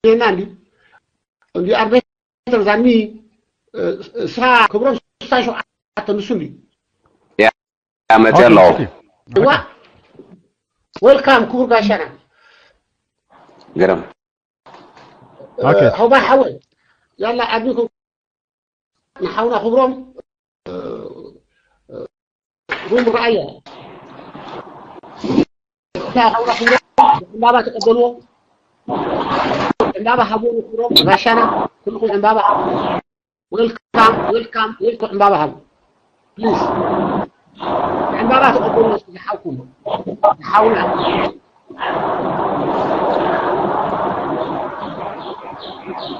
የና እንዲ እንዲ ኣርቤተር ዛኒ ስራ ክብሮም ስልሳ ሸውዓተ ንሱ እንዲ ያ መፅእ ኣለኹ። ዋ፣ ዌልካም ክቡር ጋሻና። ገረም ኦኬ። ሀውባ ሓወይ ያላ ኣድሚኩም ንሓውና ክብሮም ሩም ረኣያ ሓውና ክብሮም ዕምባባ ተቀበልዎ፣ ዕምባባ ሃብዎ ንክብሮም ጋሻና። ኩልኩም ዕምባባ ሃቡ። ዌልካም ዌልካም ዌልካም። ዕምባባ ሃቡ ፕሊዝ። ዕምባባ ተቀበልዎ እስኪ ዝሓውኩም ዝሓውና።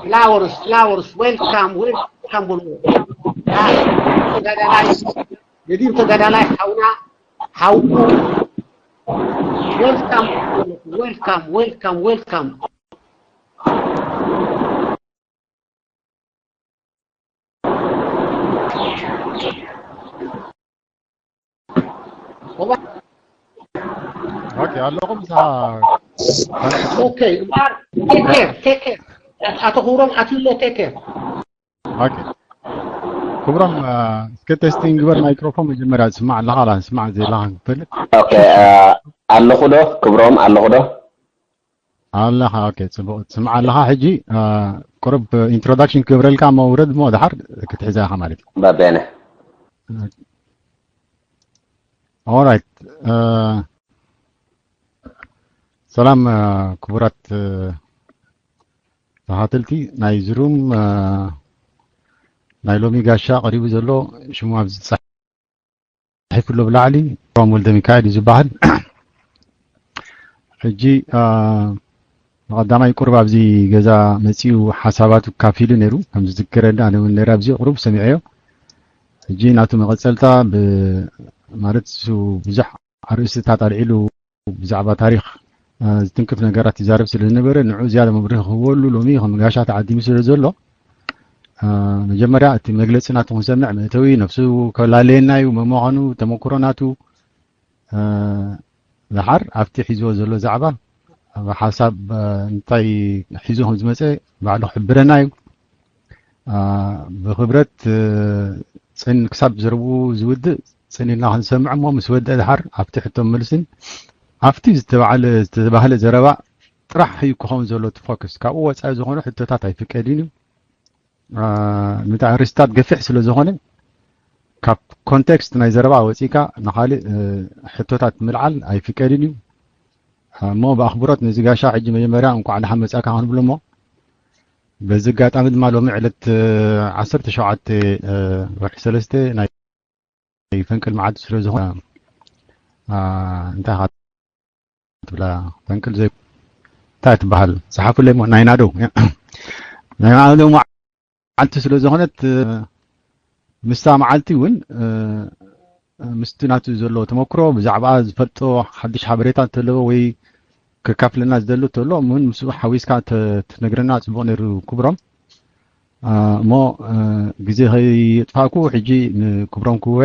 ፍላወርስ ፍላወርስ ዌልካም ዌልካም በልዎ። ተጋዳላይ ገዲም ተጋዳላይ ሓውና ሓውኩ ዌልካም ዌልካም ዌልካም ዌልካም። ኦኬ ኣለኹም ሳ ኦኬ እምበኣር ቴክ ኬር ቴክ ኬር። ኣቶ ክብሮም ኣትዩሎ ቴክ ኬር። ኦኬ ክብሮም እስከ ቴስቲንግ ግበር ማይክሮፎን መጀመርያ ትስማዕ ኣለኻ ላ ትስማዕ ዘይለኻ ክፈልጥ ኦኬ ኣለኹ ዶ ክብሮም ኣለኹ ዶ? ኣለኻ ኦኬ ጽቡቕ ትስማዕ ኣለኻ። ሕጂ ቁሩብ ኢንትሮዳክሽን ክገብረልካ እሞ ውረድ እሞ ድሓር ክትሕዛ ኢኻ ማለት እዩ። ባቤነ ኦራይት ሰላም ክቡራት ተኻተልቲ ናይ ዝሩም ናይ ሎሚ ጋሻ ቀሪቡ ዘሎ ሽሙ ኣብዚ ተጻሒፉ ኣሎ ብላዕሊ ክብሮም ወልደ ሚካኤል እዩ ዝበሃል። ሕጂ ንቐዳማይ ቁሩብ ኣብዚ ገዛ መጺኡ ሓሳባቱ ካፊሉ ነይሩ ከም ዝዝክረኒ ኣነ እውን ነይረ ኣብዚ ቁሩብ ሰሚዐዮ። ሕጂ ናቱ መቐጸልታ ማለት እሱ ብዙሕ ኣርእስትታት ኣልዒሉ ብዛዕባ ታሪኽ ዝትንክፍ ነገራት ይዛረብ ስለ ዝነበረ ንዑ ዝያዳ መብርሂ ክህበሉ ሎሚ ከም ጋሻ ተዓዲሙ ስለ ዘሎ መጀመርያ እቲ መግለፂ ናቱ ክንሰምዕ መእተዊ ነፍሱ ከላለየና እዩ መምዃኑ ተመክሮ ናቱ ድሓር ኣብቲ ሒዝዎ ዘሎ ዛዕባ ሓሳብ እንታይ ሒዙ ከም ዝመፀ ባዕሉ ክሕብረና እዩ። ብክብረት ክሳብ ዘረብኡ ዝውድእ ፅን ኢልና ክንሰምዕ እሞ ምስ ወድአ ድሓር ኣብቲ ሕቶን መልስን ኣብቲ ዝተባህለ ዘረባ ጥራሕ እዩ ክኸውን ዘሎ እቲ ፎክስ። ካብኡ ወፃኢ ዝኾነ ሕቶታት ኣይፍቀድን እዩ። ምንታይ ኣርእስታት ገፊሕ ስለ ዝኾነ ካብ ኮንቴክስት ናይ ዘረባ ወፂእካ ንኻልእ ሕቶታት ምልዓል ኣይፍቀድን እዩ። እሞ ብኣኽብሮት ነዚ ጋሻ ሕጂ መጀመርያ እንኳዕ ደሓን መፃካ ክንብሎ እሞ በዚ ኣጋጣሚ ድማ ሎሚ ዕለት ዓሰርተ ሸውዓተ ወርሒ ሰለስተ ናይ ፈንቅል መዓልቲ ስለ ዝኾነ እንታይ ኢኻ ትብላ ፈንቅል ዘይ እንታይ ትበሃል ፀሓፉለይ እሞ ናይ ናደው ናይ ናደው መዓልቲ ስለ ዝኾነት ምስታ መዓልቲ እውን ምስቲ ናቱ ዘለዎ ተመክሮ ብዛዕባ ዝፈልጦ ሓድሽ ሓበሬታ እንተለዎ ወይ ከካፍለና ዝደሊ እንተሎ እውን ምስኡ ሓዊስካ ትነግረና ፅቡቕ ነይሩ ክብሮም። እሞ ግዜ ከየጥፋእኩ ሕጂ ንክብሮም ክወ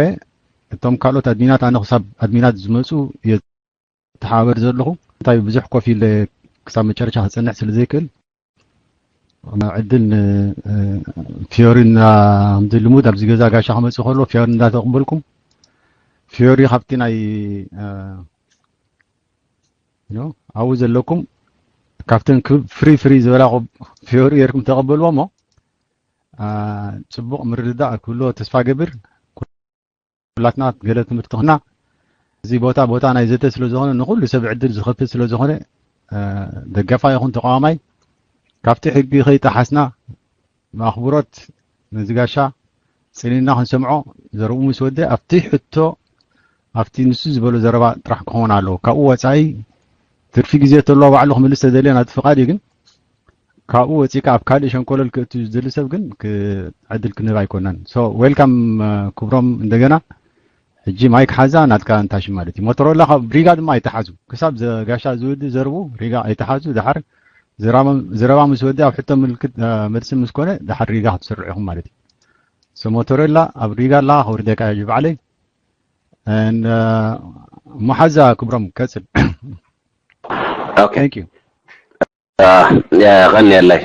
እቶም ካልኦት ኣድሚናት ኣነ ክሳብ ኣድሚናት ዝመፁ እየ ተሓባበሪ ዘለኹ። እንታይ ብዙሕ ኮፍ ኢለ ክሳብ መጨረሻ ክፀንሕ ስለ ዘይክእል ዕድል ንፊዮሪ እና ከምዚ ልሙድ ኣብዚ ገዛ ጋሻ ክመፅእ ከሎ ፊዮሪ እንዳተቕበልኩም ፊዮሪ ካብቲ ናይ ኣብኡ ዘለኩም ካብተን ፍሪ ፍሪ ዝበላ ፊዮሪ ጌርኩም ተቐበልዎ እሞ ፅቡቕ ምርድዳእ ክህልዎ ተስፋ ገብር። ኩላትና ገለ ትምህርቲ ክና እዚ ቦታ ቦታ ናይ ዘተ ስለ ዝኾነ ንኹሉ ሰብ ዕድል ዝኸፍት ስለ ዝኾነ ደገፋ ይኹን ተቃዋማይ ካብቲ ሕጊ ከይጠሓስና ብኣኽብሮት ነዚ ጋሻ ፅን ኢልና ክንሰምዖ ዘረብኡ ምስ ወደ ኣብቲ ሕቶ ኣብቲ ንሱ ዝበሎ ዘረባ ጥራሕ ክኸውን ኣለዎ። ካብኡ ወፃኢ ትርፊ ግዜ ተለዎ ባዕሉ ክምልስ ተደልዮ ናቲ ፍቓድ እዩ። ግን ካብኡ ወፂእካ ኣብ ካልእ ሸንኮለል ክእቱ ዝደሊ ሰብ ግን ዕድል ክንህብ ኣይኮናን። ሶ ዌልካም ክብሮም እንደገና ሕጂ ማይክ ሓዛ ናትካ እንታሽ ማለት እዩ። ሞቶሮላ ካብ ሪጋ ድማ ኣይተሓዙ ክሳብ ዘጋሻ ዝውዲ ዘርቡ ሪጋ ኣይተሓዙ። ድሓር ዘረባ ምስ ወዲ ኣብ ሕቶ ምልክት መልሲ ምስ ኮነ ድሓር ሪጋ ክትስርዑ ኢኹም ማለት እዩ። ሶ ሞቶሮላ ኣብ ሪጋ ኣላ ከውርደካ እዩ ባዕለይ። እሞ ሓዛ ክብሮም ቀፅል። Okay. Thank you. የቐንየለይ።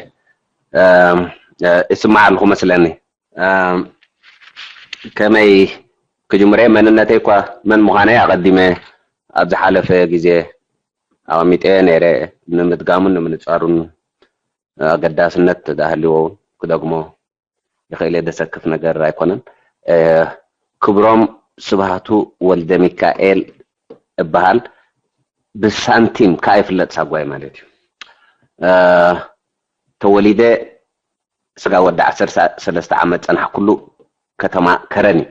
እም፣ እ፣ ይስማዕ ኣለኹ መስለኒ። እም፣ ከመይ ክጅምረ? መንነተይ እኳ መን ምዃነይ ኣቐዲመ ኣብ ዝሓለፈ ግዜ ኣቐሚጠ ነይረ። ንምድጋሙን ንምንጻሩን ኣገዳስነት ተዳህልዎ ክደግሞ ይኽእል እየ። ዘሰክፍ ነገር ኣይኮነን። እ፣ ክብሮም ስብሃቱ ወልደ ሚካኤል እበሃል። ብሳንቲም ከኣ ይፍለጥ ሳጓይ ማለት እዩ። እ፣ ተወሊደ ስጋ ወዲ ዓሰርተ ሰለስተ ዓመት ጸናሕኩሉ ከተማ ከረን እዩ።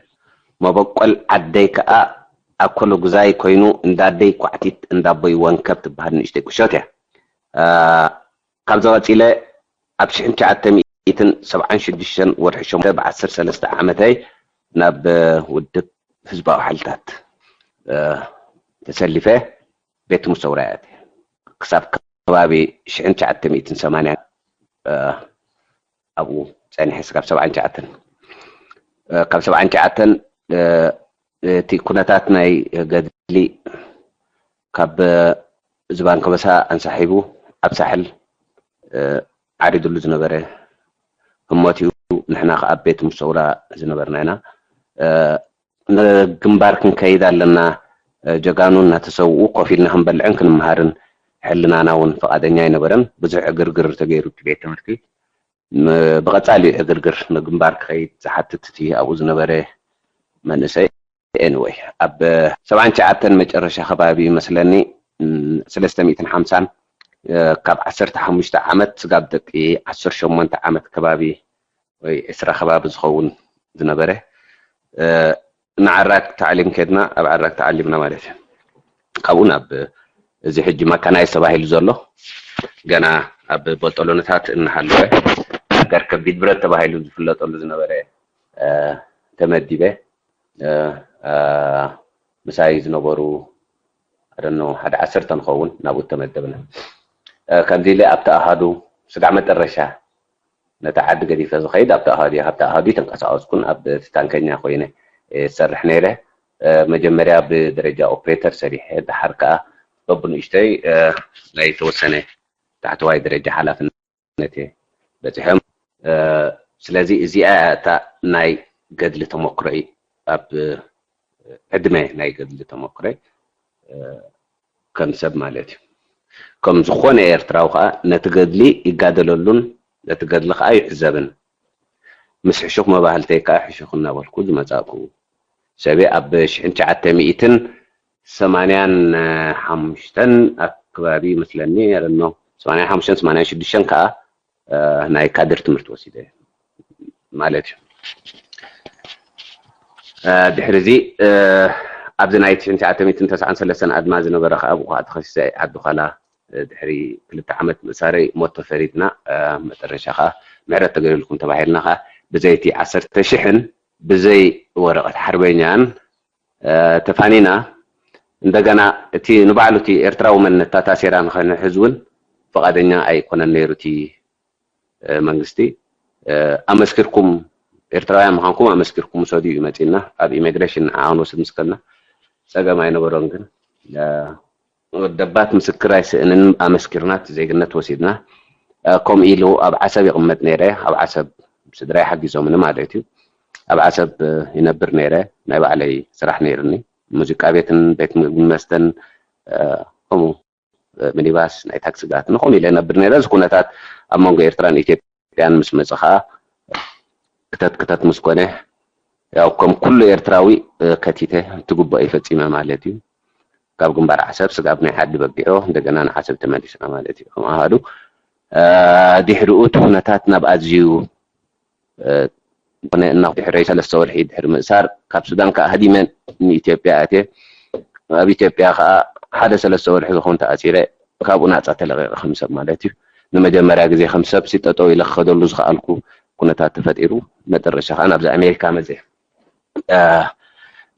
መበቆል ዓደይ ከኣ ኣኮሎ ጉዛይ ኮይኑ፣ እንዳደይ ኳዕቲት እንዳቦይ ወንከብ ትበሃል ንእሽተይ ቁሸት እያ። እ፣ ካብዚ ቀጺለ ኣብ ሽሕን ትሽዓተ ሚእትን ሰብዓን ሽዱሽተን ወርሒ ሸሞንተ ብዓሰርተ ሰለስተ ዓመተይ ናብ ውድብ ህዝባዊ ሓይልታት፣ እ፣ ተሰሊፈ ቤት ሙሰውራ እየ ኣትየ። ክሳብ ከባቢ ሽሕን ትሽዓተ ሚእትን ሰማንያን፣ እ፣ ኣብኡ ጸኒሐ ስጋብ ሰብዓን ትሽዓተን። እ፣ ካብ ሰብዓን ትሽዓተን፣ እ፣ እቲ ኩነታት ናይ ገድሊ ካብ ዝባን ከበሳ ኣንሳሒቡ ኣብ ሳሕል፣ እ፣ ዓሪዱሉ ዝነበረ ህሞት እዩ። ንሕና ከኣ ኣብ ቤት ሙሰውራ ዝነበርና ኢና። እ፣ ንግንባር ክንከይድ ኣለና፣ እ፣ ጀጋኑ እናተሰውኡ ኮፍ ኢልና ክንበልዕን ክንመሃርን ሕልናና እውን ፈቓደኛ ኣይነበረን። ብዙሕ ዕግርግር ተገይሩ እቲ ቤት ትምህርቲ። ም-፣ ብቐጻሊ እዩ ዕግርግር ንግንባር ክኸይድ ዝሓትት እቲ ኣብኡ ዝነበረ መንእሰይ። ኤኒወይ፣ ኣብ ሰብዓን ትሽዓተን መጨረሻ ከባቢ ይመስለኒ፣ እም፣ ሰለስተ ሚእትን ሓምሳን፣ እ፣ ካብ ዓሰርተ ሓሙሽተ ዓመት ስጋብ ደቂ ዓሰርተ ሸሞንተ ዓመት ከባቢ ወይ ዕስራ ከባቢ ዝኸውን ዝነበረ፣ እ፣ ንዓራግ ታዕሊም ከድና፣ ኣብ ዓራግ ተዓሊምና ማለት እዩ። ካብኡ ናብ እዚ ሕጂ መካናይዝ ተባሂሉ ዘሎ፣ ገና ኣብ በጦሎነታት እናሃለወ፣ ሃገር ከቢድ ብረት ተባሂሉ ዝፍለጠሉ ዝነበረ፣ እ፣ ተመዲበ። እ፣ እ፣ ምሳይ ዝነበሩ፣ I don't know፣ ሓደ ዓሰርተ ንኸውን ናብኡ ተመደብና። እ፣ ከምዚ ኢለ ኣብቲ ኣሃዱ ስጋዕ መጠረሻ ነታ ዓዲ ገዲፈ ዝኸይድ ኣብቲ ኣሃዱ እየ፣ ካብቲ ኣሃዱ ኣይተንቀሳቐስኩን። ኣብ ታንከኛ ኮይነ እየ ዝሰርሕ ነይረ። እ፣ መጀመርያ ብደረጃ ኦፕሬተር ሰሪሐ፣ ደሓር ከኣ በብንእሽተይ፣ እ፣ ናይ ተወሰነ ታሕተዋይ ደረጃ ሓላፍነት እየ በጺሐ። እ፣ ስለዚ እዚኣ እያ እታ ናይ ገድሊ ተመክሮይ፣ ኣብ ዕድመ ናይ ገድሊ ተመክሮይ፣ እ፣ ከም ሰብ ማለት እዩ። ከም ዝኾነ ኤርትራዊ ከኣ ነቲ ገድሊ ይጋደለሉን ነቲ ገድሊ ከኣ ይዕዘብን። ምስ ሕሹኽ መባህልተይ ከኣ ሕሹኽ እናበልኩ ዝመጻእኩ ሰብ እየ። ኣብ ሽሕን ትሽዓተ ሚእትን ሰማንያን ሓሙሽተን ኣከባቢ ይመስለኒ፣ I don't know፣ ሰማንያን ሓሙሽተን ሰማንያን ሽዱሽተን ከኣ፣ እ፣ ናይ ካድር ትምህርቲ ወሲደ ማለት እዩ። እ፣ ድሕሪ እዚ፣ እ፣ ኣብዚ ናይ ትሽዓን ትሽዓተ ሚእትን ተስዓን ሰለስተን ኣድማ ዝነበረ ከኣ፣ ብኡ ከኣ ተኸሲሰ ዓዲ ዃላ፣ እ፣ ድሕሪ ክልተ ዓመት ምእሳረይ ሞት ተፈሪድና፣ እ፣ መጠረሻ ከኣ ምሕረት ተገይሩልኩም ተባሂልና ከኣ ብዘይቲ ዓሰርተ ሽሕን ብዘይ ወረቐት ሓርበኛን፣ እ፣ ተፋኒና። እንደገና እቲ ንባዕሉ እቲ ኤርትራዊ መንነትታ ታሲራ ንኸንሕዝ እውን ፍቓደኛ ኣይኮነን ነይሩ እቲ፣ እ፣ መንግስቲ። እ፣ ኣመስኪርኩም፣ ኤርትራውያን ምዃንኩም ኣመስኪርኩም ውሰዱ እዩ መጺእና። ኣብ ኢሚግሬሽን ንዓኣ ክንወስድ ምስ ከድና ጸገም ኣይነበሮን፣ ግን፣ እ፣ ወደባት ምስክር ኣይስእንን ኣመስኪርና እቲ ዜግነት ወሲድና። እ፣ ከምኡ ኢሉ ኣብ ዓሰብ ይቕመጥ ነይረ። ኣብ ዓሰብ ስድራይ ሓጊዞምኒ ማለት እዩ። ኣብ ዓሰብ፣ እ፣ ይነብር ነይረ። ናይ ባዕለይ ስራሕ ነይርኒ። ሙዚቃ ቤትን ቤት ምግብን መስተን፣ እ፣ ከምኡ፣ እ፣ ሚኒባስ፣ ናይ ታክሲ ጋትን ከምኡ ኢለ ይነብር ነይረ። እዚ ኩነታት ኣብ መንጎ ኤርትራን ኢትዮጵያን ምስ መጸ ከኣ ክተት ክተት ምስ ኮነ፣ ያው ከም ኩሉ ኤርትራዊ፣ እ፣ ከቲተ፣ እቲ ግቡእ ይፈጺመ ማለት እዩ። ካብ ግንባር ዓሰብ ስጋብ ናይ ዓዲ በጊዖ እንደገና ንዓሰብ ተመሊስና ማለት እዩ። ከም ኣሃዱ፣ እ፣ ድሕሪኡ እቲ ኩነታት ናብ ኣዝዩ፣ እ፣ ኮነ እና ድሕሪ ሰለስተ ወርሒ ድሕሪ ምእሳር ካብ ሱዳን ከኣ ሃዲመ ንኢትዮጵያ ኣትየ። ኣብ ኢትዮጵያ ከኣ ሓደ ሰለስተ ወርሒ ዝኸውን ተኣሲረ፣ ካብኡ ናጻ ተለቒቐ ከም ሰብ ማለት እዩ። ንመጀመርያ ግዜ ከም ሰብ ሲ ጠጠው ኢለ ክኸደሉ ዝኸኣልኩ ኩነታት ተፈጢሩ፣ መጠረሻ ከኣ ናብዚ ኣሜሪካ መጽየ። እ፣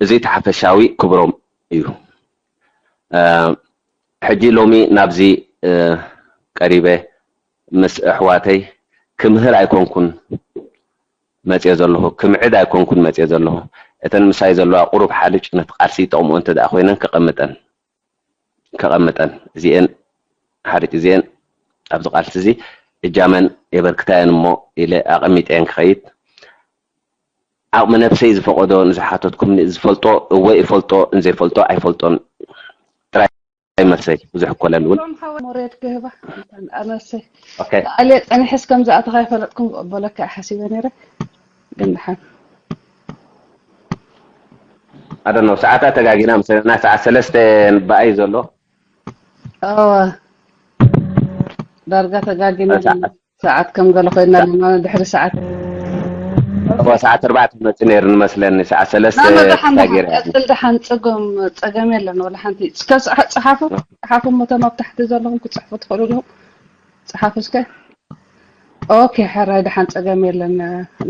እዚ እቲ ሓፈሻዊ ክብሮም እዩ። እ፣ ሕጂ ሎሚ ናብዚ፣ እ፣ ቀሪበ ምስ ኣሕዋተይ ክምህር ኣይኮንኩን መጽየ ዘለኹ፣ ክምዕድ ኣይኮንኩን መጽየ ዘለኹ። እተን ምሳይ ዘለዋ ቁሩብ ሓርጭ ነቲ ቃልሲ ይጠቕምኦ እንተ ደኣ ኮይነን ከቐምጠን፣ ከቐምጠን። እዚኤን ሓርጭ እዚኤን ኣብዚ ቃልሲ እዚ እጃመን የበርክታ እየን እሞ ኢለ ኣቐሚጠ እየን ክኸይድ። ዓቕሚ ነብሰይ ዝፈቐዶ ንዝሓተትኩምኒ ዝፈልጦ እወ ይፈልጦ፣ እንዘይፈልጦ ኣይፈልጦን ጥራይ መልሰይ። ብዙሕ እኮ ለልውን። ሞሬድ ክህባ ኣነሰ ኦኬ። ኣልየ ጸኒሐስ ከም ዝኣተኻ ይፈለጥኩም በለካ ሓሲበ ነይረ። ግን ድሓን ኣደኖ ሰዓታት ተጋጊና ምስለና ሰዓት ሰለስተ በኣይ ዘሎ እወ ዳርጋ ተጋጊና ሰዓት ከም ገለ ኮይና ድማ ድሕሪ ሰዓት እኮ ሰዓት ኣርባዕተ መፂ ነይሩ ንመስለኒ። ሰዓት ሰለስተ ናኖ ደሓን ደሓን ተጋጊረ ቀፅል ደሓን ፀገም ፀገም የለን ወላ ሓንቲ እስከ ፀሓ- ፀሓፉ ፀሓፉ እሞ እቶም ኣብ ታሕቲ ዘለኹም ክፅሕፉ ትኽእሉ ዲኹም ፀሓፉ እስከ ኦኬ ሕራይ ደሓን ፀገም የለን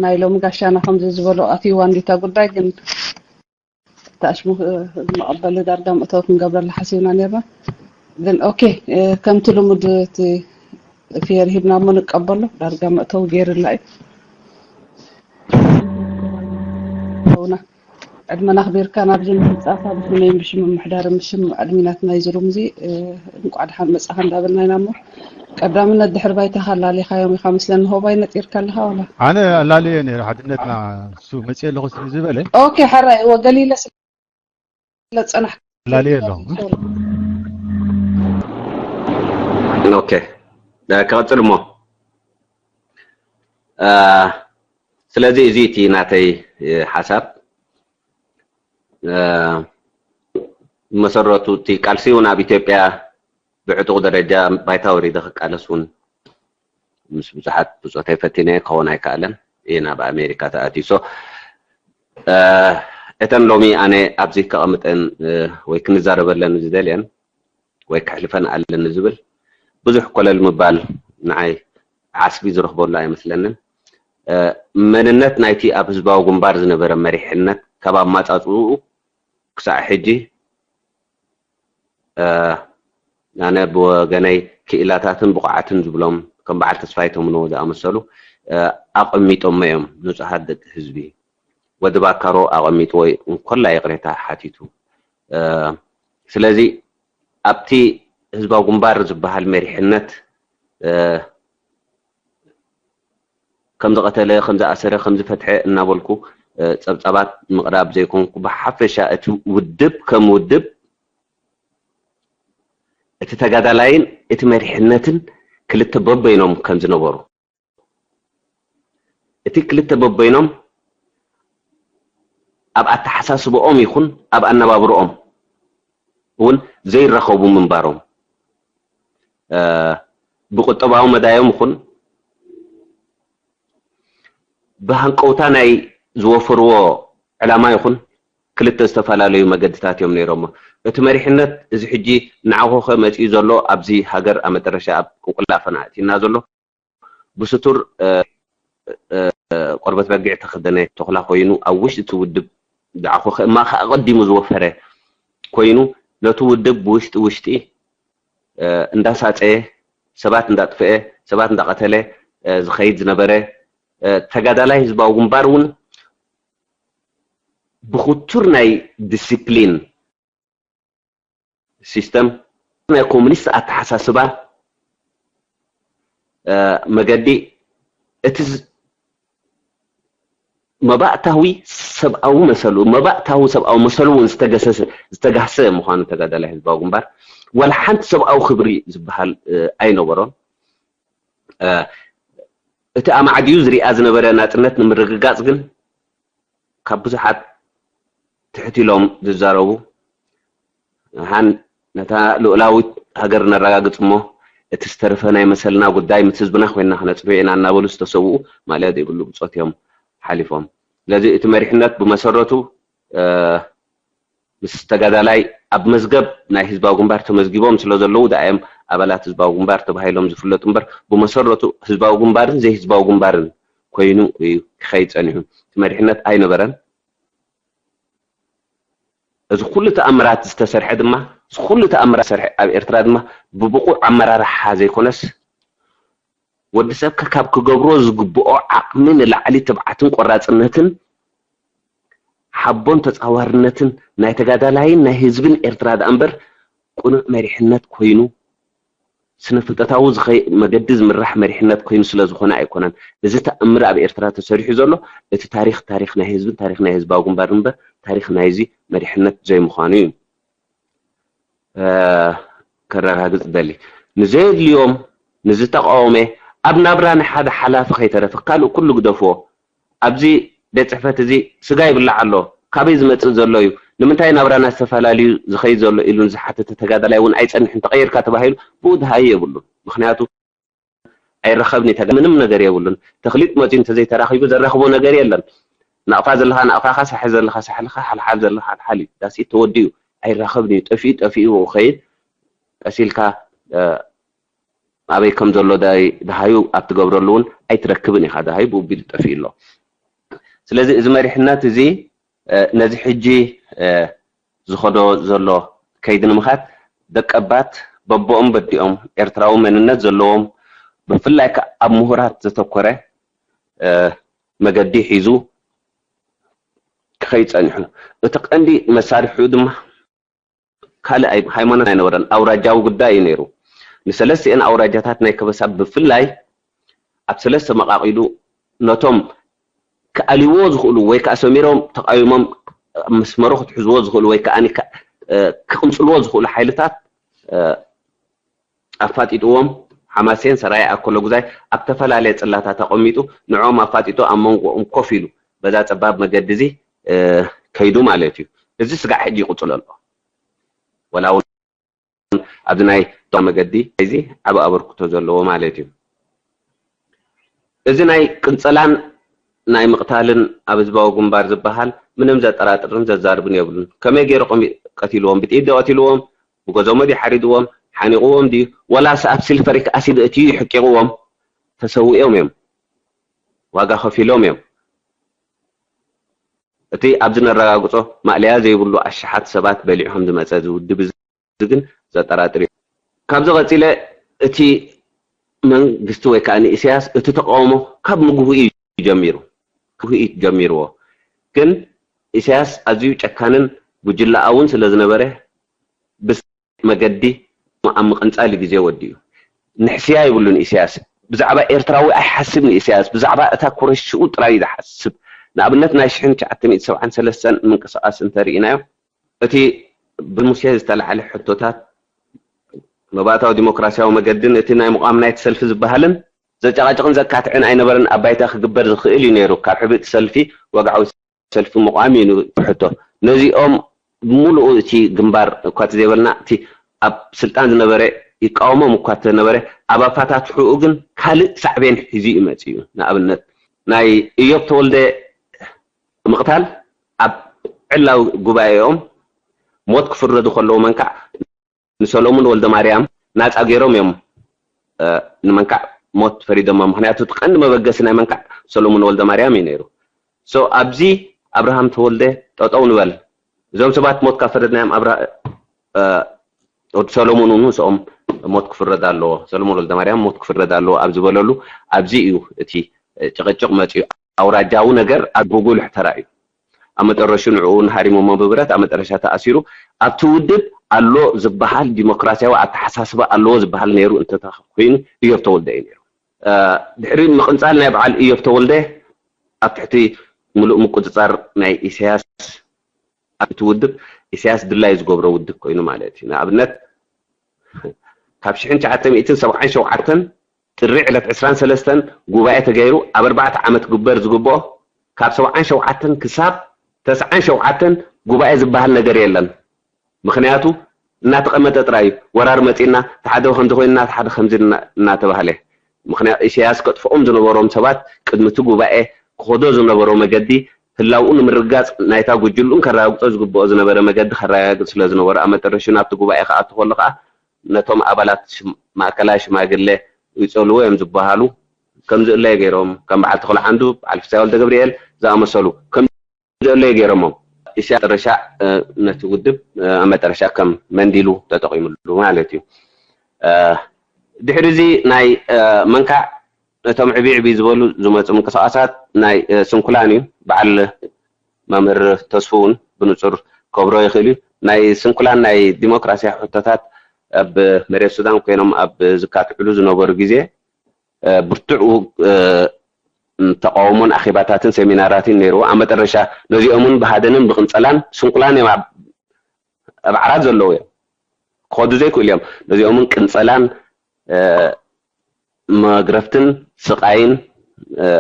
ናይ ሎሚ ጋሻና ከምዚ ዝበሉ ኣትይዋ እንዲታ ጉዳይ ግን ታሽሙ መቐበሊ ዳርጋ መእተዊ ክንገብረላ ሓሲብና ነርና ግን ኦኬ ከምቲ ልሙድ እቲ ፊየር ሂብና እሞ ንቀበሎ ዳርጋ መእተዊ ገይርላ እዩ ና ዕድመና ኣኽቢርካ ናብዚ ንምምፃእካ ብስመይን ብሽም ምምሕዳርን ብሽም ኣድሚናት ናይዚ ሩም እዚ እንቋዕ ደሓን መፃኻ እንዳበልና ኢና እሞ ቀዳምነት ድሕሪ ባይታኻ ኣላሊኻዮም ኢኻ መስለኒ ሆባይ ነጢርካ ኣለኻ ዋላ ኣነ ኣላልየ ነይረ ሓድነትና እሱ መፅየ ኣለኹ ስለ ዝበለ ኦኬ ሓራይ እወ ገሊለ ስለፀናሕ ኣላልየ ኣለኹ ኦኬ ክቐፅል እሞ ስለዚ እዚ እቲ ናተይ ሓሳብ ብመሰረቱ እቲ ቃልሲ እውን ኣብ ኢትዮጵያ ብዕጡቕ ደረጃ ባይታ ወሪደ ክቃለስ እውን ምስ ብዙሓት ብፆተይ ፈቲነ ክኸውን ኣይከኣለን እየ ናብ ኣሜሪካ ተኣትዩ so እተን ሎሚ ኣነ ኣብዚ ከቐምጠን ወይ ክንዛረበለን ዝደልየን ወይ ከሕልፈን ኣለኒ ዝብል ብዙሕ ኮለል ምባል ንዓይ ዓስቢ ዝረኽበሉ ኣይመስለንን መንነት ናይቲ ኣብ ህዝባዊ ግንባር ዝነበረ መሪሕነት ካብ ኣማፃፅኡ ክሳዕ ሕጂ ኣነ ብወገነይ ክኢላታትን ብቑዓትን ዝብሎም ከም በዓል ተስፋይ ተምኖ ዝኣመሰሉ ኣቐሚጦሞ እዮም ንፁሃት ደቂ ህዝቢ ወዲ ባካሮ ኣቐሚጥዎ እንኮላ ይቕሬታ ሓቲቱ ስለዚ ኣብቲ ህዝባዊ ግንባር ዝበሃል መሪሕነት ከም ዝቐተለ ከም ዝኣሰረ ከም ዝፈትሐ እናበልኩ ፀብፃባት ምቕራብ ዘይኮንኩ ብሓፈሻ እቲ ውድብ ከም ውድብ እቲ ተጋዳላይን እቲ መሪሕነትን ክልተ በበይኖም ከም ዝነበሩ እቲ ክልተ በበይኖም ኣብ ኣተሓሳስበኦም ይኹን ኣብ ኣነባብርኦም እውን ዘይራኸቡ ምንባሮም ብቁጠባዊ መዳዮም ይኹን ብሃንቀውታ ናይ ዝወፈርዎ ዕላማ ይኹን ክልተ ዝተፈላለዩ መገድታት እዮም ነይሮሞ። እቲ መሪሕነት እዚ ሕጂ ንዓኹኸ መፂኡ ዘሎ ኣብዚ ሃገር ኣብ መጠረሻ ኣብ ቅንቁላ ፈና እቲና ዘሎ ብስቱር ቆርበት በጊዕ ተኸደነ ተኹላ ኮይኑ ኣብ ውሽጢ እቲ ውድብ ንዓኹኸ እማኸ ኣቐዲሙ ዝወፈረ ኮይኑ ነቲ ውድብ ብውሽጢ ውሽጢ እንዳሳፀየ ሰባት እንዳጥፍአ ሰባት እንዳቐተለ ዝኸይድ ዝነበረ ተጋዳላይ ህዝባዊ ግንባር እውን ብኽቱር ናይ ዲሲፕሊን ሲስተም ናይ ኮሙኒስት ኣተሓሳስባ መገዲ እቲ መባእታዊ ሰብኣዊ መሰሉ መባእታዊ ሰብኣዊ መሰሉ እውን ዝተገሰሰ ዝተጋሰ ምዃኑ ተጋዳላይ ህዝባዊ ግንባር ዋላ ሓንቲ ሰብኣዊ ክብሪ ዝበሃል ኣይነበሮን እቲ ኣማዕድዩ ዝሪኣ ዝነበረ ናፅነት ንምርግጋፅ ግን ካብ ብዙሓት ትሕት ኢሎም ዝዛረቡ ሓን ነታ ልኡላዊት ሃገር ነረጋግፅ እሞ እቲ ዝተረፈ ናይ መሰልና ጉዳይ ምስ ህዝብና ኮይና ክነፅንዮ ኢና እናበሉ ዝተሰውኡ ማእለያ ዘይብሉ ብፆት እዮም ሓሊፎም ስለዚ እቲ መሪሕነት ብመሰረቱ ምስ ተጋዳላይ ኣብ መዝገብ ናይ ህዝባዊ ግንባር ተመዝጊቦም ስለ ዘለዉ ደኣ እዮም ኣባላት ህዝባዊ ግንባር ተባሂሎም ዝፍለጡ እምበር ብመሰረቱ ህዝባዊ ግንባርን ዘይህዝባዊ ግንባርን ኮይኑ እዩ ክኸይድ ፀኒሑ እቲ መሪሕነት ኣይነበረን እዚ ኩሉ ተኣምራት ዝተሰርሐ ድማ እዚ ኩሉ ተኣምራት ዝሰርሐ ኣብ ኤርትራ ድማ ብብቑዕ ኣመራርሓ ዘይኮነስ ወዲ ሰብ ከካብ ክገብሮ ዝግብኦ ዓቕሚ ንላዕሊ ትብዓትን ቆራፅነትን ሓቦን ተፃዋርነትን ናይ ተጋዳላይን ናይ ህዝብን ኤርትራ ደኣ እምበር ቅኑዕ መሪሕነት ኮይኑ ስነ ፍልጠታዊ ዝኸይ መገዲ ዝምራሕ መሪሕነት ኮይኑ ስለ ዝኾነ ኣይኮነን። እዚ ተኣምር ኣብ ኤርትራ ተሰሪሑ ዘሎ እቲ ታሪኽ ታሪኽ ናይ ህዝብን ታሪኽ ናይ ህዝባዊ ግንባር እምበር ታሪኽ ናይዚ መሪሕነት ዘይምዃኑ እዩ። ከረጋግጽ ደሊ ንዘየድልዮም ንዝተቃወመ ኣብ ናብራ ናይ ሓደ ሓላፊ ከይተረፈ ካልእ ኩሉ ግደፍዎ። ኣብዚ ቤት ጽሕፈት እዚ ስጋ ይብላዕ ኣሎ፣ ካበይ ዝመጽእ ዘሎ እዩ፣ ንምንታይ ናብራና ዝተፈላለዩ ዝኸይድ ዘሎ ኢሉ ንዝሓተተ ተጋዳላይ እውን ኣይጸንሕን ተቐይርካ ተባሂሉ ብኡ ድሃይ የብሉን። ምክንያቱ ኣይረኸብን እዩ፣ ተጋ-፣ ምንም ነገር የብሉን። ተኽሊጥ መጺኡ እንተዘይተራኺቡ ዘራኽቦ ነገር የለን። ናቕፋ ዘለኻ ናቕፋኻ፣ ሳሕል ዘለኻ ሳሕልኻ፣ ሓልሓል ዘለኻ ሓልሓል እዩ። ዳስኢት ተወዲኡ ኣይራኸብን እዩ። ጠፊኡ ጠፊኡ ክኸይድ ቀሲልካ ኣበይ ከም ዘሎ ዳይ-፣ ደሃዩ ኣብ ትገብረሉ እውን ኣይትረክብን ኢኻ። ደሃዩ ብኡቢሉ ጠፊኡ ኣሎ። ስለዚ እዚ መሪሕነት እዚ ነዚ ሕጂ ዝኸዶ ዘሎ ከይዲ ንምኻድ ደቀባት በቦኦም በዲኦም ኤርትራዊ መንነት ዘለዎም ብፍላይ ከኣ ኣብ ምሁራት ዘተኮረ መገዲ ሒዙ ክኸይድ ጸኒሑ። እቲ ቀንዲ መሳርሒኡ ድማ ካልእ ኣይ-፣ ሃይማኖት ኣይነበረን፣ ኣውራጃዊ ጉዳይ እዩ ነይሩ። ንሰለስቲኤን ኣውራጃታት ናይ ከበሳ ብፍላይ ኣብ ሰለስተ መቓቒሉ ነቶም ክኣልይዎ ዝኽእሉ ወይ ከኣ ሰሚሮም ተቃዊሞም መስመሩ ክትሕዝዎ ዝኽእሉ ወይ ከኣ ክቕንጽልዎ ዝኽእሉ ሓይልታት ኣፋጢጥዎም። ሓማሴን ሰራየ ኣኮለጉዛይ ኣብ ተፈላለየ ጽላታት ኣቐሚጡ ንዕኦም ኣፋጢጡ ኣብ መንጎኦም ኮፍ ኢሉ በዛ ጸባብ መገዲ እዚ ከይዱ ማለት እዩ። እዚ ስጋዕ ሕጂ ይቕጽሎ ኣሎ። ወላ እውን ኣብዚ ናይ መገዲ እዚ ዓቢ ኣበርክቶ ዘለዎ ማለት እዩ። እዚ ናይ ቅንጸላን ናይ ምቕታልን ኣብ ህዝባዊ ግንባር ዝበሃል ምንም ዘጠራጥርን ዘዛርብን የብሉን። ከመይ ገይሩ ቀሚ-፣ ቀቲልዎም? ብጥይት ዶ ቀቲልዎም? ብገዞሞ ድዩ ሓሪድዎም? ሓኒቕዎም ድዩ? ወላስ ኣብ ሲልፈሪክ ኣሲድ እትዩ ሕቂቕዎም? ተሰዊኦም እዮም። ዋጋ ከፊሎም እዮም። እቲ ኣብዚ ነረጋግጾ ማእለያ ዘይብሉ ኣሽሓት ሰባት በሊዑ ከም ዝመጸ እዚ ውድብ እዚ ግን ዘጠራጥር እዩ። ካብዚ ቀጺለ እቲ መንግስቲ ወይ ከኣ ንኢሳያስ እቲ ተቃውሞ ካብ ምግቡ እዩ ጀሚሩ። ምግቡ እዩ ጀሚርዎ። ግን ኢሳያስ ኣዝዩ ጨካንን ጉጅለኣውን ስለ ዝነበረ ብስ መገዲ ኣብ ምቕንጻል ግዜ ወዲኡ። ንሕስያ ይብሉን ኢሳያስ። ብዛዕባ ኤርትራዊ ኣይሓስብን ኢሳያስ። ብዛዕባ እታ ኩረሽ ሽኡ ጥራይ እዩ ዝሓስብ። ንኣብነት ናይ ሽሕን ትሽዓተ ሚእቲ ሰብዓን ሰለስተን ምንቅስቓስ እንተርኢናዮ እቲ ብሙሴ ዝተላዕለ ሕቶታት መባእታዊ ዲሞክራሲያዊ መገድን እቲ ናይ ምቋም ናይቲ ሰልፊ ዝበሃልን ዘጨቓጭቕን ዘካትዕን ኣይነበረን። ኣብ ባይታ ክግበር ዝኽእል እዩ ነይሩ። ካብ ሕብእቲ ሰልፊ ወግዓዊ ሰልፊ ምቋም እዩ ንሕቶ። ነዚኦም ብምሉኡ እቲ ግንባር እኳ ተዘይበልና እቲ ኣብ ስልጣን ዝነበረ ይቃወሞም እኳ ተነበረ ኣብ ኣፋታትሕኡ ግን ካልእ ሳዕቤን ሒዙ እዩ መጺኡ። ንኣብነት ናይ እዮብ ተወልደ ምቕታል ኣብ ዕላዊ ጉባኤኦም ሞት ክፍረዱ ከለዉ መንካዕ ንሰሎሙን ወልደ ማርያም ናጻ ገይሮም እዮም። እ፣ ንመንካዕ ሞት ፈሪዶሞ። ምኽንያቱ እቲ ቀንዲ መበገሲ ናይ መንካዕ ሰሎሙን ወልደ ማርያም እዩ ነይሩ። ሶ ኣብዚ ኣብርሃም ተወልደ ጠጠው ንበል። እዞም ሰባት ሞት ካብ ፈረድናዮም ኣብራ-፣ እ፣ ወዲ ሰሎሙን እውን ምስኦም ሞት ክፍረድ ኣለዎ፣ ሰሎሙን ወልደ ማርያም ሞት ክፍረድ ኣለዎ ኣብ ዝበለሉ ኣብዚ እዩ እቲ ጭቕጭቕ መጺኡ። ኣውራጃዊ ነገር ኣብ ብጉልሕ ተራእዩ። ኣብ መጠረሹ ንዕኡ ንሃሪሞሞ ብብረት ኣብ መጠረሻ ተኣሲሩ። ኣብቲ ውድብ ኣሎ ዝበሃል ዲሞክራሲያዊ ኣተሓሳስባ ኣለዎ ዝበሃል ነይሩ እንተኾይኑ እዮብ ተወልደ እዩ ነይሩ። እ፣ ድሕሪ ምቕንጻል ናይ በዓል እዮብ ተወልደ ኣብ ትሕቲ ምሉእ ምቁጽጻር ናይ ኢሳያስ ኣብቲ ውድብ ኢሳያስ ድላዩ ዝገብሮ ውድብ ኮይኑ ማለት እዩ። ንኣብነት ካብ ሽሕን ትሽዓተ ሚእትን ሰብዓን ሸውዓተን ጥሪ ዕለት ዕስራን ሰለስተን ጉባኤ ተገይሩ ኣብ ኣርባዕተ ዓመት ክግበር ዝግብኦ ካብ ሰብዓን ሸውዓተን ክሳብ ተስዓን ሸውዓተን ጉባኤ ዝበሃል ነገር የለን። ምኽንያቱ እናተቐመጠ ጥራይ እዩ። ወራር መጺእና፣ እቲ ሓደ ከምዚ ኮይንና፣ እቲ ሓደ ከምዚ እና-፣ እናተባህለ። ምኽንያቱ ኢሳያስ ከጥፍኦም ዝነበሮም ሰባት ቅድሚ እቲ ጉባኤ ክኸዶ ዝነበሮ መገዲ ህላውኡ ንምርግጋጽ ናይታ ጉጅልኡን ከረጋግጾ ዝግብኦ ዝነበረ መገዲ ከረጋግጽ ስለ ዝነበሮ ኣብ መጠረሹ ናብቲ ጉባኤ ክኣቱ ከሎ ከኣ ነቶም ኣባላት ሽም-፣ ማእከላይ ሽማግለ ይጸልዎ እዮም ዝበሃሉ ከምዚ እለይ ገይሮም ከም በዓል ተኽለ ዓንዱ፣ በዓል ፍስሃ ወልደ ገብርኤል ዝኣመሰሉ ከም ዘለ ገይሮሞ። ኢሳያስ መጨረሻ፣ እ፣ ነቲ ውድብ፣ እ፣ ኣብ መጨረሻ ከም መንዲሉ ተጠቒምሉ ማለት እዩ። እ፣ ድሕሪ እዚ ናይ፣ እ፣ መንካዕ እቶም ዕብይ ዕብይ ዝበሉ ዝመጹ ምንቅስቓሳት ናይ፣ እ፣ ስንኩላን እዩ። በዓል መምህር ተስፉ እውን ብንጹር ከብሮ ይኽእል እዩ። ናይ ስንኩላን ናይ ዲሞክራሲያዊ ሕቶታት ኣብ መሬት ሱዳን ኮይኖም ኣብ ዝካትዕሉ ዝነበሩ ግዜ ብርቱዕ ተቃውሞን ኣኼባታትን ሴሚናራትን ነይርዎ። ኣብ መጠረሻ ነዚኦምን ብሃደንን ብቅንጸላን ስንኩላን እዮም ኣብ ዓራት ዘለዉ እዮም። ክኸዱ ዘይክእሉ እዮም። ነዚኦምን ቅንጸላን መግረፍትን ስቃይን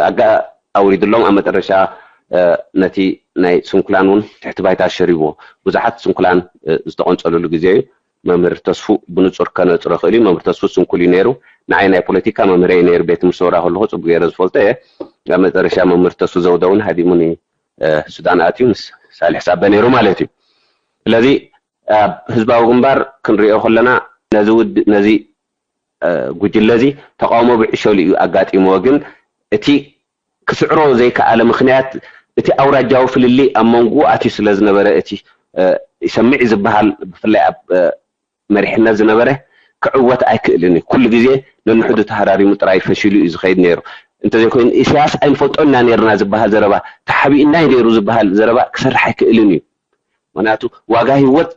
ኣጋ ኣውሪድሎም ኣብ መጠረሻ ነቲ ናይ ስንኩላን እውን ትሕቲ ባይታ ሸሪብዎ። ብዙሓት ስንኩላን ዝተቆንጸሉሉ ግዜ እዩ። መምህር ተስፉ ብንጹር ከነጽሮ ይኽእል እዩ። መምህር ተስፉ ስንኩል እዩ ነይሩ። ንዓይ ናይ ፖለቲካ መምህረይ ነይሩ። ቤት ትምህርቲ ሰውራ ከለኹ ጽቡቅ ገይረ ዝፈልጦ እየ። ኣብ መጠረሻ መምህር ተስፉ ዘውደ እውን ሃዲሙኒ ሱዳን ኣትዩ ምስ ሳልሕ ሳበ ነይሩ ማለት እዩ። ስለዚ ኣብ ህዝባዊ ግንባር ክንሪኦ ከለና ነዚ ውድ ነዚ ጉጅለ እዚ ተቃውሞ ብዕሸሉ እዩ ኣጋጢምዎ። ግን እቲ ክስዕሮ ዘይከኣለ ምኽንያት እቲ ኣውራጃዊ ፍልልይ ኣብ መንጎኡ ኣትዩ ስለ ዝነበረ እቲ ይሰምዕ ዝበሃል ብፍላይ ኣብ መሪሕነት ዝነበረ ክዕወት ኣይክእልን እዩ። ኩሉ ግዜ ነንሕዱ ተሃራሪሙ ጥራይ ፈሺሉ እዩ ዝኸይድ ነይሩ። እንተዘይኮይኑ ኢሳያስ ኣይንፈልጦ ኢና ነርና ዝበሃል ዘረባ፣ ተሓቢእና እዩ ነይሩ ዝበሃል ዘረባ ክሰርሕ ኣይክእልን እዩ። ምክንያቱ ዋጋ ህይወት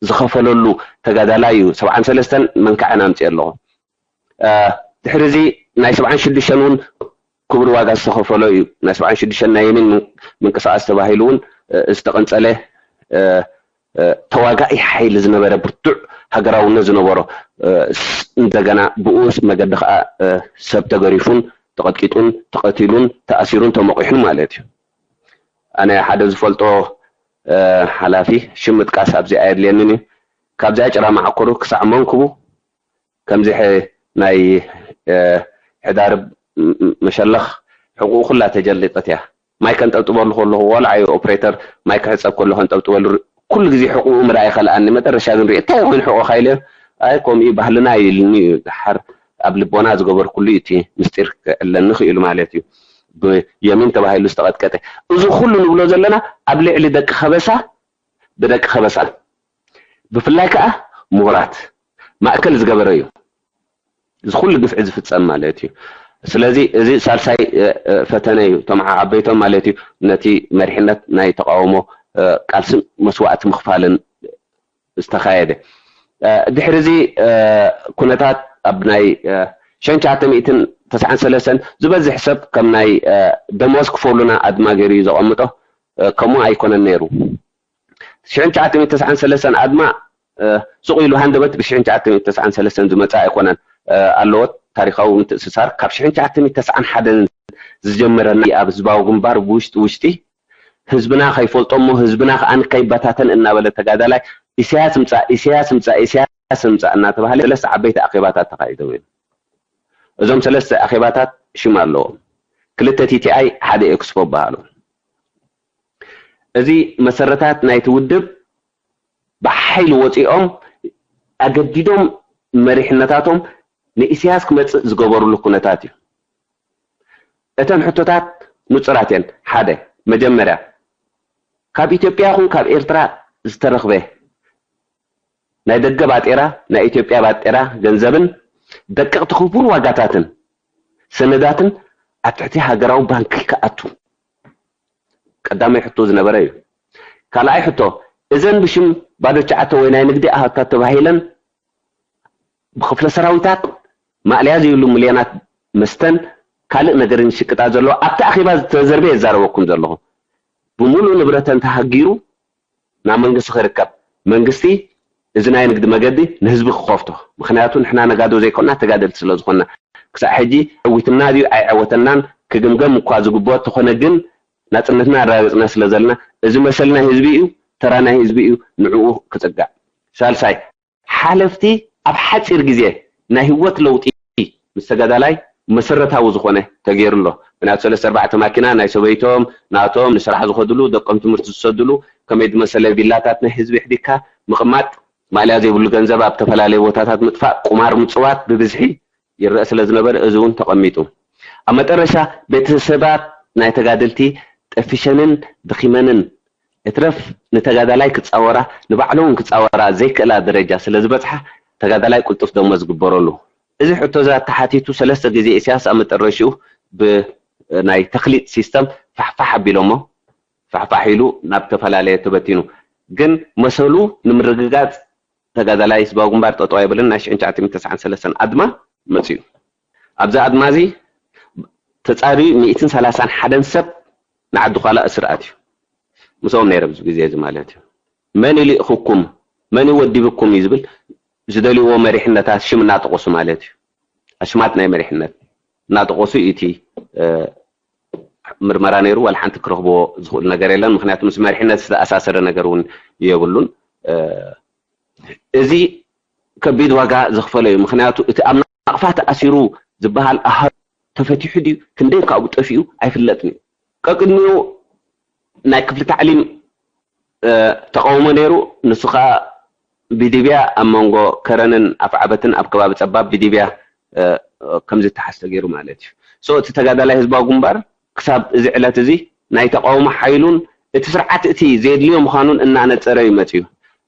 ዝኸፈለሉ ተጋዳላይ እዩ። ሰብዓን ሰለስተን መንካዕን ኣምፅእ ኣለኹ። ድሕሪ እዚ ናይ ሰብዓን ሽዱሽተን እውን ክቡር ዋጋ ዝተኸፈሎ እዩ። ናይ ሰብዓን ሽዱሽተን ናይ የሜን ምንቅስቃስ ተባሂሉ እውን ዝተቐንፀለ ተዋጋኢ ሓይሊ ዝነበረ ብርቱዕ ሃገራውነት ዝነበሮ እንደገና ብኡስ መገዲ ከዓ ሰብ ተገሪፉን ተቐጥቂጡን ተቐቲሉን ተኣሲሩን ተመቂሑን ማለት እዩ። ኣነ ሓደ ዝፈልጦ ሓላፊ ሽም ምጥቃስ ኣብዚ ኣየድልየንን እዩ። ካብዚኣ ጭራ ማዕኮሩ ክሳዕ መንክቡ ከምዚ ናይ ሕዳር መሸለኽ ሕቁኡ ኩላ ተጀሊጠት እያ። ማይ ከንጠብጥበሉ ከለኹ ቆልዓ እዩ ኦፕሬተር ማይ ክሕፀብ ከሎ ከንጠብጥበሉ ኩሉ ግዜ ሕቁኡ ምርኣይ ከልኣኒ። መጠረሻ ግን ሪኦ እንታይ ኮይኑ ሕቁ ካይለ ኣይ ከምኡ ባህልና እዩ ኢልኒ እዩ። ድሓር ኣብ ልቦና ዝገበርኩሉ እዩ እቲ ምስጢር ክዕለኒ ክኢሉ ማለት እዩ። ብየሚን ተባሂሉ ዝተቐጥቀጠ እዚ ኩሉ ንብሎ ዘለና ኣብ ልዕሊ ደቂ ከበሳ ብደቂ ከበሳ ብፍላይ ከዓ ምሁራት ማእከል ዝገበረ እዩ። እዚ ኩሉ ግፍዒ ዝፍፀም ማለት እዩ። ስለዚ እዚ ሳልሳይ ፈተነ እዩ። እቶም ዓበይቶም ማለት እዩ ነቲ መሪሕነት ናይ ተቃውሞ ቃልስን መስዋእቲ ምኽፋልን ዝተኻየደ። ድሕሪ እዚ ኩነታት ኣብ ናይ ሽሕን ትሽዓተ ሚእትን ተስዓን ሰለስተን ዝበዝሕ ሰብ ከም ናይ ደሞዝ ክፈሉና ኣድማ ገይሩ እዩ ዘቐምጦ። ከምኡ ኣይኮነን ነይሩ። ሽሕን ትሽዓተ ሚእትን ተስዓን ሰለስተን ኣድማ ሱቕ ኢሉ ሃንደበት ብሽሕን ትሽዓተ ሚእትን ተስዓን ሰለስተን ዝመፀ ኣይኮነን። ኣለዎ ታሪኻዊ ምትእስሳር ካብ ሽሕን ትሽዓተ ሚእትን ተስዓን ሓደን ዝጀመረ ናይ ኣብ ህዝባዊ ግንባር ብውሽጢ ውሽጢ ህዝብና ከይፈልጦ እሞ ህዝብና ከዓ ከይበታተን እናበለ ተጋዳላይ ኢሳያስ ምፃእ ኢሳያስ ምፃእ ኢሳያስ ምፃእ እናተባሃለ ሰለስተ ዓበይቲ ኣኼባታት ተኻይዶም እዮም። እዞም ሰለስተ ኣኼባታት ሽም ኣለዎም። ክልተ ቲቲኣይ ሓደ ኤክስፖ በሃሉ። እዚ መሰረታት ናይቲ ውድብ ብሓይሊ ወፂኦም ኣገዲዶም መሪሕነታቶም ንኢሳያስ ክመፅእ ዝገበሩሉ ኩነታት እዩ። እተን ሕቶታት ንፁራት እየን። ሓደ መጀመርያ ካብ ኢትዮጵያ ይኹን ካብ ኤርትራ ዝተረኽበ ናይ ደገ ባጤራ ናይ ኢትዮጵያ ባጤራ ገንዘብን ደቀቕቲ ክቡር ዋጋታትን ሰነዳትን ኣብ ትሕቲ ሃገራዊ ባንኪ ክኣቱ ቀዳማይ ሕቶ ዝነበረ እዩ። ካልኣይ ሕቶ እዘን ብሽም ባዶ ቻዕተ ወይ ናይ ንግዲ ኣሃታት ተባሂለን ብክፍለ ሰራዊታት ማእለያ ዘይብሉ ሚልዮናት መስተን ካልእ ነገርን ይሽቅጣ ዘለዎ ኣብቲ ኣኼባ ዝተዘርበ የዛረበኩም ዘለኹ ብምሉእ ንብረተን ተሃጊሩ ናብ መንግስቲ ክርከብ መንግስቲ እዚ ናይ ንግዲ መገዲ ንህዝቢ ክኸፍቶ ምክንያቱ ንሕና ነጋዶ ዘይኮና ተጋደልቲ ስለ ዝኾና ክሳዕ ሕጂ ዕዊትና ድዩ ኣይዐወተናን ክግምገም እኳ ዝግብኦ ተኾነ ግን ናፅነትና ኣረጋግፅና ስለ ዘለና እዚ መሰል ናይ ህዝቢ እዩ ተራ ናይ ህዝቢ እዩ ንዕኡ ክፅጋዕ ሳልሳይ ሓለፍቲ ኣብ ሓፂር ግዜ ናይ ህይወት ለውጢ ምስ ተጋዳላይ መሰረታዊ ዝኾነ ተገይሩ ኣሎ። ብናብ ሰለስተ ኣርባዕተ ማኪና ናይ ሰበይቶም ናቶም ንስራሕ ዝኸድሉ ደቆም ትምህርቲ ዝሰድሉ ከመይ ዝመሰለ ቪላታት ናይ ህዝቢ ሕዲካ ምቕማጥ ማእለያ ዘይብሉ ገንዘብ ኣብ ዝተፈላለዩ ቦታታት ምጥፋእ ቁማር ምፅዋት ብብዝሒ ይረአ ስለ ዝነበረ እዚ እውን ተቐሚጡ። ኣብ መጠረሻ ቤተሰባት ናይ ተጋደልቲ ጠፊሸንን ደኺመንን እትረፍ ንተጋዳላይ ክፃወራ ንባዕሉ እውን ክፃወራ ዘይክእላ ደረጃ ስለ ዝበፅሓ ተጋዳላይ ቅልጡፍ ደሞ ዝግበረሉ እዚ ሕቶ እዚ ኣተሓቲቱ ሰለስተ ግዜ ኢሳያስ ኣብ መጠረሽኡ ብናይ ተክሊጥ ሲስተም ፋሕፋሕ ኣቢሎሞ ፋሕፋሕ ኢሉ ናብ ተፈላለየ ተበቲኑ ግን መሰሉ ንምርግጋፅ ተጋዳላይ ህዝባዊ ግንባር ጠጠው ኣይበለን። ናይ ሽሕን ትሽዓተ ሚእትን ተስዓን ሰለስተን ኣድማ መፅዩ። ኣብዚ ኣድማ እዚ ተፃርዩ ሚእትን ሰላሳን ሓደን ሰብ ንዓዲ ኳላ እስር ኣትዩ። ምስኦም ነይረ ኣብዚ ግዜ እዚ ማለት እዩ። መን ይልእኽኩም፣ መን ይወዲብኩም እዩ ዝብል ዝደልይዎ መሪሕነታት ሽም እናጠቐሱ ማለት እዩ። ኣሽማት ናይ መሪሕነት እናጠቐሱ እዩ እቲ ምርመራ ነይሩ። ዋላ ሓንቲ ክረኽብዎ ዝኽእሉ ነገር የለን። ምክንያቱ ምስ መሪሕነት ዝተኣሳሰረ ነገር እውን የብሉን። እዚ ከቢድ ዋጋ ዘኽፈለ እዩ። ምክንያቱ እቲ ኣብ ናቕፋ ተኣሲሩ ዝበሃል ኣሃዱ ተፈቲሑ ድዩ፣ ክንደይ ካብኡ ጠፊኡ ኣይፍለጥን እዩ። ቀቅድሚኡ ናይ ክፍሊ ታዕሊም ተቃውሞ ነይሩ። ንሱ ከዓ ብዲብያ ኣብ መንጎ ከረንን ኣፍዓበትን ኣብ ከባቢ ጸባብ ብዲብያ ከም ዝተሓዝ ተገይሩ ማለት እዩ። ሶ እቲ ተጋዳላይ ህዝባዊ ግንባር ክሳብ እዚ ዕለት እዚ ናይ ተቃውሞ ሓይሉን እቲ ስርዓት እቲ ዘየድልዮ ምዃኑን እናነጸረ እዩ መጽዩ።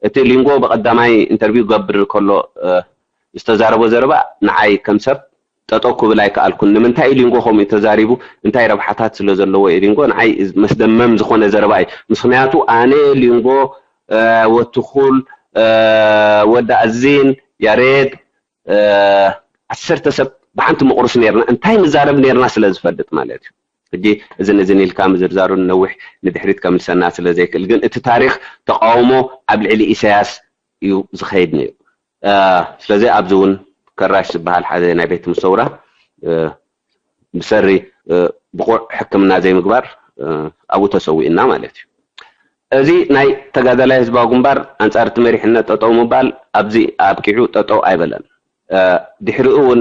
እቲ ሊንጎ ብቐዳማይ ኢንተርቪው ገብር ከሎ ዝተዛረቦ ዘረባ ንዓይ ከም ሰብ ጠጠው ክብል ኣይከኣልኩን። ንምንታይ ኢሊንጎ ከምኡ ተዛሪቡ? እንታይ ረብሓታት ስለ ዘለዎ ኢሊንጎ ንዓይ መስደመም ዝኾነ ዘረባ እዩ። ምክንያቱ ኣነ ሊንጎ ወትኹል ወዲ ኣዚን ያሬድ ዓሰርተ ሰብ ብሓንቲ መቑርስ ነርና እንታይ ንዛረብ ነርና ስለ ዝፈልጥ ማለት እዩ። ሕጂ እዝን እዝን ኢልካ ምዝርዛሩ ነዊሕ ንድሕሪት ከምልሰና ስለ ዘይክእል ግን እቲ ታሪክ ተቃውሞ ኣብ ልዕሊ ኢሳያስ እዩ ዝኸይድ ነይሩ። ስለዚ ኣብዚ እውን ከራሽ ዝበሃል ሓደ ናይ ቤት ሙሰውራ ብሰሪ ብቑዕ ሕክምና ዘይምግባር ኣብኡ ተሰዊእና ማለት እዩ። እዚ ናይ ተጋዳላይ ህዝባዊ ግንባር ኣንጻር እቲ መሪሕነት ጠጠው ምባል ኣብዚ ኣብቂዑ ጠጠው ኣይበለን። ድሕሪኡ እውን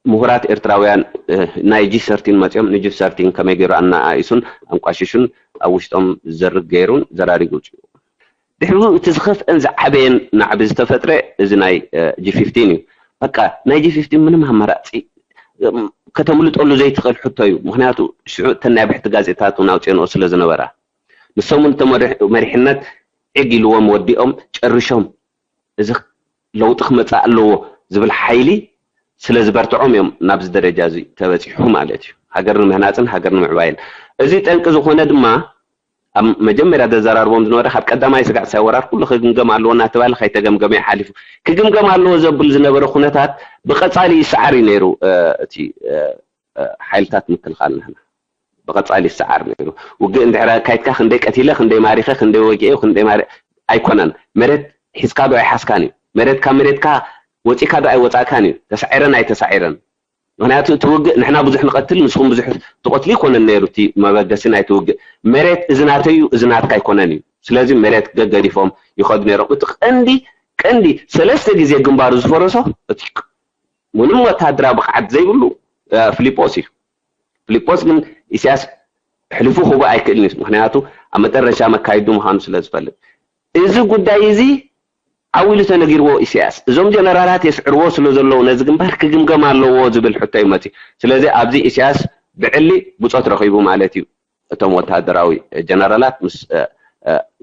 ምሁራት ኤርትራውያን ናይ ጂ ሰርቲን መፅኦም ንጂ ሰርቲን ከመይ ገይሩ ኣናኣኢሱን ኣንቋሽሹን ኣብ ውሽጦም ዝዘርግ ገይሩን ዘራሪጉ ውፅኡ። ድሕሪኡ እቲ ዝኸፍአን ዝዓበየን ናዕቢ ዝተፈጥረ እዚ ናይ ጂ ፊፍቲን እዩ። በቃ ናይ ጂ ፊፍቲን ምንም ኣማራፂ ከተምልጠሉ ዘይትኽእል ሕቶ እዩ። ምክንያቱ ሽዑ እተን ናይ ብሕቲ ጋዜጣታት እውን ኣውፅኦንኦ ስለ ዝነበራ ንሶም እውን እቶም መሪሕነት ዕግ ኢልዎም ወዲኦም ጨርሾም እዚ ለውጢ ክመፅእ ኣለዎ ዝብል ሓይሊ ስለ ዝበርትዖም እዮም ናብዚ ደረጃ እዚ ተበፂሑ ማለት እዩ። ሃገር ንምህናፅን ሃገር ንምዕባይን እዚ ጠንቂ ዝኾነ ድማ ኣብ መጀመርያ ዘዘራርቦም ዝነበረ ካብ ቀዳማይ ስጋዕ ሳይ ወራር ኩሉ ክግምገም ኣለዎ እናተባለ ከይተገምገመ እዩ ሓሊፉ። ክግምገም ኣለዎ ዘብል ዝነበረ ኩነታት ብቐፃሊ ይሰዓር እዩ ነይሩ እቲ ሓይልታት ምክልኻል ንሕና ብቐፃሊ ይሰዓር ነይሩ። ውግእ እንድሕር ኣካይድካ ክንደይ ቀቲለ፣ ክንደይ ማሪኸ፣ ክንደይ ወጊኤ፣ ክንደይ ማሪ ኣይኮነን። መሬት ሒዝካ ዶ ኣይሓዝካን እዩ። መሬት ካብ መሬትካ ወፂእካ ዶ ኣይወፃእካን እዩ። ተሳዒረን ኣይተሳዒረን። ምክንያቱ እቲ ውግእ ንሕና ብዙሕ ንቐትል ንስኹም ብዙሕ ትቐትሉ ኣይኮነን ነይሩ እቲ መበገሲ ናይቲ ውግእ። መሬት እዚ ናተይ እዩ፣ እዚ ናትካ ኣይኮነን እዩ። ስለዚ መሬት ገገዲፎም ይኸዱ ነይሮም። እቲ ቀንዲ ቀንዲ ሰለስተ ግዜ ግንባሩ ዝፈረሶ እቲ ምንም ወታደራዊ ብቕዓት ዘይብሉ ፊሊጶስ እዩ። ፊሊጶስ ግን ኢሳያስ ሕልፉ ክህቦ ኣይክእልን እዩ። ምክንያቱ ኣብ መጠረሻ መካይዱ ምዃኑ ስለ ዝፈልጥ እዚ ጉዳይ እዚ ዓው ኢሉ ተነጊርዎ ኢሳያስ። እዞም ጀነራላት የስዕርዎ ስለ ዘለዉ ነዚ ግንባር ክግምገም ኣለዎ ዝብል ሕቶ እዩ መፅዩ። ስለዚ ኣብዚ ኢሳያስ ብዕሊ ብፆት ረኺቡ ማለት እዩ። እቶም ወታደራዊ ጀነራላት ምስ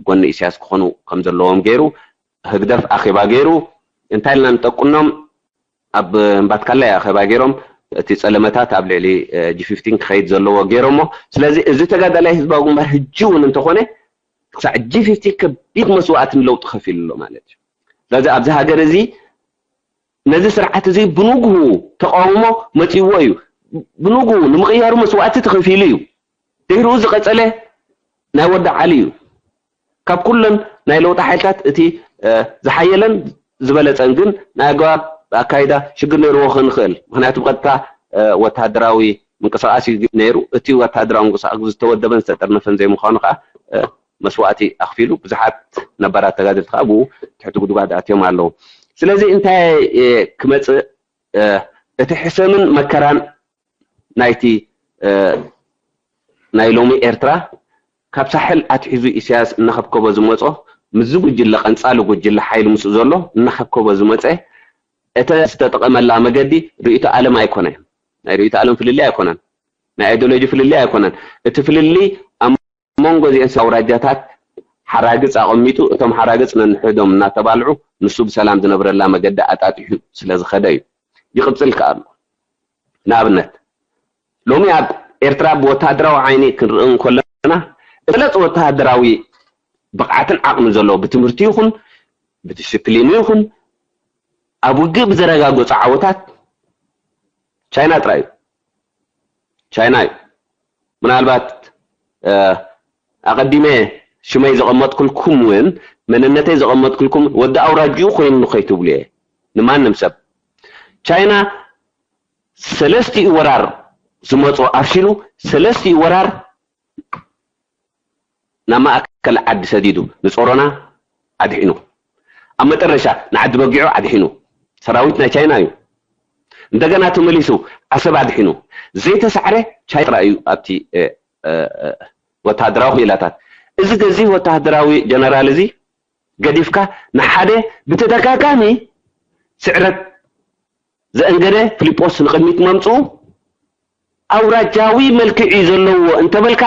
ጎኒ ኢሳያስ ክኾኑ ከም ዘለዎም ገይሩ ህግደፍ ኣኼባ ገይሩ እንታይ ኢልና ንጠቁኖም ኣብ እምባትካላይ ኣኼባ ገይሮም እቲ ጸለመታት ኣብ ልዕሊ ጂ ፊፍቲን ክኸይድ ዘለዎ ገይሮሞ። ስለዚ እዚ ተጋዳላይ ህዝባዊ ግንባር ህጂ እውን እንተኾነ ክሳዕ ጂ ፊፍቲን ከቢድ መስዋእትን ለውጢ ከፊሉ ኣሎ ማለት እዩ። ስለዚ ኣብዚ ሃገር እዚ ነዚ ስርዓት እዚ ብንግሁ ተቃውሞ መፅይዎ እዩ። ብንግሁ ንምቕያሩ መስዋእቲ ተኸፊሉ እዩ። ድሕሪኡ ዝቐፀለ ናይ ወዲ ዓሊ እዩ። ካብ ኩለን ናይ ለውጢ ሓይልታት እቲ ዝሓየለን ዝበለፀን ግን ናይ ኣገባብ ኣካይዳ ሽግር ነይርዎ ክንኽእል። ምክንያቱ ብቐጥታ ወታደራዊ ምንቅስቃስ እዩ ነይሩ። እቲ ወታደራዊ ምንቅስቃስ ዝተወደበን ዝተጠርነፈን ዘይምዃኑ ከዓ መስዋእቲ ኣኽፊሉ። ብዙሓት ነባራት ተጋደልቲ ከዓ ብኡ ትሕቲ ጉድጓድ ኣትዮም ኣለዉ። ስለዚ እንታይ ክመፅእ እቲ ሕሰምን መከራን ናይቲ ናይ ሎሚ ኤርትራ ካብ ሳሕል ኣትሒዙ ኢሳያስ እናኸብከቦ ዝመጾ ምስዚ ጉጅለ ቀንጻሊ ጉጅለ ሓይሊ ምስኡ ዘሎ እናኸብከቦ ዝመጸ እተ ዝተጠቐመላ መገዲ ርእይቶ ዓለም ኣይኮነን። ናይ ርእይቶ ዓለም ፍልልይ ኣይኮነን። ናይ ኣይዲዮሎጂ ፍልልይ ኣይኮነን። እቲ ፍልልይ ኣብ መንጎ እዚአን ኣውራጃታት ሓራግጽ ኣቐሚጡ እቶም ሓራግጽ ነንሕዶም እናተባልዑ ንሱ ብሰላም ዝነብረላ መገዲ ኣጣጢሑ ስለ ዝኸደ እዩ። ይቕጽል ከኣ ኣሎ። ንኣብነት ሎሚ ኣብ ኤርትራ ብወተሃደራዊ ዓይኒ ክንርኢ እንከለና እቲ በለጸ ወተሃደራዊ ብቕዓትን ዓቕምን ዘለዎ ብትምህርቲ ይኹን ብዲስፕሊኑ ይኹን ኣብ ውግእ ብዘረጋገጹ ዓወታት ቻይና ጥራይ እዩ። ቻይና እዩ። ምናልባት ኣቐዲመ ሽመይ ዘቐመጥኩልኩም እውን መንነተይ ዘቐመጥኩልኩም ወዲ ኣውራጅኡ ኮይኑ ከይትብሉ እየ ንማንም ሰብ። ቻይና ሰለስቲኡ ወራር ዝመጾ ኣፍሽሉ፣ ሰለስቲኡ ወራር ናብ ማእከል ዓዲ ሰዲዱ ንጾሮና ኣድሒኑ፣ ኣብ መጠረሻ ንዓዲ በጊዑ ኣድሒኑ። ሰራዊት ናይ ቻይና እዩ። እንደገና ተመሊሱ ዓሰብ ኣድሒኑ። ዘይተሳዕረ ቻይና ጥራይ እዩ ኣብቲ ወተሃደራዊ ክኢላታት። እዚ ገዚፍ ወተሃደራዊ ጀነራል እዚ ገዲፍካ ንሓደ ብተደጋጋሚ ስዕረት ዘእንገደ ፊሊጶስ ንቕድሚት መምፅኡ ኣውራጃዊ መልክዕ እዩ ዘለዎ እንተበልካ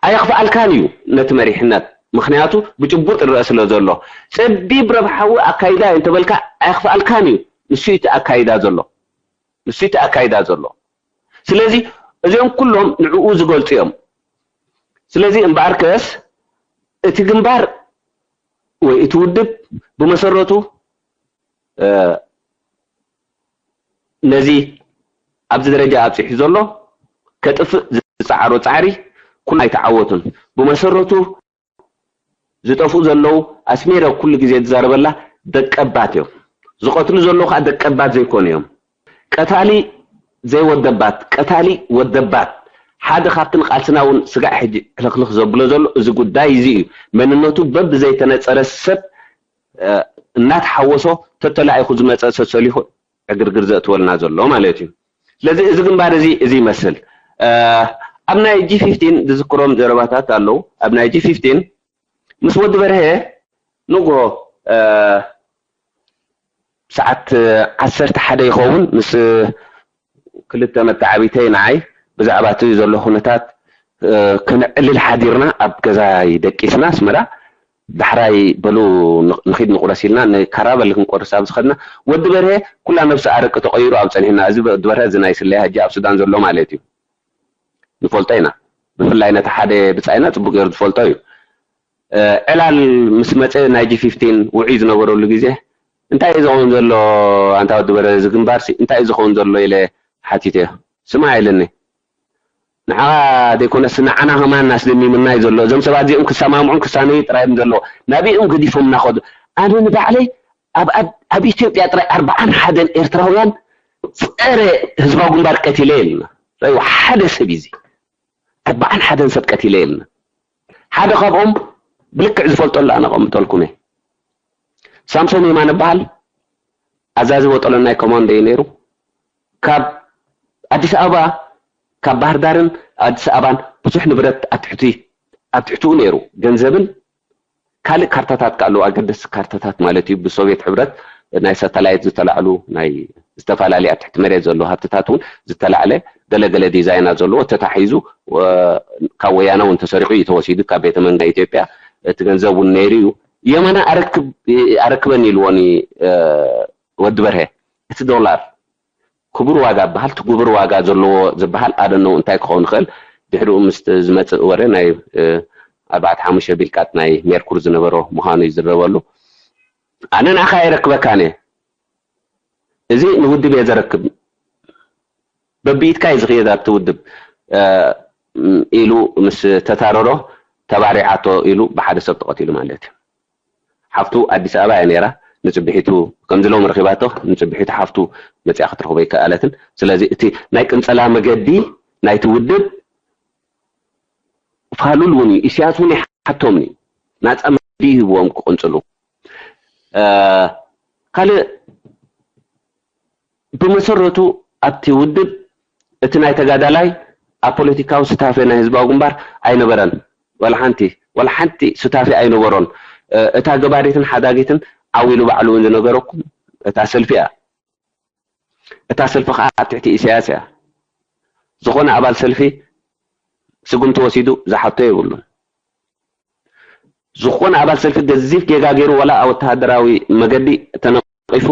ኣየኽፍኣልካን እዩ ነቲ መሪሕነት። ምኽንያቱ ብጭቡጥ ይረአ ስለ ዘሎ ጸቢብ ረብሓዊ ኣካይዳ እዩ እንተበልካ ኣየኽፍኣልካን እዩ። ንሱ እቲ ኣካይዳ ዘሎ ንሱ እቲ ኣካይዳ ዘሎ። ስለዚ እዚኦም ኩሎም ንዕኡ ዝገልፁ እዮም። ስለዚ እምበኣርከስ እቲ ግንባር ወይ እቲ ውድብ ብመሰረቱ ነዚ ኣብዚ ደረጃ ኣብፂሑ ዘሎ ከጥፍእ ዝፃዓሮ ፃዕሪ ኩሉ ኣይተዓወቱን። ብመሰረቱ ዝጠፍኡ ዘለዉ ኣስሜረ ኩሉ ግዜ ዝዛረበላ ደቀባት እዮም። ዝቐትሉ ዘለዉ ከዓ ደቀባት ዘይኮኑ እዮም። ቀታሊ ዘይወደባት ቀታሊ ወደባት ሓደ ካብቲ ንቃልስና እውን ስጋዕ ሕጂ ሕልኽልኽ ዘብሎ ዘሎ እዚ ጉዳይ እዚ እዩ። መንነቱ በብዘይተነፀረ ሰብ እናተሓወሶ ተተላኢኹ ዝመፀ ሰሰሊኹ ዕግርግር ዘእትወልና ዘሎ ማለት እዩ። ስለዚ እዚ ግንባር እዚ እዚ ይመስል። ኣብ ናይ ጂ ፊፍቲን ዝዝክሮም ዘረባታት ኣለዉ። ኣብ ናይ ጂ ፊፍቲን ምስ ወዲ በርሀ ንግሆ ሰዓት ዓሰርተ ሓደ ይኸውን ምስ ክልተ መተዓቢተይ ንዓይ ብዛዕባ እቲ ዘሎ ኩነታት ክነዕልል ሓዲርና ኣብ ገዛይ ደቂስና ኣስመራ ዳሕራይ በሉ ንኺድ ንቁረስ ኢልና ንካራቨል ክንቆርስ ኣብ ዝኸድና ወዲ በርሀ ኩላ ነብሱ ኣረቂ ተቐይሩ ኣብ ጸኒሕና። እዚ ወዲ በርሀ እዚ ናይ ስለያ ሕጂ ኣብ ሱዳን ዘሎ ማለት እዩ። ንፈልጦ ኢና። ብፍላይ ነቲ ሓደ ብጻይና ጽቡቅ ገይሩ ዝፈልጦ እዩ። ዕላል ምስ መጸ ናይ ጂ ፊፍቲን ውዑይ ዝነበረሉ ግዜ እንታይ እዩ ዝኸውን ዘሎ ኣንታ ወዲ በርሀ እዚ ግንባርሲ እንታይ እዩ ዝኸውን ዘሎ ኢለ ሓቲተዮ። ስማዕ ኢለኒ። ንዓኻ ዘይኮነስ ንዓና ከማን ኣስደሚምና እዩ ዘሎ። እዞም ሰባት እዚኦም ክሰማምዑን ክሳነዩ ጥራይ እዮም ዘለዎ። ናበይ እዮም ገዲፎምና ከዱ? ኣነ ንባዕለይ ኣብ ኣብ ኢትዮጵያ ጥራይ ኣርብዓን ሓደን ኤርትራውያን ጸረ ህዝባዊ ግንባር ቀቲለ ኢልና። ረእይዎ ሓደ ሰብ እዩ እዚ። ኣርብዓን ሓደን ሰብ ቀቲለ ኢልና። ሓደ ካብኦም ብልክዕ ዝፈልጦ ኣሎ ኣነ ኣቐምጠልኩም እየ። ሳምሶም የማነ በሃል ኣዛዚ ወጠሎናይ ኮማንዶ እዩ ነይሩ። ካብ ኣዲስ ኣበባ ካብ ባህር ዳርን ኣዲስ ኣበባን ብዙሕ ንብረት ኣብ ትሕቲ ኣብ ትሕትኡ ነይሩ። ገንዘብን ካልእ ካርታታት ከ ኣለዉ፣ ኣገደስቲ ካርታታት ማለት እዩ። ብሶቪየት ሕብረት ናይ ሳተላይት ዝተላዕሉ ናይ ዝተፈላለዩ ኣብ ትሕቲ መሬት ዘለዉ ሃብትታት እውን ዝተላዕለ ገለገለ ዲዛይናት ዘለዎ ተታሒዙ ካብ ወያነ እውን ተሰሪሑ እዩ ተወሲዱ ካብ ቤተ መንግስቲ ኢትዮጵያ። እቲ ገንዘብ እውን ነይሩ እዩ። የማነ ኣረክብ ኣረክበኒ ኢልዎኒ ወዲ በርሀ እቲ ዶላር ክቡር ዋጋ በሃል እቲ ጉቡር ዋጋ ዘለዎ ዝበሃል ኣደነው እንታይ ክኸውን ይኽእል ድሕሪኡ ምስ ዝመፅእ ወረ ናይ ኣርባዕተ ሓሙሽተ ቢልቃት ናይ ሜርኩር ዝነበሮ ምዃኑ ይዝረበሉ። ኣነ ንኣኻ የረክበካን እየ። እዚ ንውድብ እየ ዘረክብ። በብኢድካ እዩ ዝኽየድ ኣብቲ ውድብ ኢሉ ምስ ተታረሮ ተባሪዓቶ ኢሉ ብሓደ ሰብ ተቐቲሉ ማለት እዩ። ሓፍቱ ኣዲስ ኣበባ እያ ነይራ። ንፅብሒቱ ከምዚ ሎም ረኺባቶ ንፅብሒቱ ሓፍቱ መፅያ ክትረኽቦ ይከኣለትን። ስለዚ እቲ ናይ ቅንፀላ መገዲ ናይቲ ውድብ ፋሉል እውን እዩ። ኢሳያስ እውን ይሓቶም እዩ። ናፃ መገዲ ይህብዎም ክቕንፅሉ። ካልእ ብመሰረቱ ኣብቲ ውድብ እቲ ናይ ተጋዳላይ ኣብ ፖለቲካዊ ስታፌ ናይ ህዝባዊ ግንባር ኣይነበረን። ዋላ ሓንቲ ዋላ ሓንቲ ስታፌ ኣይነበሮን። እታ ገባሪትን ሓዳጊትን ዓው ኢሉ ባዕሉ እውን ዝነገረኩም እታ ሰልፊ እያ። እታ ሰልፊ ከዓ ኣብ ትሕቲ ኢሳያስ እያ። ዝኾነ ኣባል ሰልፊ ስጉምቲ ወሲዱ ዝሓቶ የብሉን። ዝኾነ ኣባል ሰልፊ ገዚፍ ጌጋ ገይሩ ዋላ ኣብ ወተሃደራዊ መገዲ ተነቒፉ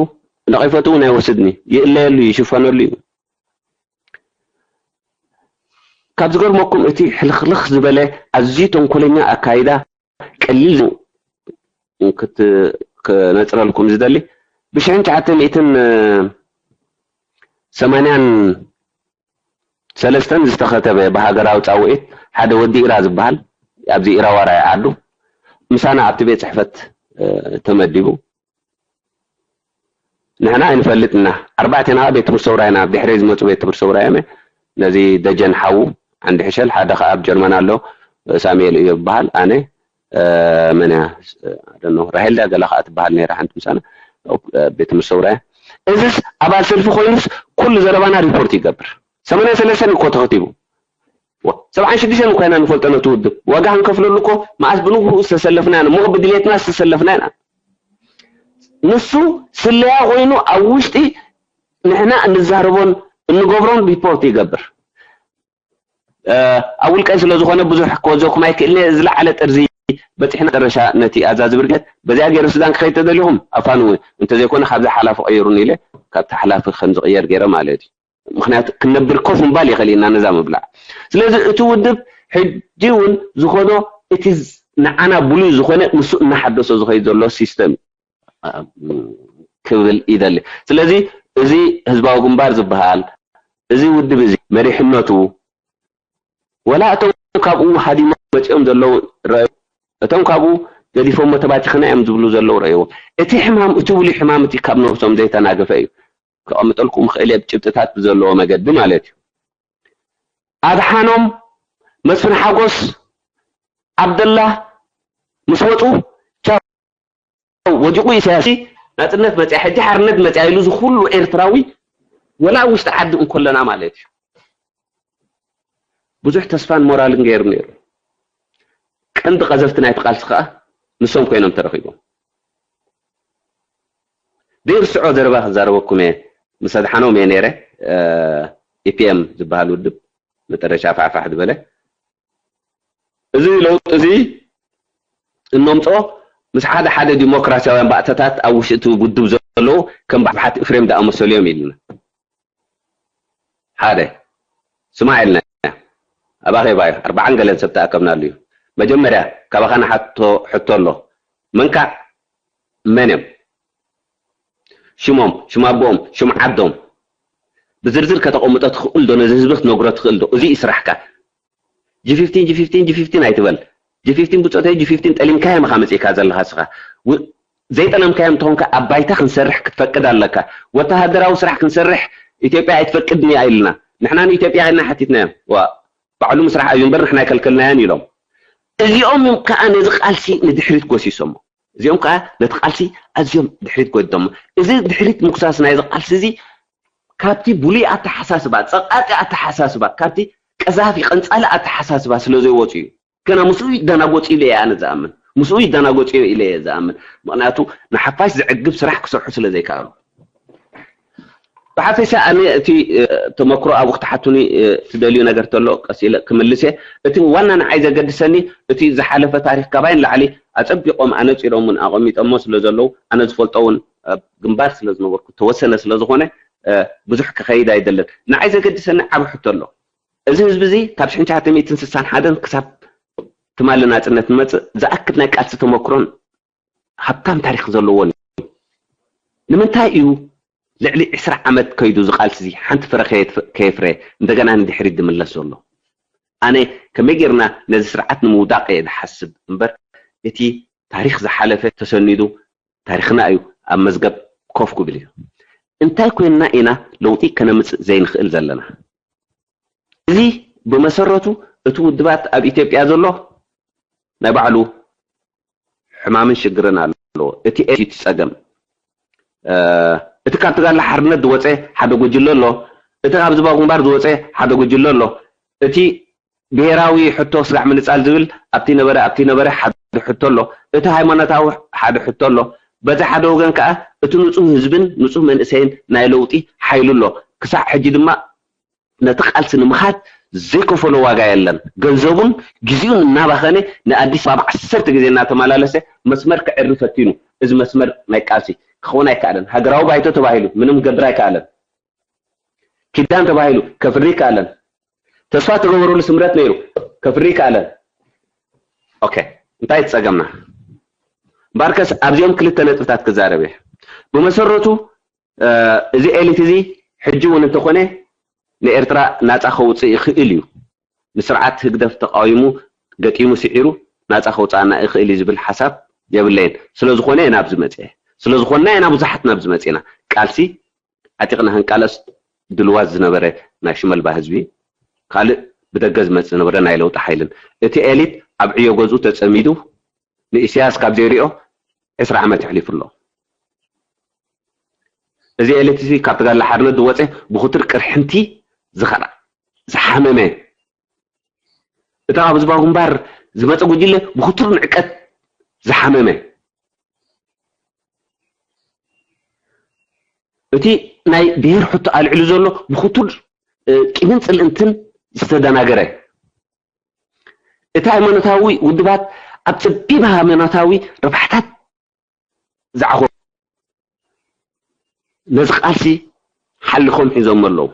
ነቐፈቱ እውን ኣይወስድን እዩ። ይእለየሉ እዩ፣ ይሽፈነሉ እዩ። ካብ ዝገርመኩም እቲ ሕልኽልኽ ዝበለ ኣዝዩ ተንኮለኛ ኣካይዳ ቀሊል ክነፅረልኩም ዝደሊ ብሽሕን ትሽዓተ ሚእትን ሰማንያን ሰለስተን ዝተኸተበ ብሃገራዊ ፃውዒት ሓደ ወዲ ኢራ ዝበሃል ኣብዚ ኢራዋራ ዓዱ ምሳና ኣብቲ ቤት ፅሕፈት ተመዲቡ ንሕና ኣይንፈልጥ ኢና ኣርባዕቴና ቤት ትምህርቲ ሰውራ ኢና ድሕሪ ዝመፁ ቤት ትምህርቲ ሰውራ እዮም ነዚ ደጀን ሓዉ ዓንዲ ሕሸል ሓደ ከዓ ኣብ ጀርመን ኣሎ ሳሙኤል እዩ ዝበሃል ኣነ መን እያ ራሄል ዳ ገላ ከዓ ትበሃል ነራ ሓንቲ ምሳና ቤት ትምህርቲ ሰውራ እያ እዚስ ኣባል ሰልፊ ኮይኑስ ኩሉ ዘረባና ሪፖርት ይገብር ሰማንያ ሰለስተን እኮ ተኸቲቡ ሰብዓን ሽዱሽተን እኮ ኢና ንፈልጦ ነቲ ውድብ ዋጋ ክንከፍለሉ እኮ መዓስ ብንግህኡ ዝተሰለፍና ኢና ምቕ ብድሌትና ዝተሰለፍና ኢና ንሱ ስለያ ኮይኑ ኣብ ውሽጢ ንሕና እንዛረቦን እንገብሮን ሪፖርት ይገብር ኣብ ውልቀይ ስለ ዝኾነ ብዙሕ ክወዘኩም ኣይክእልን ዝለዓለ ጥርዚ በፂሕና መጨረሻ ነቲ ኣዛዚ ብርጌድ በዚኣ ገይሩ ሱዳን ክኸይድ ተደሊኹም ኣፋንው እንተዘይኮነ ካብዚ ሓላፊ ቀይሩኒ ኢለ ካብቲ ሓላፊ ከም ዝቕየር ገይረ ማለት እዩ ምክንያቱ ክነብር ኮፍ ምባል ይኽእል ኢና ነዛ ምብላዕ ስለዚ እቲ ውድብ ሕጂ እውን ዝኾኖ እቲ ንዓና ብሉይ ዝኾነ ንሱ እናሓደሶ ዝኸይድ ዘሎ ሲስተም ክብል ይደሊ ስለዚ እዚ ህዝባዊ ግንባር ዝበሃል እዚ ውድብ እዚ መሪሕነቱ ወላ እቶም ካብኡ ሃዲሞም መፂኦም ዘለዉ ረኣዩ እቶም ካብኡ ገዲፎሞ ተባቲኽና እዮም ዝብሉ ዘለዉ ረእይዎም እቲ ሕማም እቲ ብሉይ ሕማም እቲ ካብ ነብሶም ዘይተናገፈ እዩ ከቐምጠልኩም ክእል እየ ብጭብጥታት ብዘለዎ መገዲ ማለት እዩ ኣድሓኖም መስፍን ሓጎስ ዓብደላ ምስ ወፁ ቻው ወዲቑ ኢሳያስ ናፅነት መፅያ ሕጂ ሓርነት መፅያ ኢሉ ዝኩሉ ኤርትራዊ ወላ ውሽጢ ዓዲ እንኮለና ማለት እዩ ብዙሕ ተስፋን ሞራልን ገይሩ ነይሩ ቀንዲ ቀዘፍቲ ናይቲ ቃልሲ ከዓ ንሶም ኮይኖም ተረኪቦም ዘይርስዖ ዘረባ ክዛረበኩም እየ ምስ ኣድሓኖም እየ ነይረ ኢፒኤም ዝበሃል ውድብ መጠረሻ ፋሕፋሕ ዝበለ እዚ ለውጢ እዚ እነምፅኦ ምስ ሓደ ሓደ ዲሞክራሲያውያን ባእተታት ኣብ ውሽጢ ውድብ ዘለዉ ከም ባሕባሓት እፍሬም ዝኣመሰሉ እዮም ኢልና ሓደ ስማዕ ኢልና ኣባኼባ እዩ ኣርባዓን ገለን ሰብ ተኣከብናሉ እዩ መጀመርያ ካባኻ ንሓቶ ሕቶ ኣሎ መንካዕ መን እዮም ሽሞም ሽም ኣቦኦም ሽም ዓዶም ብዝርዝር ከተቐምጦ ትኽእል ዶ ነዚ ህዝቢ ክትነግሮ ትኽእል ዶ እዚ እዩ ስራሕካ ጂ ፊፍቲን ጂ ፊፍቲን ጂ ፊፍቲን ኣይትበል ጂ ፊፍቲን ብፆተይ ጂ ፊፍቲን ጠሊምካዮም ኢኻ መፂእካ ዘለኻ ስኻ ዘይጠለምካዮም እንተኾንካ ኣብ ባይታ ክንሰርሕ ክትፈቅድ ኣለካ ወተሃደራዊ ስራሕ ክንሰርሕ ኢትዮጵያ ኣይትፈቅድን እያ ኢልና ንሕና ንኢትዮጵያ ኸድና ሓቲትናዮም ዋ ባዕሉ ምስራሕ እዩ እምበር ንሕና ኣይከልከልናዮን ኢሎም እዚኦም እዮም ከዓ ነዚ ቃልሲ ንድሕሪት ጎሲሶሞ እዚኦም ከዓ ነቲ ቃልሲ ኣዝዮም ድሕሪት ጎዲዶሞ እዚ ድሕሪት ምጉሳስ ናይዚ ቃልሲ እዚ ካብቲ ብሉይ ኣተሓሳስባ ጸቃጢ ኣተሓሳስባ ካብቲ ቀዛፊ ቀንጻሊ ኣተሓሳስባ ስለ ዘይወፁ እዩ ገና ምስኡ ይደናጎፅ ኢለ እየ ኣነ ዝኣምን ምስኡ ይደናጎፅዮ ኢለ እየ ዝኣምን ምክንያቱ ንሓፋሽ ዘዕግብ ስራሕ ክሰርሑ ስለ ዘይከኣሉ ብሓፈሻ ኣነ እቲ ተመክሮ ኣብኡ ክትሓቱኒ ትደልዩ ነገር ተሎ ቀስ ኢለ ክምልስ እየ እቲ ዋና ንዓይ ዘገድሰኒ እቲ ዝሓለፈ ታሪክ ካባይ ንላዕሊ ኣፀቢቆም ኣነፂሮምን ኣቐሚጦሞ ስለ ዘለዉ ኣነ ዝፈልጦ እውን ኣብ ግንባር ስለ ዝነበርኩ ተወሰነ ስለ ዝኾነ ብዙሕ ክኸይድ ኣይደልን ንዓይ ዘገድሰኒ ዓብ ሕቶ ኣሎ እዚ ህዝቢ እዚ ካብ ሽሕን ትሽዓተ ሚእትን ስሳን ሓደን ክሳብ ትማሊ ናፅነት ንመፅእ ዝኣክል ናይ ቃልሲ ተመክሮን ሃብታም ታሪክ ዘለዎን እዩ ንምንታይ እዩ ልዕሊ ዕስራ ዓመት ከይዱ ዝቃልሲ እዚ ሓንቲ ፍረ ከየፍረ እንደገና ንድሕሪት ዝምለስ ዘሎ ኣነ ከመይ ጌርና ነዚ ስርዓት ንምውዳቅ እየ ዝሓስብ እምበር እቲ ታሪክ ዝሓለፈ ተሰኒዱ ታሪክና እዩ ኣብ መዝገብ ኮፍ ክብል እዩ እንታይ ኮይንና ኢና ለውጢ ከነምፅእ ዘይንክእል ዘለና እዚ ብመሰረቱ እቲ ውድባት ኣብ ኢትዮጵያ ዘሎ ናይ ባዕሉ ሕማምን ሽግርን ኣለዎ እቲ ኤ እቲ ፀገም እቲ ካብ ትጋላ ሓርነት ዝወፀ ሓደ ጉጅለ ኣሎ እቲ ካብ ዝባ ግንባር ዝወፀ ሓደ ጉጅለ ኣሎ እቲ ብሄራዊ ሕቶ ስጋዕ ምንፃል ዝብል ኣብቲ ነበረ ኣብቲ ነበረ ሓደ ሕቶ ኣሎ እቲ ሃይማኖታዊ ሓደ ሕቶ ኣሎ በዚ ሓደ ወገን ከዓ እቲ ንፁህ ህዝብን ንፁህ መንእሰይን ናይ ለውጢ ሓይሉ ኣሎ ክሳዕ ሕጂ ድማ ነቲ ቃልሲ ንምኻድ ዘይከፈሎ ዋጋ የለን። ገንዘቡን ግዜኡን እናባኸነ ንኣዲስ ኣበባ ዓሰርተ ግዜ እናተመላለሰ መስመር ከዕሪ ፈቲኑ። እዚ መስመር ናይ ቃልሲ ክኸውን ኣይከኣለን። ሃገራዊ ባይቶ ተባሂሉ ምንም ክገብር ኣይከኣለን። ኪዳን ተባሂሉ ከፍሪ ኣይከኣለን። ተስፋ ተገበረሉ ስምረት ነይሩ ከፍሪ ኣይከኣለን። ኦኬ እንታይ ጸገምና? እምበኣርከስ ኣብዚኦም ክልተ ነጥብታት ክዛረብ እየ። ብመሰረቱ እዚ ኤሊት እዚ ሕጂ እውን እንተኾነ ንኤርትራ ናፃ ከውፅእ ይኽእል እዩ። ንስርዓት ህግደፍ ተቃዊሙ ገጢሙ ስዒሩ ናፃ ከውፅኣና ይኽእል እዩ ዝብል ሓሳብ የብለይን። ስለዝኾነ ኢና ኣብዚ መፅአ። ስለዝኾንና ኢና ብዙሓት ናብዚ መፂና። ቃልሲ ዓጢቕና ክንቃለስ ድልዋት ዝነበረ ናይ ሽመልባ ህዝቢ፣ ካልእ ብደገ ዝመፅእ ዝነበረ ናይ ለውጢ ሓይልን፣ እቲ ኤሊት ኣብ ዕዮ ገዝኡ ተፀሚዱ ንኢሳያስ ካብ ዘይሪኦ ዕስራ ዓመት የሕሊፉ ኣሎ። እዚ ኤሊት እዚ ካብ ተጋድሎ ሓርነት ዝወፀ ብኽቱር ቅርሕንቲ ዝኸራ ዝሓመመ፣ እታ ካብ ህዝባዊ ግንባር ዝመፀ ጉጅለ ብኽቱር ንዕቀት ዝሓመመ፣ እቲ ናይ ብሄር ሕቶ ኣልዕሉ ዘሎ ብኽቱር ቂምን ፅልእንትን ዝተደናገረ፣ እቲ ሃይማኖታዊ ውድባት ኣብ ፀቢብ ሃይማኖታዊ ረብሓታት ዝዓኾ ነዚ ቃልሲ ሓሊኾም ሒዞም ኣለዉ።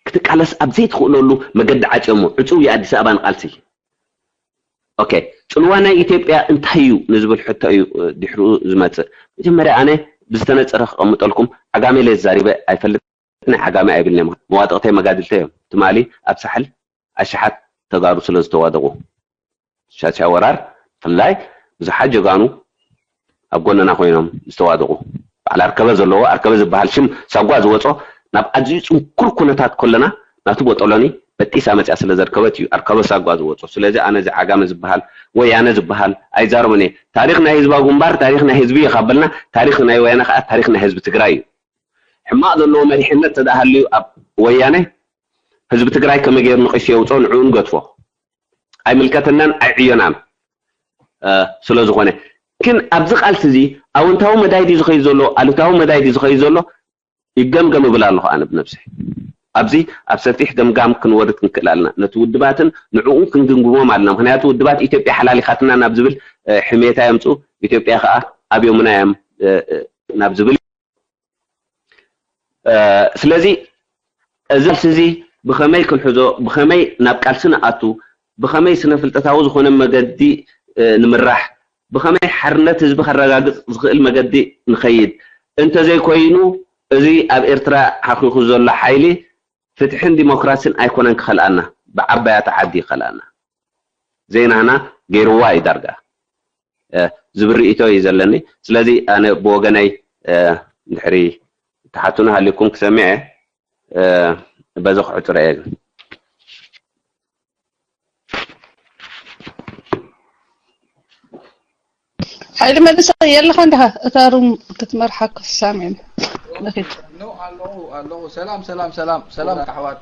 ክትቃለስ ኣብ ዘይትኽእለሉ መገዲ ዓፅዮሞ። ዕፁው እዩ ኣዲስ ኣበባ ንቃልሲ። ኦኬ፣ ፅልዋ ናይ ኢትዮጵያ እንታይ እዩ ንዝብል ሕቶ እዩ ድሕሩ ዝመፅእ። መጀመርያ ኣነ ብዝተነፀረ ክቐምጠልኩም። ዓጋመ ኢለ ዝዛሪበ ኣይፈልጥ ናይ ዓጋመ ኣይብልንዮም። መዋጥቕተይ መጋድልተይ እዮም። ትማሊ ኣብ ሳሕል ኣሽሓት ተጋሩ ስለ ዝተዋደቑ ሻሻ ወራር ብፍላይ ብዙሓት ጀጋኑ ኣብ ጎንና ኮይኖም ዝተዋደቑ። በዓል ኣርከበ ዘለዎ ኣርከበ ዝበሃል ሽም ሳጓ ዝወፆ ናብ ኣዝዩ ፅንኩር ኩነታት ከለና ናቱ ቦጦሎኒ በጢሳ መፅያ ስለ ዘርከበት እዩ ኣርከበ ሳጓ ዝወፆ። ስለዚ ኣነ እዚ ዓጋመ ዝበሃል ወያነ ዝበሃል ኣይዛረቦን እየ። ታሪክ ናይ ህዝባዊ ግንባር ታሪክ ናይ ህዝቢ እዩ ካበልና ታሪክ ናይ ወያነ ከዓ ታሪክ ናይ ህዝቢ ትግራይ እዩ። ሕማቕ ዘለዎ መሪሕነት ተደኣ ሃልዩ ኣብ ወያነ ህዝቢ ትግራይ ከመይ ገይሩ ንቂሱ የውፅኦ ንዕኡ ንገድፎ። ኣይምልከተናን ኣይዕዮናን ስለ ዝኾነ ግን ኣብዚ ቃልሲ እዚ ኣወንታዊ መዳይ ድዩ ዝኸይድ ዘሎ ኣሉታዊ መዳይ ድዩ ዝኸይድ ዘሎ ይገምገም እብል ኣለኹ ኣነ ብነብሰይ። ኣብዚ ኣብ ሰፊሕ ገምጋም ክንወርድ ክንክእል ኣለና። ነቲ ውድባትን ንዕኡ ክንግምግሞም ኣለና። ምክንያቱ ውድባት ኢትዮጵያ ሓላሊኻትና ናብ ዝብል ሕሜታ የምፅኡ፣ ኢትዮጵያ ከዓ ኣብዮምና እዮም ናብ ዝብል ስለዚ እዚ ቃልሲ እዚ ብኸመይ ክንሕዞ፣ ብኸመይ ናብ ቃልሲ ንኣቱ፣ ብኸመይ ስነ ፍልጠታዊ ዝኾነ መገዲ ንምራሕ፣ ብኸመይ ሓርነት ህዝቢ ከረጋግፅ ዝኽእል መገዲ ንኸይድ፣ እንተዘይኮይኑ እዚ ኣብ ኤርትራ ሓኺኹ ዘሎ ሓይሊ ፍትሕን ዲሞክራሲን ኣይኮነን ክኸልኣና፣ ብዓባያት ዓዲ ይኸልኣና። ዘይናህና ገይርዋ እዩ ዳርጋ ዝብል ርእይቶ እዩ ዘለኒ። ስለዚ ኣነ ብወገነይ እንድሕሪ ትሓቱኒ ሃሊኩም ክሰምዕ እየ። በዚ ክዕፅረ እየ። ሓይሊ መልሰ የለኻ እንዲኻ እታ ሩም ክትመርሓ ክሳምዕን ንኺድ ኣለኹ ኣለኹ። ሰላም ሰላም ሰላም ሰላም ኣሕዋት፣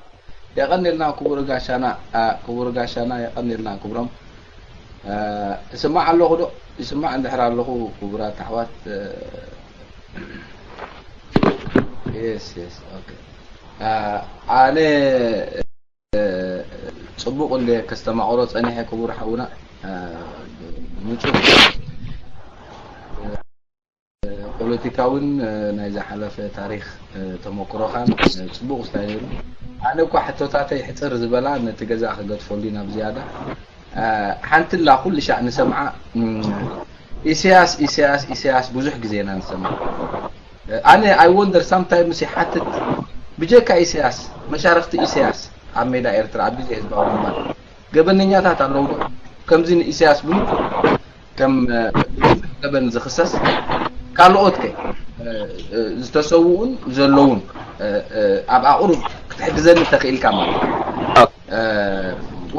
የቐንልና ክቡር ጋሻና ክቡር ጋሻና የቐንልና ክብሮም። እስማዕ ኣለኹ ዶ? ይስማዕ እንድሕር ኣለኹ ክቡራት ኣሕዋት። የስ የስ ኦኬ። ኣነ ጽቡቕ እንደ ከስተማቕሮ ጸኒሐ ክቡር ሓውና ንጹህ ፖለቲካውን ናይ ዝሓለፈ ታሪኽ ተመክሮኻን ጽቡቕ ስታይ ነይሩ። ኣነ እኳ ሕቶታተይ ሕጽር ዝበላ ነቲ ገዛ ክገድፈሉ ኢና ብዝያዳ ሓንቲ ላ ኩሉ ሻዕ ንሰምዓ ኢሳያስ ኢሳያስ ኢሳያስ ብዙሕ ግዜ ኢና ንሰምዓ። ኣነ I wonder sometimes ይሓትት ብጀካ ኢሳያስ መሻርክቲ ኢሳያስ ኣብ ሜዳ ኤርትራ ኣብ ግዜ ህዝባዊ ግንባር ገበነኛታት ኣለዉ ዶ? ከምዚ ንኢሳያስ ብንጹር ከም ገበን ዝኽሰስ ካልኦት ከ ዝተሰውኡን ዘለውን ኣብ ኣቑሩብ ክትሕግዘኒ ተኽኢልካ ማለት እዩ።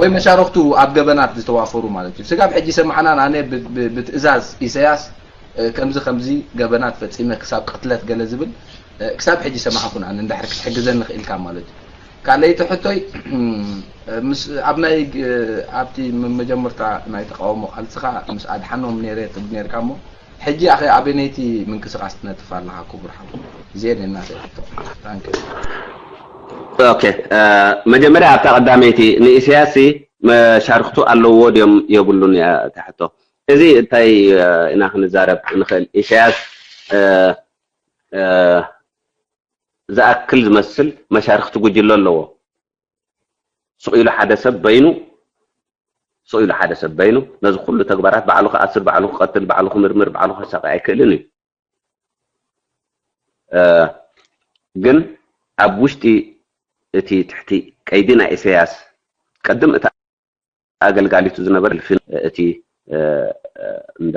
ወይ መሻርክቱ ኣብ ገበናት ዝተዋፈሩ ማለት እዩ። ስጋብ ሕጂ ሰማዕናን ኣነ ብትእዛዝ ኢሳያስ ከምዚ ከምዚ ገበናት ፈጺመ ክሳብ ቅትለት ገለ ዝብል ክሳብ ሕጂ ሰማዕኩን ኣነ እንድሕር ክትሕግዘኒ ክኢልካ ማለት እዩ። ካልኣይቲ ሕቶይ ምስ ኣብ ናይ ኣብቲ መጀመርታ ናይ ተቃውሞ ቃልስኻ ምስ ኣድሓኖም ነይረ ትብል ነርካ እሞ ሕጂ ኣኸ ኣበነይቲ ምንቅስቃስ ትነጥፍ ኣለኻ ክቡር ሓው? እዚኤን እየን ናተይ ሕቶ። ታንክ ዩ። ኦኬ መጀመርያ ኣብታ ቀዳመይቲ ንኢሳያስ መሻርክቱ ኣለዎ ድዮም የብሉን እያ እታ ሕቶ። እዚ እንታይ ኢና ክንዛረብ ንኽእል? ኢሳያስ ዝኣክል ዝመስል መሻርክቲ ጉጅለ ኣለዎ። ስቕ ኢሉ ሓደ ሰብ በይኑ ስቕ ኢሉ ሓደ ሰብ በይኑ ነዚ ኩሉ ተግባራት ባዕሉ ክኣስር፣ ባዕሉ ክቐትል፣ ባዕሉ ክምርምር፣ ባዕሉ ከሳቒ ኣይክእልን እዩ። ግን ኣብ ውሽጢ እቲ ትሕቲ ቀይዲ ናይ ኢሳያስ ቅድም እቲ ኣገልጋሊቱ ዝነበረ ልፊን እቲ እንዳ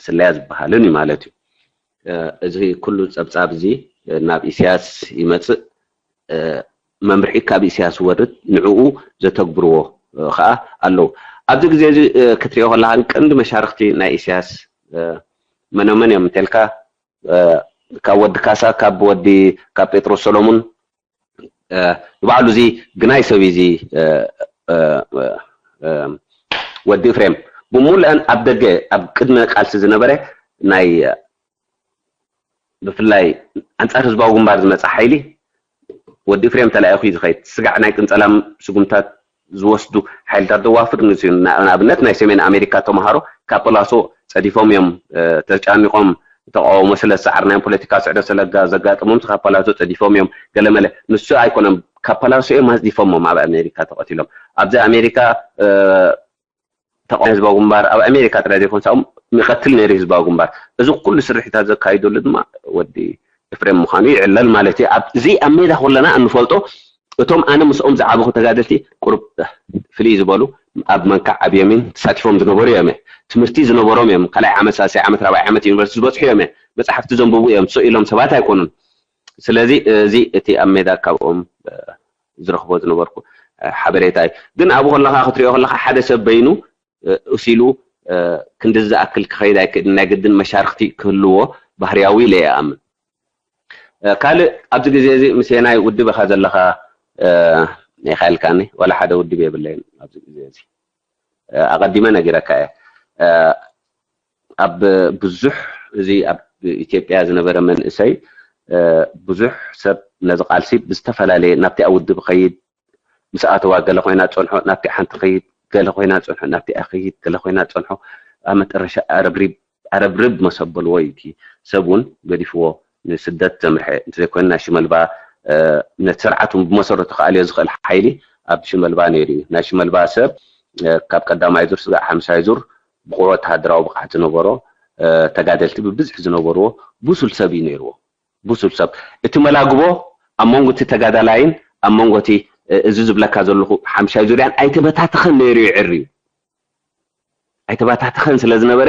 ስለያ ዝበሃልን እዩ ማለት እዩ። እዚ ኩሉ ጸብጻብ እዚ ናብ ኢሳያስ ይመጽእ፣ መምርሒ ካብ ኢሳያስ ወርድ ንዕኡ ዘተግብርዎ ከዓ ኣለዉ። ኣብዚ ግዜ እዚ ክትሪኦ ከለካ ቀንዲ መሻርክቲ ናይ ኢሳያስ መነመን እዮም እንተልካ ካብ ወዲ ካሳ፣ ካብ ወዲ ካብ ጴጥሮስ ሰሎሙን ንባዕሉ እዚ ግናይ ሰብ እዚ ወዲ ኤፍሬም ብምሉአን ኣብ ደገ ኣብ ቅድመ ቃልሲ ዝነበረ ናይ ብፍላይ ኣንጻር ህዝባዊ ግንባር ዝመጽእ ሓይሊ ወዲ ኤፍሬም ተላኢኹ እዩ ዝኸይድ። ስጋዕ ናይ ቅንጸላም ስጉምታት ዝወስዱ ሓይልታት ዘዋፍር ንሱ እዩ። ንኣብነት ናይ ሰሜን ኣሜሪካ ተምሃሮ ካብ ፓላሶ ጸዲፎም እዮም ተጫኒቆም ተቃውሞ ስለ ዝሰዓርናዮም ፖለቲካ ስዕዶ ስለ ዘጋጠሞም ካብ ፓላሶ ጸዲፎም እዮም ገለመለ። ንሱ ኣይኮነም ካብ ፓላሶ እዮም ኣጽዲፎሞም ኣብ ኣሜሪካ ተቐቲሎም። ኣብዚ ኣሜሪካ ተቃዋሚ ህዝባዊ ግንባር ኣብ ኣሜሪካ ጥራይ ዘይኮን ሳኦም ይቐትል ነይሩ ህዝባዊ ግንባር። እዚ ኩሉ ስርሒታት ዘካይደሉ ድማ ወዲ ኤፍሬም ምዃኑ ይዕለል ማለት እዩ። ኣብዚ ኣብ ሜዳ ኩለና እንፈልጦ እቶም ኣነ ምስኦም ዝዓበኹ ተጋደልቲ ቁሩብ ፍልይ ዝበሉ ኣብ መንካዕ ኣብ የሚን ተሳቲፎም ዝነበሩ እዮም። ትምህርቲ ዝነበሮም እዮም። ካልኣይ ዓመት፣ ሳልሳይ ዓመት፣ ራብዓይ ዓመት ዩኒቨርሲቲ ዝበፅሑ እዮም። መፅሓፍቲ ዘንብቡ እዮም። ስቕ ኢሎም ሰባት ኣይኮኑን። ስለዚ እዚ እቲ ኣብ ሜዳ ካብኦም ዝረኽቦ ዝነበርኩ ሓበሬታ እዩ። ግን ኣብኡ ከለካ ክትሪኦ ከለካ ሓደ ሰብ በይኑ እስ ኢሉ ክንድዚ ዝኣክል ክኸይድ ኣይክእልን። ናይ ግድን መሻርክቲ ክህልዎ ባህርያዊ ኢለ ይኣምን። ካልእ ኣብዚ ግዜ እዚ ምስየናይ ውድብ ኢኻ ዘለኻ ኢኻ ኢልካኒ። ዋላ ሓደ ውድብ የብለይን ኣብዚ ግዜ እዚ። ኣቐዲመ ነጊረካ እየ። ኣብ ብዙሕ እዚ ኣብ ኢትዮጵያ ዝነበረ መንእሰይ ብዙሕ ሰብ ነዚ ቃልሲ ብዝተፈላለየ ናብቲ ውድብ ኸይድ ምስ ኣተዋ ገለ ኮይና ጸንሖ ናብቲ ሓንቲ ኸይድ ገለ ኮይና ጸንሖ ናብቲ ኸይድ ገለ ኮይና ጸንሖ ኣብ መጠረሻ ኣረብሪብ ኣረብርብ መሰበልዎ እዩ። እቲ ሰብ እውን ገዲፍዎ ንስደት ዘምርሐ እንተዘይኮይኑ ናይ ሽመልባ ነቲ ስርዓት እውን ብመሰረቱ ክኣልዮ ዝኽእል ሓይሊ ኣብ ሽመልባ ነይሩ እዩ። ናይ ሽመልባ ሰብ ካብ ቀዳማይ ዙር ስጋዕ ሓምሳይ ዙር ብቑዕ ወተሃደራዊ ብቕዓት ዝነበሮ ተጋደልቲ ብብዝሒ ዝነበርዎ ብሱል ሰብ እዩ ነይርዎ። ብሱል ሰብ። እቲ መላግቦ ኣብ መንጎ እቲ ተጋዳላይን ኣብ መንጎ እቲ እዚ ዝብለካ ዘለኹ ሓምሻይ ዙርያን ኣይተበታተኸን ነይሩ ይዕር እዩ። ኣይተበታተኸን ስለ ዝነበረ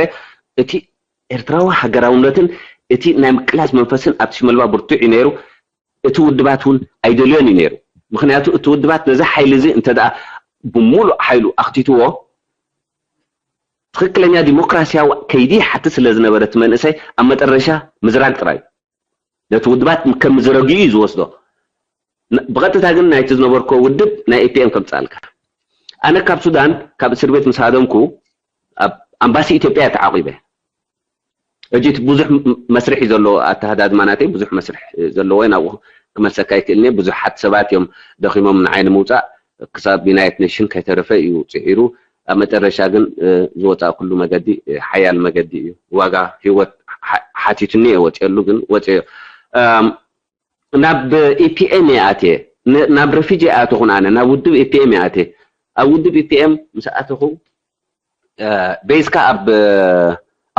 እቲ ኤርትራዊ ሃገራውነትን እቲ ናይ ምቅላስ መንፈስን ኣብቲ ሽመልባ ብርቱዕ እዩ ነይሩ። እቲ ውድባት እውን ኣይደልዮን እዩ ነይሩ። ምክንያቱ እቲ ውድባት ነዚ ሓይሊ እዚ እንተ ደኣ ብሙሉእ ሓይሉ ኣኽቲትዎ ትኽክለኛ ዲሞክራሲያዊ ከይዲ ሓቲ ስለ ዝነበረ እቲ መንእሰይ ኣብ መጠረሻ ምዝራግ ጥራይ ነቲ ውድባት ከም ዝረግዩ እዩ ዝወስዶ። ብቐጥታ ግን ናይቲ ዝነበርኮ ውድብ ናይ ኤፒኤም ከምፅኣልካ ኣነ ካብ ሱዳን ካብ እስር ቤት ምስ ሃደምኩ ኣብ ኣምባሲ ኢትዮጵያ ተዓቂበ። እጅት ብዙሕ መስርሕ እዩ ዘለዎ ኣተሃዳድማ ናተይ ብዙሕ መስርሕ ዘለዎ ናብኡ ክመልሰካ ይክእል እየ። ብዙሓት ሰባት እዮም ደኺሞም ንዓይ ንምውፃእ ክሳብ ዩናይት ኔሽን ከይተረፈ እዩ ፅዒሩ። ኣብ መጨረሻ ግን ዝወፃእኩሉ መገዲ ሓያል መገዲ እዩ። ዋጋ ህይወት ሓቲቱኒ እየ ወፅየሉ ግን ወፅዮ። ናብ ኢፒኤም እየ ኣትየ ናብ ረፊጂ ኣይኣተኹን ኣነ ናብ ውድብ ኢፒኤም እየ ኣትየ። ኣብ ውድብ ኢፒኤም ምስ ኣተኹ ቤዝካ ኣብ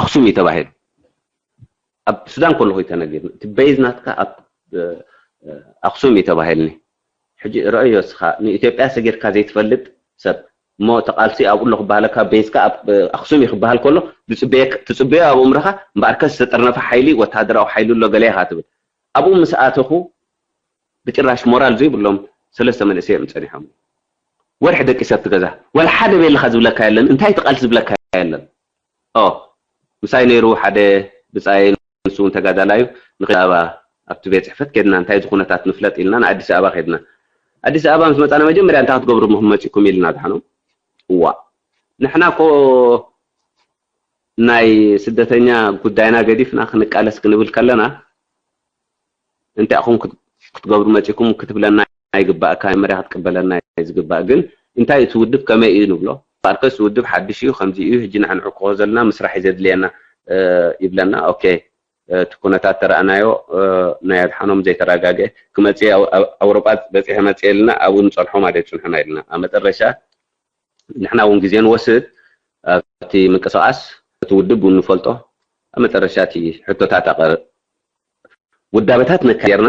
ኣክሱም እዩ ተባሂሉ። ኣብ ሱዳን ከለኹ እዩ ተነጊርኒ እቲ ቤዝ ናትካ ኣብ ኣክሱም እዩ ተባሂልኒ። ሕጂ ረእዮ እስኻ ንኢትዮጵያ ሰጊርካ ዘይትፈልጥ ሰብ እሞ ተቃልሲ ኣብኡ ኣሎ ክበሃለካ ቤዝካ ኣብ ኣክሱም እዩ ክበሃል ከሎ ትፅበዮ ኣብ እምርኻ እምበኣርከ ዝተጠርነፈ ሓይሊ ወታደራዊ ሓይሊ ኣሎ ገለ ኢኻ ትብል። ኣብኡ ምስ ኣተኹ ብጭራሽ ሞራል ዘይብሎም ሰለስተ መንእሰይ እዮም ጸኒሖም። ወርሒ ደቂሰ ኣብቲ ገዛ ወላ ሓደ ቤልኻ ዝብለካ የለን። እንታይ ትቃልሲ ዝብለካ የለን። ኦ ምሳይ ነይሩ ሓደ ብጻይ ንሱ እውን ተጋዳላይ እዩ። ንኸይድ ኣበባ ኣብቲ ቤት ጽሕፈት ከድና እንታይ እዚ ኩነታት ንፍለጥ ኢልና ንኣዲስ ኣበባ ከድና። ኣዲስ ኣበባ ምስ መጻና መጀመርያ እንታይ ክትገብሩ ምኹም መጺኩም ኢልና ድሓኖም። እዋ ንሕና ኮ ናይ ስደተኛ ጉዳይና ገዲፍና ክንቃለስ ክንብል ከለና እንታይ ኢኹም ክትገብሩ መጺእኩም ክትብለና ኣይግባእካ። መጀመርያ ክትቅበለና እዩ ዝግባእ። ግን እንታይ እቲ ውድብ ከመይ እዩ ንብሎ። ፋርከስ ውድብ ሓድሽ እዩ ከምዚ እዩ ሕጂ ንሕንዕቅቦ ዘለና ምስራሕ እዩ ዘድልየና ይብለና። ኦኬ እቲ ኩነታት ተረኣናዮ ናይ ኣድሓኖም ዘይተረጋግአ ክመፅእ ኣውሮጳ በፂሐ መፅእ ኢልና ኣብኡ ንፀንሖ ማለት ፅንሑና ኢልና ኣብ መጠረሻ ንሕና እውን ግዜ ንወስድ ኣብቲ ምንቅስቃስ እቲ ውድብ እውን ንፈልጦ ኣብ መጨረሻ እቲ ሕቶታት ኣቐርብ ውዳበታት ነካየርና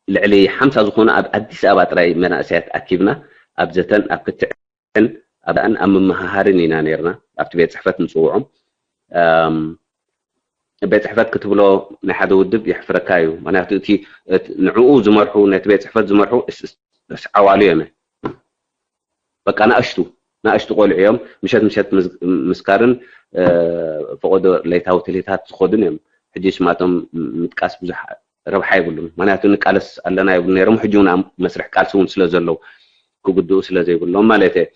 ልዕሊ ሓምሳ ዝኾኑ ኣብ ኣዲስ ኣበባ ጥራይ መናእሰያት ኣኪብና ኣብ ዘተን ኣብ ክትዕን ኣብ ኣብ ምምሃሃርን ኢና ነርና ኣብቲ ቤት ፅሕፈት ንፅውዖም ቤት ፅሕፈት ክትብሎ ናይ ሓደ ውድብ የሕፍረካ እዩ። ምክንያቱ እቲ ንዕኡ ዝመርሑ ነቲ ቤት ፅሕፈት ዝመርሑ ዓዋሉ እዮም። በቃ ናእሽቱ ናእሽቱ ቆልዑ እዮም። ምሸት ምሸት ምስካርን ፈቆዶ ለይታዊ ትልሂታት ዝኸዱን እዮም። ሕጂ ስማቶም ምጥቃስ ብዙሕ ረብሓ የብሉን። ምክንያቱ ንቃለስ ኣለና ይብሉ ነይሮም። ሕጂ እውን ኣብ መስርሕ ቃልሲ እውን ስለ ዘለዉ ክጉድኡ ስለ ዘይብሎም ማለት እየ።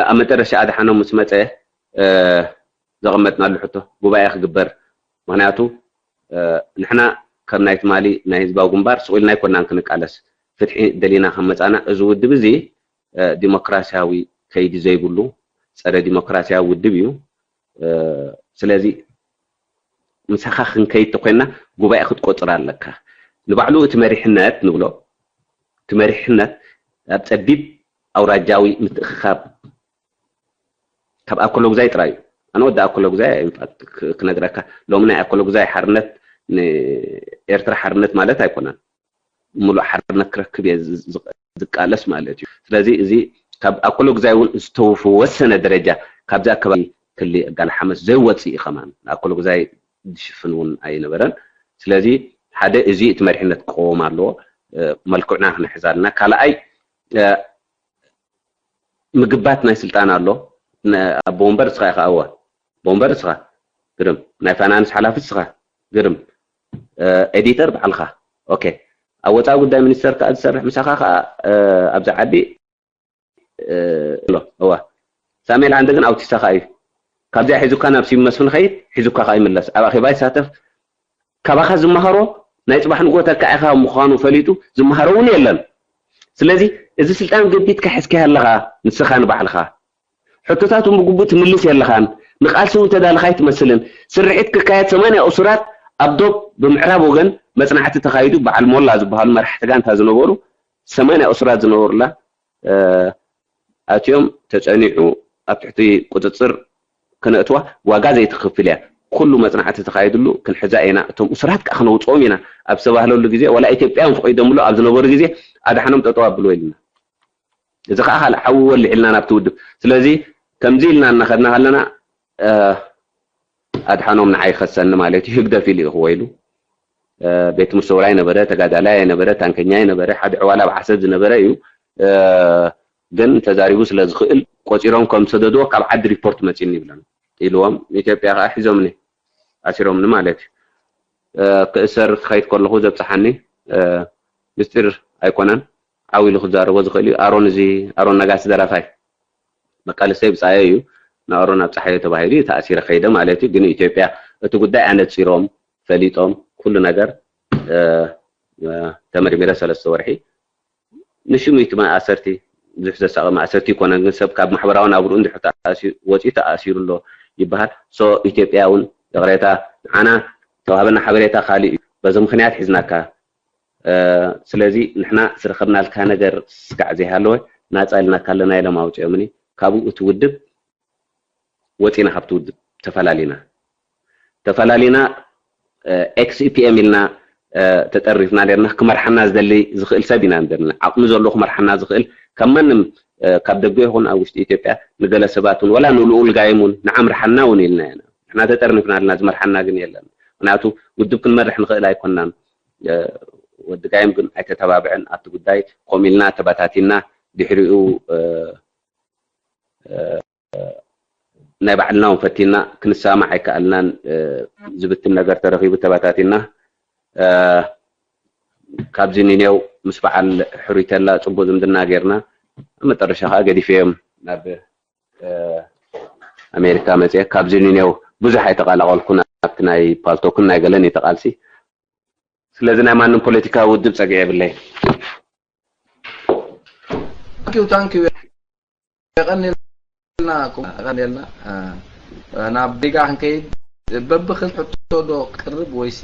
ኣብ መጨረሻ ኣድሓኖም ምስ መፀ ዘቐመጥናሉ ሕቶ ጉባኤ ክግበር። ምክንያቱ ንሕና ከም ናይ ትማሊ ናይ ህዝባዊ ግንባር ስቕ ኢልና ኣይኮናን ክንቃለስ። ፍትሒ ደሊና ከም መፃና እዚ ውድብ እዚ ዲሞክራሲያዊ ከይዲ ዘይብሉ ፀረ ዲሞክራሲያዊ ውድብ እዩ። ስለዚ ምሳኻ ክንከይድ ተኮይና ጉባኤ ክትቆፅር ኣለካ። ንባዕሉ እቲ መሪሕነት ንብሎ እቲ መሪሕነት ኣብ ፀቢብ ኣውራጃዊ ምትእኽኻብ ካብ ኣኮሎግዛይ ጥራይ እዩ። ኣነ ወዲ ኣኮሎግዛይ ክነግረካ ሎሚ ናይ ኣኮሎግዛይ ሓርነት ንኤርትራ ሓርነት ማለት ኣይኮነን። ሙሉእ ሓርነት ክረክብ እየ ዝቃለስ ማለት እዩ። ስለዚ እዚ ካብ ኣኮሎግዛይ እውን ዝተወሰነ ደረጃ ካብዚ ኣከባቢ ክሊ ጋል ሓመስ ዘይወፅእ እዩ ከማን ኣኮሎግዛይ ዝሽፍን እውን ኣይነበረን። ስለዚ ሓደ እዚ እቲ መሪሕነት ክቀወም ኣለዎ። መልክዕና ክነሕዝ ኣለና። ካልኣይ ምግባት ናይ ስልጣን ኣሎ። ኣቦ ወንበር እስኻ ኢኻ። እወ ኣቦ ወንበር እስኻ ግርም። ናይ ፋይናንስ ሓላፊ እስኻ ግርም። ኤዲተር ባዕልኻ። ኦኬ ኣብ ወፃኢ ጉዳይ ሚኒስተር ከዓ ዝሰርሕ ምሳኻ ከዓ ኣብዚ ዓዲ ኣሎ። እዋ ሳሙኤል ዓንደ ግን ኣውቲስታ ከዓ እዩ። ካብዚኣ ሒዙካ ናብ ስዩም መስፍን ኸይድ ሒዙካ ከዓ ይምለስ። ኣብ ኣኼባ ይሳተፍ። ካባኻ ዝመሃሮ ናይ ፅባሕ ንግሆ ተካዒኻ ምዃኑ ፈሊጡ ዝመሃሮ እውን የለን። ስለዚ እዚ ስልጣን ገቢትካ ሒዝካዮ ኣለኻ ንስኻ ንባዕልኻ። ሕቶታት እውን ብግቡእ ትምልስ የለኻን። ንቃልሲ እውን ተዳልኻ ኣይትመስልን። ስርሒት ክካየድ ሰማንያ እሱራት ኣብ ዶብ ብምዕራብ ወገን መፅናዕቲ ተኻይዱ በዓል ሞላ ዝበሃሉ መራሕቲ ጋንታ ዝነበሩ ሰማንያ እሱራት ዝነበሩላ ኣትዮም ተፀኒዑ ኣብ ትሕቲ ቁፅፅር ክነእትዋ ዋጋ ዘይትኽፍል እያ። ኩሉ መፅናዕቲ ተኻይድሉ ክንሕዛ ኢና። እቶም እሱራት ከዓ ክነውፅኦም ኢና ኣብ ዝተባህለሉ ግዜ ዋላ ኢትዮጵያውያን ፈቒዶምሉ ኣብ ዝነበሩ ግዜ ኣድሓኖም ጠጠው ኣብልዎ ኢልና። እዚ ከዓ ካልእ ሓዊ ወልዕ ኢልና ናብቲ ውድብ። ስለዚ ከምዚ ኢልና እናኸድና ከለና ኣድሓኖም ንዓይ ይኸሰኒ ማለት እዩ። ህግደፍ ኢሉ እዩ ክወይሉ። ቤት ትምህርቲ ሰውራይ ነበረ፣ ተጋዳላይ ነበረ፣ ታንከኛይ ነበረ፣ ሓደ ዕዋላ ኣብ ዓሰብ ዝነበረ እዩ። ግን ተዛሪቡ ስለ ዝኽእል ቆፂሮም ከም ሰደድዎ ካብ ዓዲ ሪፖርት መፂኒ ይብለን ኢልዎም ኢትዮጵያ ከዓ ሒዞምኒ ኣሲሮምኒ ማለት እዩ። ክእሰር ክኸይድ ከለኹ ዘብፅሓኒ ምስጢር ኣይኮነን። ዓው ኢሉ ክዛረቦ ዝኽእል እዩ። ኣሮን እዚ ኣሮን ነጋሲ ደራፋይ መቃለስተይ ብፃየ እዩ። ንኣሮን ኣብ ፀሓዮ ተባሂሉ እዩ ተኣሲረ ከይደ ማለት እዩ። ግን ኢትዮጵያ እቲ ጉዳይ ኣነፂሮም ፈሊጦም ኩሉ ነገር ተመርሚረ ሰለስተ ወርሒ ንሽሙይቲ ማእሰርቲ ብዙሕ ዘሳቐ ማእሰርቲ ይኮነን ግን ሰብ ካብ ማሕበራዊ ናብርኡ እንድሕር ወፂኡ ተኣሲሩ ኣሎ ይበሃል። ሶ ኢትዮጵያ እውን ይቕሬታ ንዓና ተዋህበና ሓበሬታ ካሊእ እዩ። በዚ ምክንያት ሒዝናካ ስለዚ ንሕና ዝረኸብናልካ ነገር ስጋዕ ዘይሃለወ ናፃ ኢልናካ ኣለና ኢሎም ኣውፂኦምኒ። ካብኡ እቲ ውድብ ወፂና ካብቲ ውድብ ተፈላሊና ተፈላሊና ኤክስኢፒኤም ኢልና ተጠሪፍና ነርና። ክመርሓና ዝደሊ ዝኽእል ሰብ ኢና ንደልና። ዓቕሚ ዘለዎ ክመርሓና ዝኽእል ካብ ማንም ካብ ደገ ይኹን ኣብ ውሽጢ ኢትዮጵያ ንገለ ሰባት እውን ወላ ንልኡል ጋይም እውን ንዓምርሓና እውን ኢልና ኢና። ንሕና ተጠርኒፍና ኣለና፣ ዝመርሓና ግን የለን። ምክንያቱ ውድብ ክንመርሕ ንኽእል ኣይኮናን። ወዲ ጋይም ግን ኣይተተባብዐን ኣብቲ ጉዳይ። ከምኡ ኢልና ተበታቲና ድሕሪኡ ናይ ባዕልና እውን ፈቲና ክንሰማማዕ ኣይከኣልናን። ዝብትን ነገር ተረኺቡ ተበታቲና። ካብዚ ኒኔው ምስ በዓል ሕሩይ ተላ ፅቡቅ ዝምድና ጌርና ኣብ መጠረሻ ከዓ ገዲፈዮም ናብ ኣሜሪካ መፅየ። ካብዚ ኒኔው ብዙሕ ኣይተቀላቀልኩን ኣብቲ ናይ ፓልቶክን ናይ ገለን እዩ ተቃልሲ። ስለዚ ናይ ማንም ፖለቲካዊ ውድብ ፀግዒ የብለይ። ታንኪዩ ታንኪዩ የቀንልና የቀንልና ናብ ሪጋ ክንከይድ በብክል ሕቶ ዶ ቅርብ ወይሲ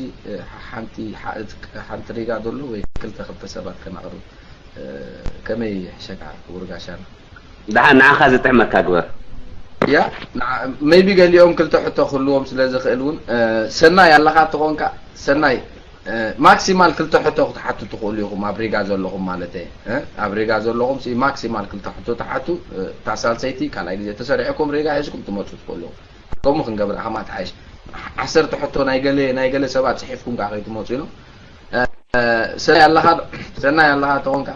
ሓንቲ ሓንቲ ሪጋ ዘሎ ወይ ክልተ ክልተ ሰባት ከናቅርብ ከመይ ይሕሸካ ክቡር ጋሻና? ደሓን ንዓኻ ዝጥዕመካ ግበር። ያ ሜቢ ገሊኦም ክልተ ሕቶ ክህልዎም ስለ ዝኽእል እውን ሰናይ ኣለኻ ተኾንካ ሰናይ ማክሲማል ክልተ ሕቶ ክትሓቱ ትኽእሉ ኢኹም ኣብ ሪጋ ዘለኹም ማለት እየ ኣብ ሪጋ ዘለኹም ሲ ማክሲማል ክልተ ሕቶ ትሓቱ እታ ሳልሰይቲ ካልኣይ ግዜ ተሰሪዕኩም ሪጋ ሒዝኩም ትመፁ ትኽእሉ ኢኹም ከምኡ ክንገብር ከማ ትሓይሽ ዓሰርተ ሕቶ ናይ ገለ ናይ ገለ ሰባት ፅሒፍኩም ከዓ ከይትመፁ ኢሎም ሰናይ ኣለኻ ዶ ሰናይ ኣለኻ ተኾንካ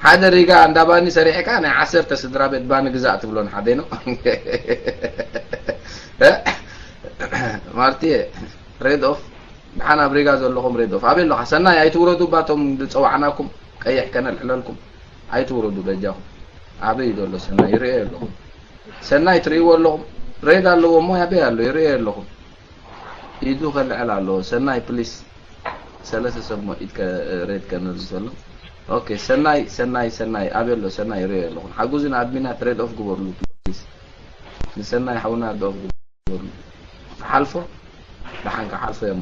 ሓደ ሪጋ እንዳባኒ ሰሪሕካ ናይ ዓሰርተ ስድራ ቤት ባኒ ግዛእ ትብሎን ሓደ ነው ማርቲ ሬድ ኦፍ ብሓን ኣብ ሪጋ ዘለኹም ሬድ ኦፍ ኣበይ ኣለኻ ሰናይ ኣይትውረዱ ባቶም ዝፀዋዕናኩም ቀይሕ ከነልዕለልኩም ኣይትውረዱ በጃኹም ኣበይ ዘሎ ሰናይ ይርእዮ ኣለኹም ሰናይ ትርእይዎ ኣለኹም ሬድ ኣለዎ እሞ ኣበይ ኣሎ ይርእዮ ኣለኹም ኢዱ ከልዕል ኣለዎ ሰናይ ፕሊስ ሰለስተ ሰብ ሞ ኢድ ሬድ ከነልብሰሉ ኦኬ ሰናይ ሰናይ ሰናይ ኣበይ ኣሎ ሰናይ ይርእዮ ኣለኹም ሓጉዝን ኣድሚናት ሬድ ኦፍ ግበርሉ ፕሊስ ንሰናይ ሓውና ሬድ ኦፍ ግበርሉ ሓልፎ ደሓን ክሓልፎ እዮም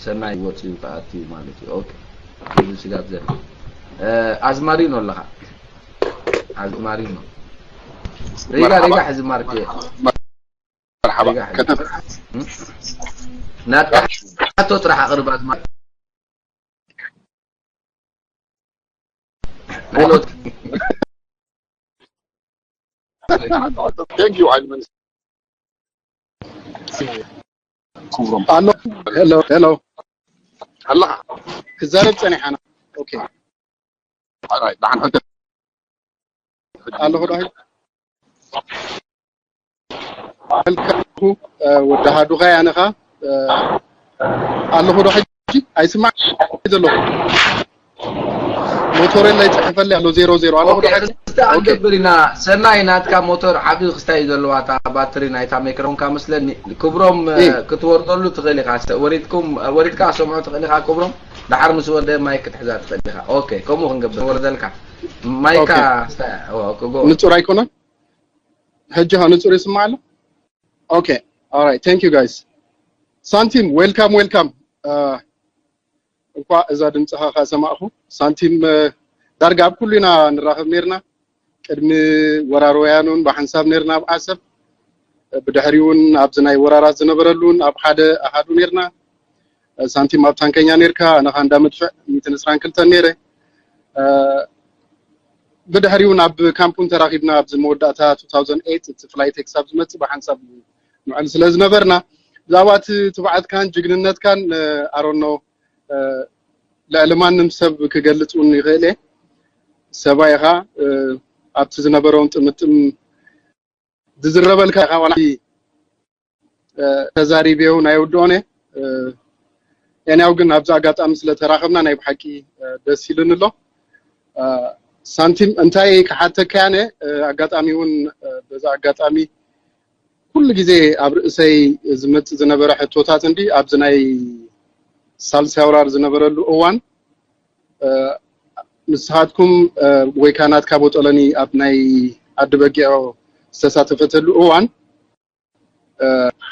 ሰናይ ወፂኡ ክኣትዩ ማለት እዩ ኦኬ እዚ ስጋብ ዘለ ኣዝማሪኖ ኣለኻ ኣዝማሪኖ ሪጋ ሪጋ ሕዚ ማርክ መርሓባ ከተም ናትካ ሕቶ ጥራሕ ኣቕርብ ኣዝማሪኖ Thank you, Alman. ኣሎ ሄሎ ሄሎ ኣለኻ ክዛረብ ጸኒሓና ኦኬ ኣራይ ደሓን ሕቶ ኣለኹ ዶ ሄልካ ወዲ ሃዱኻ ያነኻ ኣለኹ ዶ ሕጂ ኣይስማዕ ዘለኹ ሞቶሬላ ይፅሕፈለይ ኣሎ ዜሮ ዜሮ ኣለኹ ዶ ሕጂ ክስታ ክንገብር ኢና ሰናይ ናትካ ሞተር ዓብዪ ክስታ እዩ ዘለዋ እታ ባትሪ ናይታ ሜክሮፎንካ መስለኒ ክብሮም ክትወርደሉ ትኽእል ኢኻ ወሪድኩም ወሪድካ ሰምዖ ትኽእል ኢኻ ክብሮም ደሓር ምስ ወርደ ማይክ ክትሕዛ ትኽእል ኢኻ ኦኬ ከምኡ ክንገብር ወርደልካ ማይካ ክስታ ክጎ ንፁር ኣይኮነን ሕጂ ኸ ንፁር ይስማዕ ኣሎ okay all right thank you guys ሳንቲም welcome welcome እንኳ እዛ ድምፅኻ ከሰማዕኹ ሳንቲም ዳርጋ ኣብ ኩሉ ኢና ንራኸብ ነርና ቅድሚ ወራር ወያኑን ብሓንሳብ ነርና ኣብ ዓሰብ ብድሕሪ እውን ኣብዚ ናይ ወራራት ዝነበረሉን ኣብ ሓደ ኣሃዱ ነርና ሳንቲም ኣብ ታንከኛ ነርካ ኣነ ኻንዳ መድፍዕ ሚእትን ዕስራን ክልተን ነይረ ብድሕሪኡ ናብ ካምፑን ተራኺብና ኣብዚ መወዳእታ two thousand eight እቲ ፍላይት ክሳብ ዝመፅእ ብሓንሳብ ንውዕል ስለ ዝነበርና ብዛዕባ እቲ ትብዓትካን ጅግንነትካን ኣሮኖ ልዕሊ ማንም ሰብ ክገልፅ እውን ይኽእል እየ ሰባ ኢኻ ኣብቲ ዝነበረውን ጥምጥም ዝዝረበልካ ኢኻ ዋላ ተዛሪብዮ ናይ ውድኦነ ኤንያው ግን ኣብዚ ኣጋጣሚ ስለተራኸብና ናይ ብሓቂ ደስ ኢሉኒ ኣሎ ሳንቲም እንታይ ክሓተካ ያነ ኣጋጣሚ እውን በዛ ኣጋጣሚ ኩሉ ግዜ ኣብ ርእሰይ ዝመፅእ ዝነበረ ሕቶታት እንዲ ኣብዚ ናይ ሳልሳይ ኣውራር ዝነበረሉ እዋን ንስኻትኩም ወይ ከዓ ናትካ ቦጠለኒ ኣብ ናይ ዓዲ በጊዖ ዝተሳተፈተሉ እዋን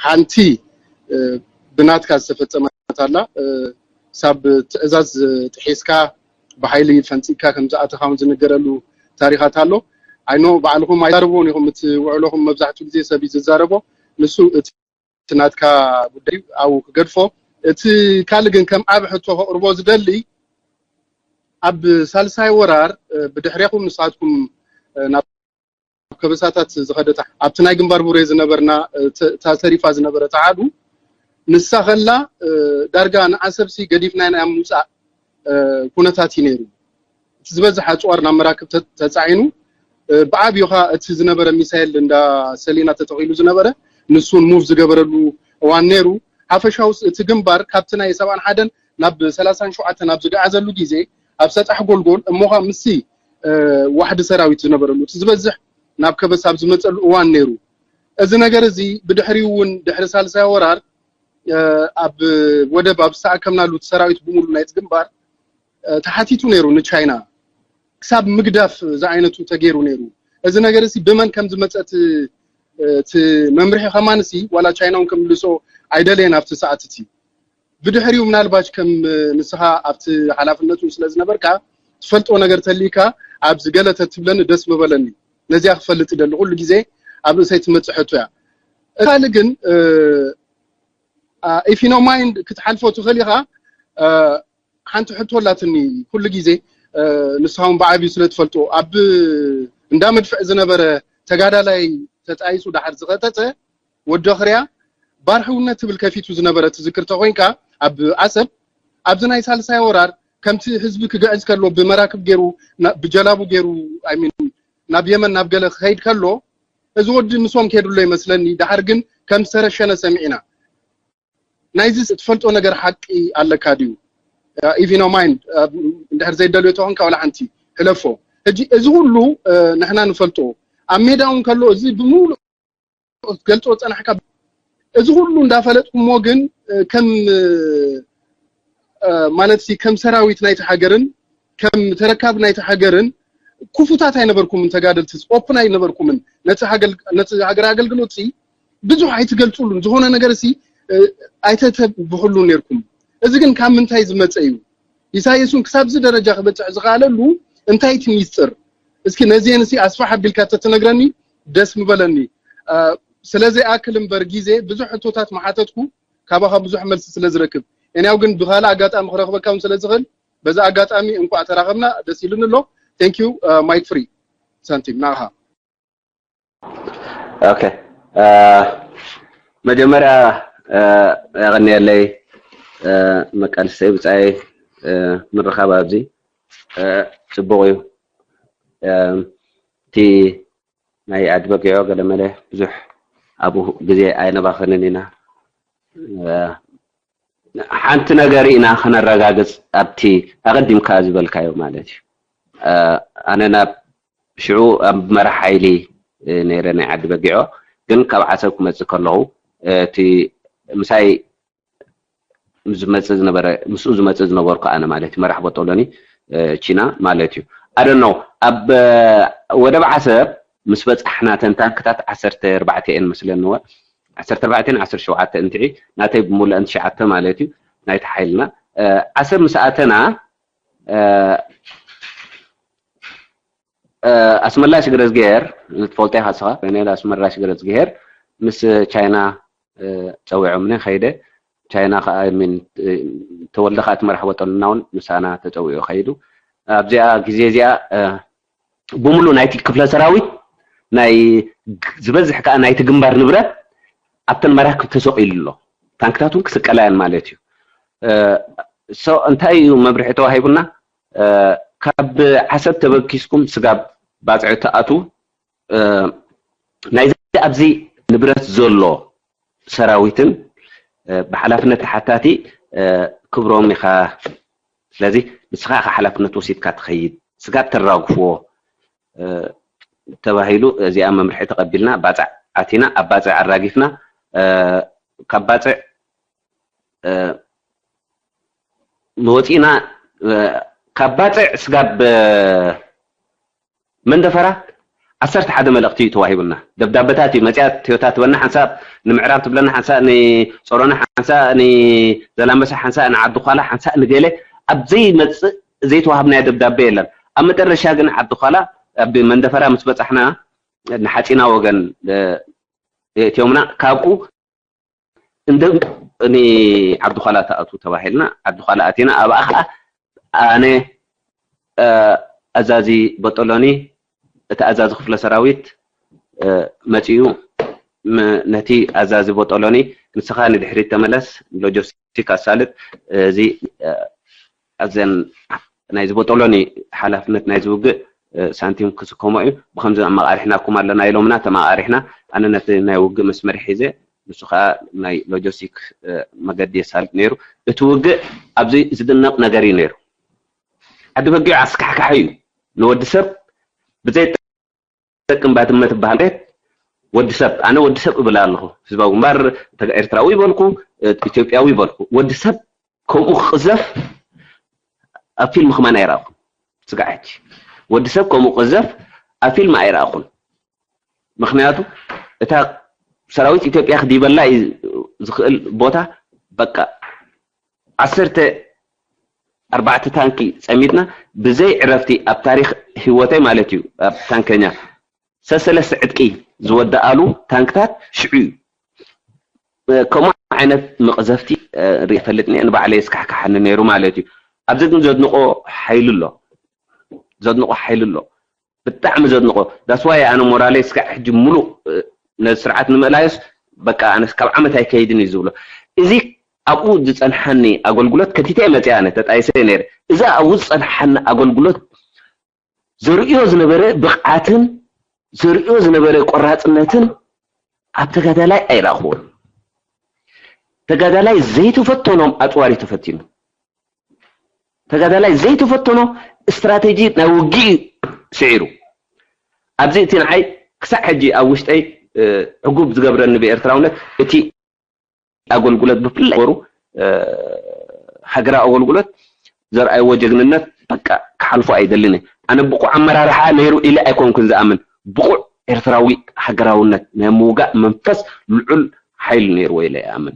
ሓንቲ ብናትካ ዝተፈፀመት ኣላ ሳብ ትእዛዝ ጥሒስካ ብሓይሊ ፈንፂካ ከም ዝኣተኻውን ዝንገረሉ ታሪኻት ኣሎ ኣይኖ ባዕልኹም ኣይዛረብዎን ኢኹም እቲ ውዕሎኹም መብዛሕትኡ ግዜ ሰብ እዩ ዝዛረቦ ንሱ እቲ ናትካ ጉዳይ ኣብኡ ክገድፎ እቲ ካልእ ግን ከም ዓብ ሕቶ ከቕርቦ ዝደሊ ኣብ ሳልሳይ ወራር ብድሕሬኹም ንስኻትኩም ናብ ከበሳታት ዝኸደት ኣብቲ ናይ ግንባር ቡሬ ዝነበርና እታ ተሪፋ ዝነበረት ኣሃዱ ንሳ ከላ ዳርጋ ንዓሰብሲ ገዲፍና ኢና ምውፃእ ኩነታት እዩ ነይሩ እቲ ዝበዝሕ ኣፅዋር ናብ መራክብ ተፃዒኑ ብዓብዩ ኸዓ እቲ ዝነበረ ሚሳይል እንዳ ሰሊና ተተኺሉ ዝነበረ ንሱን ሙቭ ዝገበረሉ እዋን ነይሩ ሓፈሻውስ እቲ ግንባር ካብቲ ናይ ሰብዓን ሓደን ናብ ሰላሳን ሸውዓተን ኣብ ዝገዓዘሉ ግዜ ኣብ ሰጣሕ ጎልጎል እሞ ኸዓ ምስቲ ዋሕዲ ሰራዊት ዝነበረሉ እቲ ዝበዝሕ ናብ ከበሳ ኣብ ዝመፀሉ እዋን ነይሩ። እዚ ነገር እዚ ብድሕሪኡ እውን ድሕሪ ሳልሳይ ወራር ኣብ ወደብ ኣብ ዝተኣከብናሉ እቲ ሰራዊት ብምሉ ናይቲ ግንባር ተሓቲቱ ነይሩ ንቻይና ክሳብ ምግዳፍ ዝዓይነቱ ተገይሩ ነይሩ። እዚ ነገር እዚ ብመን ከም ዝመፀ እቲ መምርሒ ከማን ሲ ዋላ ቻይና እውን ክምልሶ ኣይደለየን ኣብቲ ሰዓት እቲ ብድሕሪኡ ምናልባሽ ከም ንስኻ ኣብቲ ሓላፍነቱ ስለ ዝነበርካ ትፈልጦ ነገር ተሊካ ኣብዚ ገለ ተትብለኒ ደስ ምበለኒ ነዚኣ ክፈልጥ ይደሊ። ኩሉ ግዜ ኣብ ርእሰይ ትመፅእ ሕቶ እያ። እቲ ካልእ ግን if you know mind ክትሓልፎ ትኽእል ኢኻ። ሓንቲ ሕቶ ኣላትኒ ኩሉ ግዜ፣ ንስኻ እውን ብዓብዩ ስለ ትፈልጦ፣ ኣብ እንዳ መድፍዕ ዝነበረ ተጋዳላይ ተጣይሱ ደሓር ዝኸተተ ወዲ ኽርያ ባርሕውነት ትብል ከፊቱ ዝነበረ ትዝክር ተኾይንካ፣ ኣብ ዓሰብ ኣብዚ ናይ ሳልሳይ ወራር ከምቲ ህዝቢ ክግዕዝ ከሎ ብመራክብ ገይሩ ብጀላቡ ገይሩ ሚን ናብ የመን ናብ ገለ ክኸይድ ከሎ፣ እዚ ወዲ ምስኦም ከይድሎ ይመስለኒ። ደሓር ግን ከም ዝተረሸነ ሰሚዕና። ናይዚ ትፈልጦ ነገር ሓቂ ኣለካ ድዩ? If you know mind፣ እንድሕር ዘይደልዮ ተኾንካ ዋላ ሓንቲ ሕለፎ። ሕጂ እዚ ኩሉ ንሕና ንፈልጦ ኣብ ሜዳ እውን ከሎ እዚ ብምሉእ ክትገልጾ ዝጸናሕካ እዚ ኩሉ እንዳፈለጥኩሞ ግን ከም ማለት ሲ ከም ሰራዊት ናይቲ ሃገርን ከም ተረካብ ናይቲ ሃገርን ክፉታት ኣይነበርኩምን። ተጋደልቲ ኦፕን ኣይነበርኩምን። ነቲ ሃገር ኣገልግሎት ሲ ብዙሕ ኣይትገልጹሉን። ዝኾነ ነገር ሲ ኣይተተብሕሉን ነርኩም። እዚ ግን ካብ ምንታይ ዝመጸ እዩ? ኢሳይስን ክሳብዚ ደረጃ ክበጽሕ ዝኽኣለሉ እንታይ እቲ ሚስጥር? እስኪ ነዚአን ሲ ኣስፋሕ ኣቢልካ ተትነግረኒ ደስ ምበለኒ። ስለዚ ኣክል እምበር ግዜ ብዙሕ ሕቶታት መሓተትኩ፣ ካባኻ ብዙሕ መልሲ ስለ ዝረክብ። እኔው ግን ብኻልእ ኣጋጣሚ ክረኽበካ እውን ስለ ዝኽእል፣ በዚ ኣጋጣሚ እንኳዕ ተራኸብና ደስ ኢሉኒ ኣሎ። Thank you። Mic free። ሳንቲም ንዓኻ። ኦኬ፣ መጀመርያ የቐንየለይ መቃልሰይ ብጻይ ምርኻብ ኣብዚ ጽቡቕ እዩ። እቲ ናይ ዓዲ በጊዖ ገለመለ ብዙሕ ኣብኡ ግዜ ኣይነባኸንን ኢና። ሓንቲ ነገር ኢና ክነረጋግጽ ኣብቲ ኣቐዲምካ ዝበልካዮ ማለት እዩ። ኣነ ናብ ሽዑ ኣብ መራሕ ሓይሊ ነይረ ናይ ዓዲ በጊዖ፣ ግን ካብ ዓሰብ ክመጽእ ከለኹ እቲ ምሳይ ዝመጽእ ዝነበረ ምስኡ ዝመጽእ ዝነበርኩ ኣነ ማለት እዩ። መራሕ ቦጦሎኒ ቺና ማለት እዩ። ኣደኖ ኣብ ወደብ ዓሰብ ምስ በጻሕና ተን ታንክታት ዓሰርተ ኣርባዕተ እየን መስለንወ ዓሰርተ ኣርባዕተ ዓሰርተ ሸውዓተ እንትዒ ናተይ ብምሉአን ትሽዓተ ማለት እዩ ናይቲ ሓይልና ዓሰብ ምስ ኣተና ኣስመላሽ ግረዝግሄር ትፈልጦ ኢኻ ስኻ ኮሎኔል ኣስመላሽ ግረዝግሄር ምስ ቻይና ፀዊዖምኒ ከይደ ቻይና ከዓ ሚን ተወልደ ከዓ ትመራሕ ወጠልና እውን ምሳና ተፀዊዑ ከይዱ ኣብዚኣ ግዜ እዚኣ ብምሉ ናይቲ ክፍለ ሰራዊት ናይ ዝበዝሕ ከዓ ናይቲ ግንባር ንብረት ኣብተን መራክብ ተሰቂሉ ኣሎ። ታንክታት እውን ክስቀላ እየን ማለት እዩ። ሶ እንታይ እዩ መብርሒ ተዋሂቡና? ካብ ዓሰብ ተበጊስኩም ስጋብ ባፅዕ ትኣትዉ ናይዚ ኣብዚ ንብረት ዘሎ ሰራዊትን ብሓላፍነት ተሓታቲ ክብሮም ኢኻ። ስለዚ ንስኻ ኢኻ ሓላፍነት ወሲድካ ትኸይድ ስጋብ ተራግፍዎ ተባሂሉ እዚኣ መምርሒ ተቐቢልና ባፅዕ ኣቲና ኣብ ባፅዕ ኣራጊፍና ካብ ባፅዕ መወፂእና ካብ ባፅዕ ስጋብ መንደፈራ ዓሰርተ ሓደ መልእኽቲ እዩ ተዋሂቡና። ደብዳበታት እዩ መፅያ ቶዮታ ትበና ሓንሳእ ንምዕራብ ትብለና ሓንሳእ ንፀሮና ሓንሳእ ንዘላንበሳ ሓንሳእ ንዓዲ ኳላ ሓንሳእ ንገለ ኣብ ዘይመፅእ ዘይተዋሃብናዮ ደብዳቤ የለን። ኣብ መጨረሻ ግን ዓዲ ኳላ ኣብ መንደፈራ ምስ በፃሕና ንሓፂና ወገን እትዮምና ካብኡ እንደ ንዓዲ ኳላ ተኣቱ ተባሂልና ዓዲ ኳላ ኣቲና ኣብኣ ከዓ ኣነ ኣዛዚ በጠሎኒ እቲ ኣዛዚ ክፍለ ሰራዊት መፂኡ ነቲ ኣዛዚ በጠሎኒ ንስኻ ንድሕሪት ተመለስ ሎጂስቲክ ኣሳልጥ እዚ ኣብዘን ናይዚ በጠሎኒ ሓላፍነት ናይዚ ውግእ ሳንቲም ክስከሞ እዩ ብከምዚ ኣመቃሪሕናኩም ኣለና ኢሎምና ተመቃሪሕና ኣነ ነቲ ናይ ውግእ መስመር ሒዘ ንሱ ከዓ ናይ ሎጂስቲክ መገዲ የሳልጥ ነይሩ እቲ ውግእ ኣብዚ ዝድነቕ ነገር እዩ ነይሩ ዓዲ በጊዑ ኣስካሕካሒ እዩ ንወዲ ሰብ ብዘይ ጠቅም ባድመ ትበሃል ቤት ወዲ ሰብ ኣነ ወዲ ሰብ እብል ኣለኹ ህዝባዊ ግንባር ኤርትራዊ ይበልኩ ኢትዮጵያዊ ይበልኩ ወዲ ሰብ ከምኡ ክቅዘፍ ኣብ ፊልም ከማን ኣይረኣኹን ስጋዕ ሕጂ ወዲ ሰብ ከምኡ ክቅዘፍ ኣብ ፊልም ኣይረኣኹን ምክንያቱ እታ ሰራዊት ኢትዮጵያ ክዲበላ እዩ ዝኽእል ቦታ በቃ ዓሰርተ ኣርባዕተ ታንኪ ፀሚድና ብዘይ ዕረፍቲ ኣብ ታሪክ ህወተይ ማለት እዩ ኣብ ታንከኛ ሰሰለስተ ዕጥቂ ዝወደኣሉ ታንክታት ሽዑ እዩ። ከምኡ ዓይነት መቕዘፍቲ ርኢ ፈልጥኒ ንባዕለይ የስካሕክሓኒ ነይሩ ማለት እዩ። ኣብዚ ግን ዘድንቆ ሓይሊ ኣሎ፣ ዘድንቆ ሓይሊ ኣሎ፣ ብጣዕሚ ዘድንቆ። ዳስዋይ ኣነ ሞራለይ እስካዕ ሕጂ ሙሉእ ነዚ ስርዓት ንምእላዮስ በቃ ኣነስ ካብ ዓመት ኣይከይድን እዩ ዝብሎ። እዚ ኣብኡ ዝፀንሓኒ ኣገልግሎት ከቲተ መፅያ ኣነ ተጣይሰ ነይረ። እዚ ኣብኡ ዝፀንሓኒ ኣገልግሎት ዘርእዮ ዝነበረ ብቕዓትን ዘርእዮ ዝነበረ ቆራፅነትን ኣብ ተጋዳላይ ኣይረኣኽዎን። ተጋዳላይ ዘይተፈተኖም ኣፅዋር እዩ ተፈቲኑ። ተጋዳላይ ዘይተፈተኖ ስትራቴጂ ናይ ውግእ እዩ ስዒሩ። ኣብዚ እቲ ንዓይ ክሳዕ ሕጂ ኣብ ውሽጠይ ዕጉብ ዝገብረኒ ብኤርትራውነት እቲ ኣገልግሎት ብፍላይ ነበሩ ሃገራዊ ኣገልግሎት ዘርኣይዎ ጀግንነት በቃ ክሓልፎ ኣይደልን። ኣነ ብቑዕ ኣመራርሓ ነይሩ ኢለ ኣይኮንኩን ዝኣምን፣ ብቑዕ ኤርትራዊ ሃገራውነት ናይ ምውጋእ መንፈስ ልዑል ሓይሊ ነይርዎ ኢለ ይኣምን።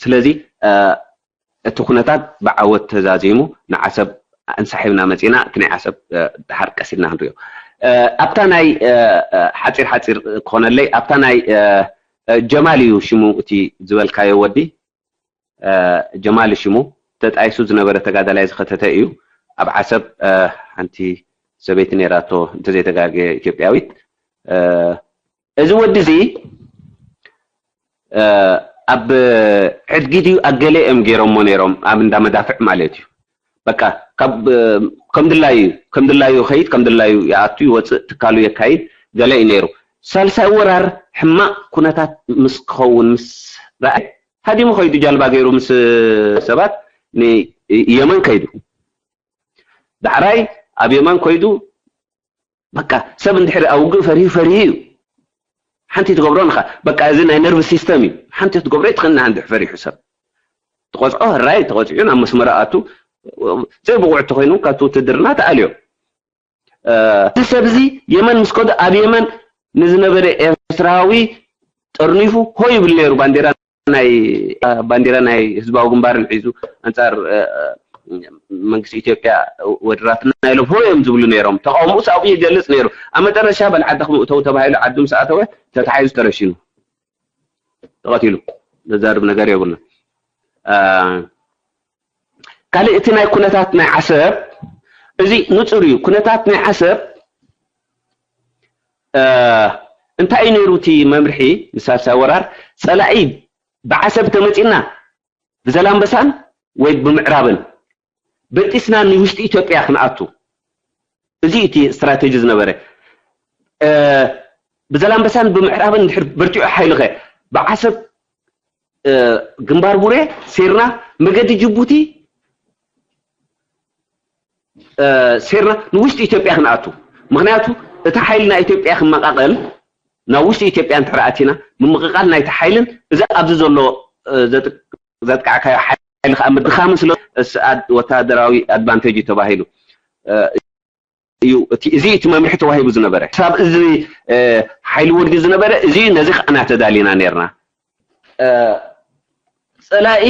ስለዚ እቲ ኩነታት ብዓወት ተዛዚሙ ንዓሰብ እንሳሒብና መፂና። እቲ ናይ ዓሰብ ድሓር ቀስ ኢልና ክንሪኦ። ኣብታ ናይ ሓፂር ሓፂር ክኾነለይ ኣብታ ናይ ጀማል እዩ ሽሙ እቲ ዝበልካዮ ወዲ ጀማል ሽሙ ተጣይሱ ዝነበረ ተጋዳላይ ዝኸተተ እዩ። ኣብ ዓሰብ ሓንቲ ሰበይቲ ነይራቶ እንተዘይተጋገ ኢትዮጵያዊት። እዚ ወዲ እዚ ኣብ ዕድጊ ድዩ ኣገለ እዮም ገይሮሞ ነይሮም ኣብ እንዳ መዳፍዕ ማለት እዩ። በቃ ካብ ከም ድላዩ ከም ድላዩ ከይድ ከም ድላዩ ይኣቱ ይወፅእ ትካሉ የካይድ ገለ እዩ ነይሩ። ሳልሳይ ወራር ሕማቕ ኩነታት ምስ ክኸውን ምስ ረኣየ ሃዲሙ ከይዱ ጃልባ ገይሩ ምስ ሰባት ንየመን ከይዱ። ዳሕራይ ኣብ የመን ከይዱ በቃ ሰብ እንድሕር ኣብ ውግእ ፈሪሁ ፈሪሁ እዩ። ሓንቲ ትገብሮ ንኻ በቃ እዚ ናይ ነርቭ ሲስተም እዩ። ሓንቲ ትገብሮ ይትኽእልና እንድሕ ፈሪሑ ሰብ ትቆፅዖ ህራይ ተቆፂዑ ናብ መስመራ ኣቱ ዘይብቑዕ ተኮይኑ ካብቲ ውትድርና ተኣልዮ። እዚ ሰብ እዚ የመን ምስ ከዱ ኣብ የመን ንዝነበረ ኤርትራዊ ጠርኒፉ ሆ ይብል ነይሩ ባንዴራ ናይ ባንዴራ ናይ ህዝባዊ ግንባርን ሒዙ ኣንፃር መንግስቲ ኢትዮጵያ ወድራትና ኢሎም ሆ እዮም ዝብሉ ነይሮም። ተቃውሞኡ ኣብኡ ይገልፅ ነይሩ። ኣብ መጨረሻ በል ዓድኹም እተው ተባሂሉ ዓዱ ምስ ኣተወ ተታሒዙ ተረሽኑ ተቐቲሉ። ዘዛርብ ነገር የብሉን። ካልእ እቲ ናይ ኩነታት ናይ ዓሰብ እዚ ንፁር እዩ። ኩነታት ናይ ዓሰብ እንታይ እዩ ነይሩ እቲ መምርሒ ንሳልሳይ ወራር? ፀላኢ ብዓሰብ ተመፂና ብዘላምበሳን ወይ ብምዕራብን በጢስና ንውሽጢ ኢትዮጵያ ክንኣቱ። እዚ እቲ ስትራቴጂ ዝነበረ ብዘላምበሳን ብምዕራብን ድሕር በርቲዑ ሓይልኸ ብዓሰብ ግንባር ቡሬ ሴርና መገዲ ጅቡቲ ሴርና ንውሽጢ ኢትዮጵያ ክንኣቱ። ምክንያቱ እቲ ሓይሊ ናይ ኢትዮጵያ ክመቃቀል ናብ ውሽጢ ኢትዮጵያ እንድሕር ኣቲና ምምቅቃል ናይቲ ሓይልን እዚ ኣብዚ ዘሎ ዘጥቃዕካዮ ሓይሊ ከዓ ምድኻምን ስለ ወታደራዊ ኣድቫንቴጅ እዩ ተባሂሉ እዩ። እዚ እቲ መምርሒ ተዋሂቡ ዝነበረ ክሳብ እዚ ሓይሊ ወርዲ ዝነበረ እዚ ነዚ ከዓ እናተዳሊና ነርና። ፀላኢ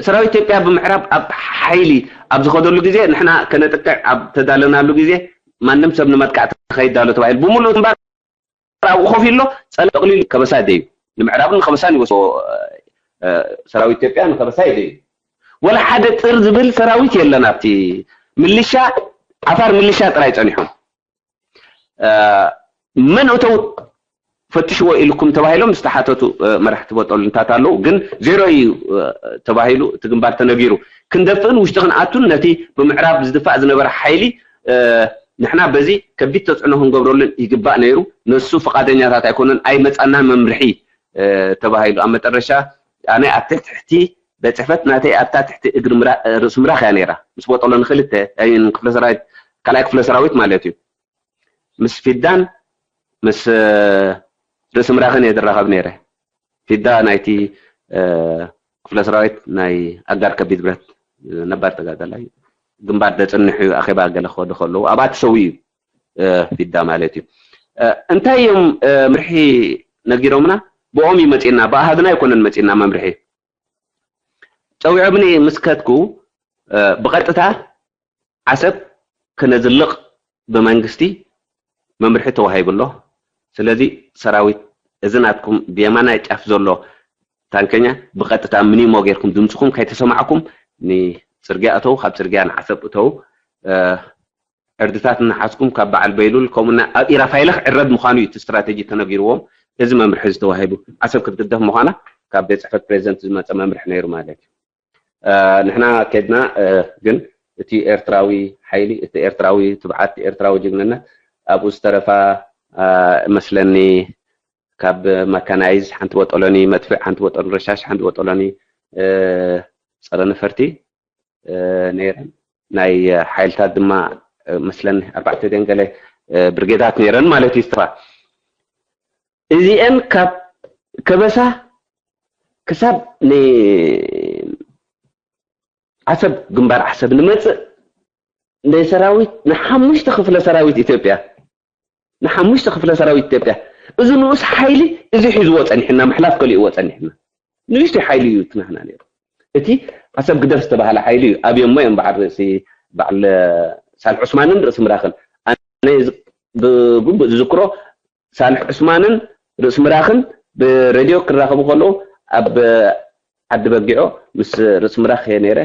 ሰራዊት ኢትዮጵያ ብምዕራብ ኣብ ሓይሊ ኣብ ዝኸደሉ ግዜ ንሕና ከነጥቅዕ ኣብ ተዳለናሉ ግዜ ማንም ሰብ ንመጥቃዕቲ ከይዳሎ ተባሂሉ ብምሉእ ግንባር ኣብኡ ኮፍ ኢሎ ፀላኢ ጠቕሊሉ ከበሳ ደዩ ንምዕራብን ንከበሳን ይወስዶ። ሰራዊት ኢትዮጵያ ንከበሳ ይደዩ። ወላ ሓደ ጥር ዝብል ሰራዊት የለን ኣብቲ ምልሻ ዓፋር ምልሻ ጥራይ ፀኒሖም። መን እተው ፈትሽዎ ኢልኩም ተባሂሎም ዝተሓተቱ መራሕቲ ቦጦልንታት ኣለዉ። ግን ዜሮ እዩ ተባሂሉ እቲ ግንባር ተነጊሩ። ክንደፍእን ውሽጢ ክንኣቱን ነቲ ብምዕራብ ዝድፋእ ዝነበረ ሓይሊ ንሕና በዚ ከቢድ ተፅዕኖ ክንገብረሉን ይግባእ ነይሩ። ነሱ ፍቓደኛታት ኣይኮነን ኣይመፃናን መምርሒ ተባሂሉ ኣብ መጠረሻ ኣነ ኣብ ትሕቲ ትሕቲ ቤት ፅሕፈት ናተይ ኣብታ ትሕቲ እግሪ ርእሲ ምራኽ እያ ነይራ ምስ ቦጦሎ ንክልተ ክፍለ ሰራዊት ካልኣይ ክፍለ ሰራዊት ማለት እዩ ምስ ፊዳን ምስ ርእሲ ምራኽን እየ ዝራኸብ ነይረ። ፊዳ ናይቲ ክፍለ ሰራዊት ናይ ኣጋር ከቢድ ብረት ነባር ተጋዳላይ ግንባር ደፅንሕ እዩ ኣኼባ ገለ ክኸዱ ከለዉ ኣብኣ ተሰዊኡ እዩ ፊዳ ማለት እዩ። እንታይ እዮም ምርሒ ነጊሮምና ብኦም እዩ መፂና ብኣሃዝና ኣይኮነን መፂና መምርሒ ፀዊዖምኒ ምስ ከድኩ ብቐጥታ ዓሰብ ክነዝልቕ ብመንግስቲ መምርሒ ተዋሂቡ ኣሎ። ስለዚ ሰራዊት፣ እዚ ናትኩም ብየማናይ ጫፍ ዘሎ ታንከኛ ብቐጥታ ምኒሞ ጌርኩም ድምፅኹም ከይተሰማዕኩም ንፅርግያ እተው፣ ካብ ፅርግያ ንዓሰብ እተው። ዕርድታት እናሓዝኩም ካብ በዓል በይሉል ከምኡና ኣብ ኢራፋይለ ክዕረድ ምዃኑ እዩ እቲ ስትራተጂ ተነጊርዎም። እዚ መምርሒ ዝተዋሂቡ ዓሰብ ክትግደፍ ምዃና ካብ ቤት ፅሕፈት ፕሬዚደንት ዝመፀ መምርሒ ነይሩ ማለት እዩ። ንሕና ከድና፣ ግን እቲ ኤርትራዊ ሓይሊ፣ እቲ ኤርትራዊ ትብዓት፣ ኤርትራዊ ጅግንነት ኣብኡ ዝተረፋ መስለኒ። ካብ መካናይዝ ሓንቲ ወጠሎኒ መድፍዕ፣ ሓንቲ ወጠሎኒ ረሻሽ፣ ሓንቲ ወጠሎኒ ጸረ ነፈርቲ ነይረን። ናይ ሓይልታት ድማ መስለኒ ኣርባዕተ ደንገለ ብርጌዳት ነይረን ማለት እዩ። ዝተረፋ እዚአን ካብ ከበሳ ክሳብ ንዓሰብ፣ ግንባር ዓሰብ ንመጽእ ናይ ሰራዊት ንሓሙሽተ ክፍለ ሰራዊት ኢትዮጵያ፣ ንሓሙሽተ ክፍለ ሰራዊት ኢትዮጵያ፣ እዚ ንኡስ ሓይሊ እዚ ሒዝዎ ጸኒሕና፣ ምሕላፍ ከሊእዎ ጸኒሕና። ንእሽተይ ሓይሊ እዩ ትናህና ነይሩ። እቲ ዓሰብ ግደፍ ዝተባህለ ሓይሊ እዩ። ኣብዮሞ እዮም በዓል ርእሲ፣ በዓል ሳልሕ ዑስማንን ርእሲ ምራኽን። ኣነ ብግቡእ ዝዝክሮ ሳልሕ ዑስማንን ርእሲ ምራኽን ብሬድዮ ክራኸቡ ከለዉ ኣብ ዓዲ በጊዖ ምስ ርእሲ ምራኽ እየ ነይረ።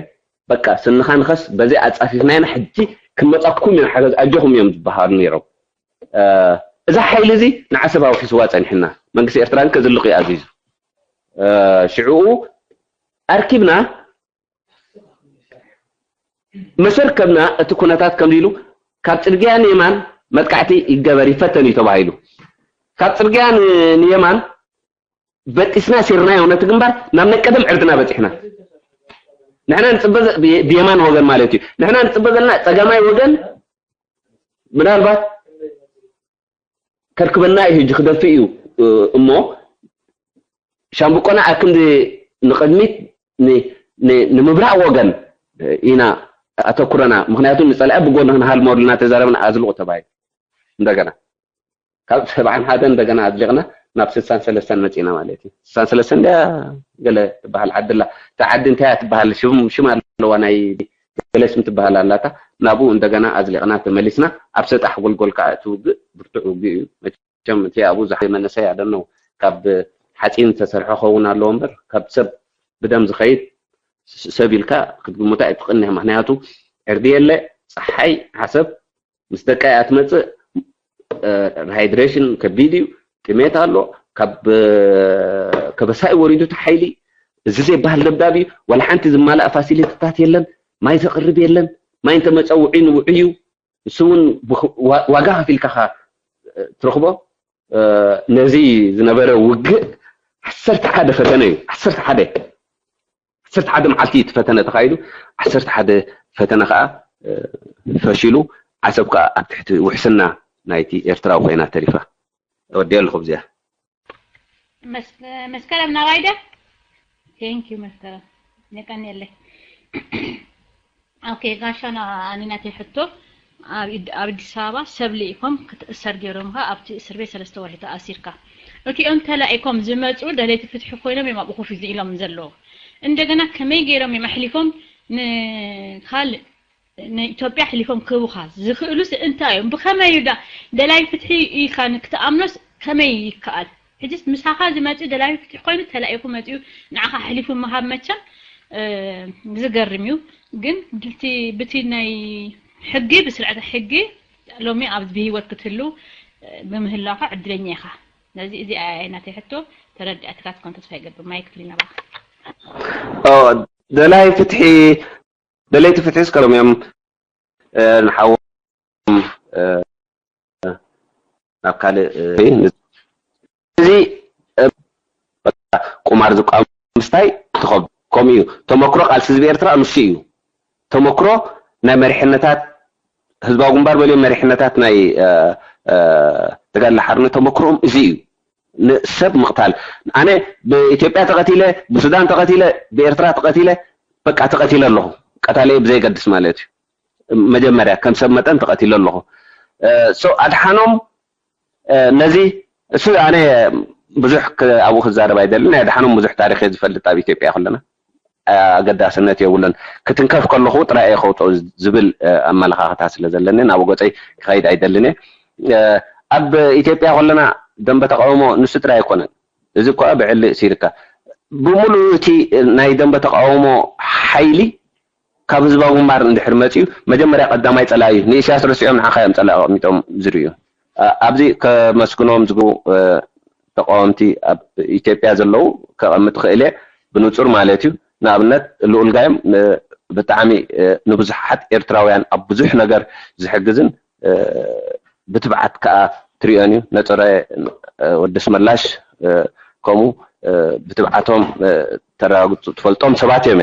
በቃ ስንኻ ንኸስ በዚ ኣጻፊፍናይና ሕጂ ክንመጻኩም ኢና ሓገዝ ኣጆኹም እዮም ዝበሃሉ ነይሮም። እዛ ሓይሊ እዚ ንዓሰብ ኣውሒስዋ ጸኒሕና መንግስቲ ኤርትራ ግን ከዝልቕ እዩ ኣዚዙ። ሽዕኡ ኣርኪብና መሰር ከብና እቲ ኩነታት ከምዚ ኢሉ ካብ ጽርግያ ንየማን መጥቃዕቲ ይገበር ይፈተን እዩ ተባሂሉ። ካብ ጽርግያ ንየማን በጢስና ሲርናዮ ነቲ ግንባር ናብ ናይ ቀደም ዕርድና በጺሕና። ንሕና ንጽበ ብየማን ወገን ማለት እዩ። ንሕና ንጽበ ዘለና ጸጋማይ ወገን ምናልባት ከርክበና እዩ ሕጂ ክደፍእ እዩ እሞ ሻምብቆና ኣክንዲ ንቕድሚት ንምብራቕ ወገን ኢና ኣተኩረና። ምክንያቱ ንጸላኢ ብጎኒ ክንሃልመሉ እናተዛረብና ኣዝልቑ ተባሂሉ እንደገና ካብ ሰብዓን ሓደን እንደገና ኣዝሊቕና ናብ ስሳን ሰለስተን መጺና ማለት እዩ። ስሳን ሰለስተን እንድያ ገለ ትበሃል ዓዲ ኣላ። እታ ዓዲ እንታይ እያ ትበሃል? ሽም ኣለዋ፣ ናይ ገለ ስም ትበሃል ኣላታ። ናብኡ እንደገና ኣዝሊቕና ተመሊስና። ኣብ ሰጣሕ ጎልጎል ከዓ እቲ ውግእ ብርቱዕ ውግእ እዩ። መቸም እቲ ኣብኡ ዝሓ መንእሰይ ኣደነው ካብ ሓፂን ዝተሰርሐ ክኸውን ኣለዎ እምበር ካብ ሰብ ብደም ዝኸይድ ሰብ ኢልካ ክትግምቶ ኣይትቕንህ። ምክንያቱ ዕርዲ የለ፣ ፀሓይ ዓሰብ ምስ ደቃ እያ ትመፅእ። ሃይድሬሽን ከቢድ እዩ፣ ጥሜት ኣሎ። ካብ ከበሳይ ወሪዱ እቲ ሓይሊ እዚ ዘይበሃል ደብዳብ እዩ። ዋላ ሓንቲ ዝማልኣ ፋሲሊቲታት የለን። ማይ ዘቕርብ የለን። ማይ እንተመፀ ውዑይ ንውዑይ እዩ። ንሱ እውን ዋጋ ከፊልካ ትረኽቦ። ነዚ ዝነበረ ውግእ ዓሰርተ ሓደ ፈተነ እዩ። ዓሰርተ ሓደ ዓሰርተ ሓደ መዓልቲ እቲ ፈተነ ተኻይዱ። ዓሰርተ ሓደ ፈተነ ከዓ ፈሺሉ። ዓሰብ ከዓ ኣብ ትሕቲ ውሕስና ናይቲ ኤርትራዊ ኮይና ተሪፋ። ወዲየ ኣለኹ ብዚኣ። መስከረም ናባይ ደ? Thank you መስከረም። የቀንየለይ። ኦኬ ጋሻና፣ ኣነ ናተይ ሕቶ ኣብ ኣዲስ ኣበባ ሰብ ልኢኾም ክትእሰር ገይሮምኻ ኣብቲ እስር ቤት ሰለስተ ወርሒ ተኣሲርካ። እቲኦም ተላኢኮም ዝመፁ ደለይቲ ፍትሒ ኮይኖም እዮም ኣብኡ ኮፍ ኢሎም ዘለዉ። እንደገና ከመይ ገይሮም እዮም ኣሕሊፎም ንካልእ ንኢትዮጵያ ኣሕሊፎም ክህቡኻ ዝኽእሉስ እንታይ እዮም? ብኸመይ እዩ ዳ ደላይ ፍትሒ ኢኻ ንክትኣምኖስ ከመይ ይከኣል? ሕጅስ ምሳኻ ዝመጽእ ደላይ ፍትሒ ኮይኑ ተላኢኹ መጺኡ ንዓኻ ኣሕሊፉ ምሃብ መቸም ዝገርም እዩ። ግን ብቲ ብቲ ናይ ሕጊ ብስርዓተ ሕጊ ሎሚ ኣብ ብህይወት ክትህሉ ብምህላውካ ዕድለኛ ኢኻ። ስለዚ እዚኣ እያ ናተይ ሕቶ። ተረዲኣትካ ትኾን ተስፋ ይገብር። ማይክ ፍሪ ናባኻ። ደላይ ፍትሒ ደለይቲ ፍትሒ እስከ ሎም እዮም ንሓዎም ናብ ካልእ እዚ ቁማር ዝቋም ምስታይ ትኸብ። ከምኡ እዩ ተመክሮ ቃልሲ ህዝቢ ኤርትራ ንሱ እዩ። ተመክሮ ናይ መሪሕነታት ህዝባዊ ግንባር በልዮ መሪሕነታት ናይ ተጋድሎ ሓርነት ተመክሮኦም እዚ እዩ። ንሰብ ምቕታል ኣነ ብኢትዮጵያ ተቐቲለ ብሱዳን ተቐቲለ ብኤርትራ ተቐቲለ በቃ ተቐቲለ ኣለኹ። ቀታለየ ብዘይገድስ ማለት እዩ። መጀመርያ ከም ሰብ መጠን ተቐቲለ ኣለኹ። ሶ ኣድሓኖም ነዚ እሱ ኣነ ብዙሕ ኣብኡ ክዛረብ ኣይደልን። ናይ ኣድሓኖም ብዙሕ ታሪክ እየ ዝፈልጥ ኣብ ኢትዮጵያ ከለና ኣገዳስነት የብሉን። ክትንከፍ ከለኹ ጥራይ እየ ከውፅኦ ዝብል ኣመለኻኽታ ስለ ዘለኒ ናብ ገፀይ ክኸይድ ኣይደልን እየ። ኣብ ኢትዮጵያ ከለና ደንበ ተቃውሞ ንሱ ጥራይ ኣይኮነን። እዚ እኳ ብዕሊ እሲርካ ብምሉእ እቲ ናይ ደንበ ተቃውሞ ሓይሊ ካብ ህዝባዊ ግንባር እንድሕር መፅዩ መጀመርያ ቀዳማይ ፀላኢ እዩ። ንኢሳያስ ረሲዖም ንዓኻ እዮም ፀላኢ ኣቐሚጦም ዝርእዩ። ኣብዚ ከመስግኖም ዝግቡ ተቃወምቲ ኣብ ኢትዮጵያ ዘለዉ ከቐምጥ ክእል እየ ብንጹር ማለት እዩ። ንኣብነት ልኡል ጋይም ብጣዕሚ ንብዙሓት ኤርትራውያን ኣብ ብዙሕ ነገር ዝሕግዝን ብትብዓት ከኣ ትሪኦን እዩ። ነጸረ ወዲ ኣስመላሽ ከምኡ ብትብዓቶም ተረጋግጹ ትፈልጦም ሰባት እዮም።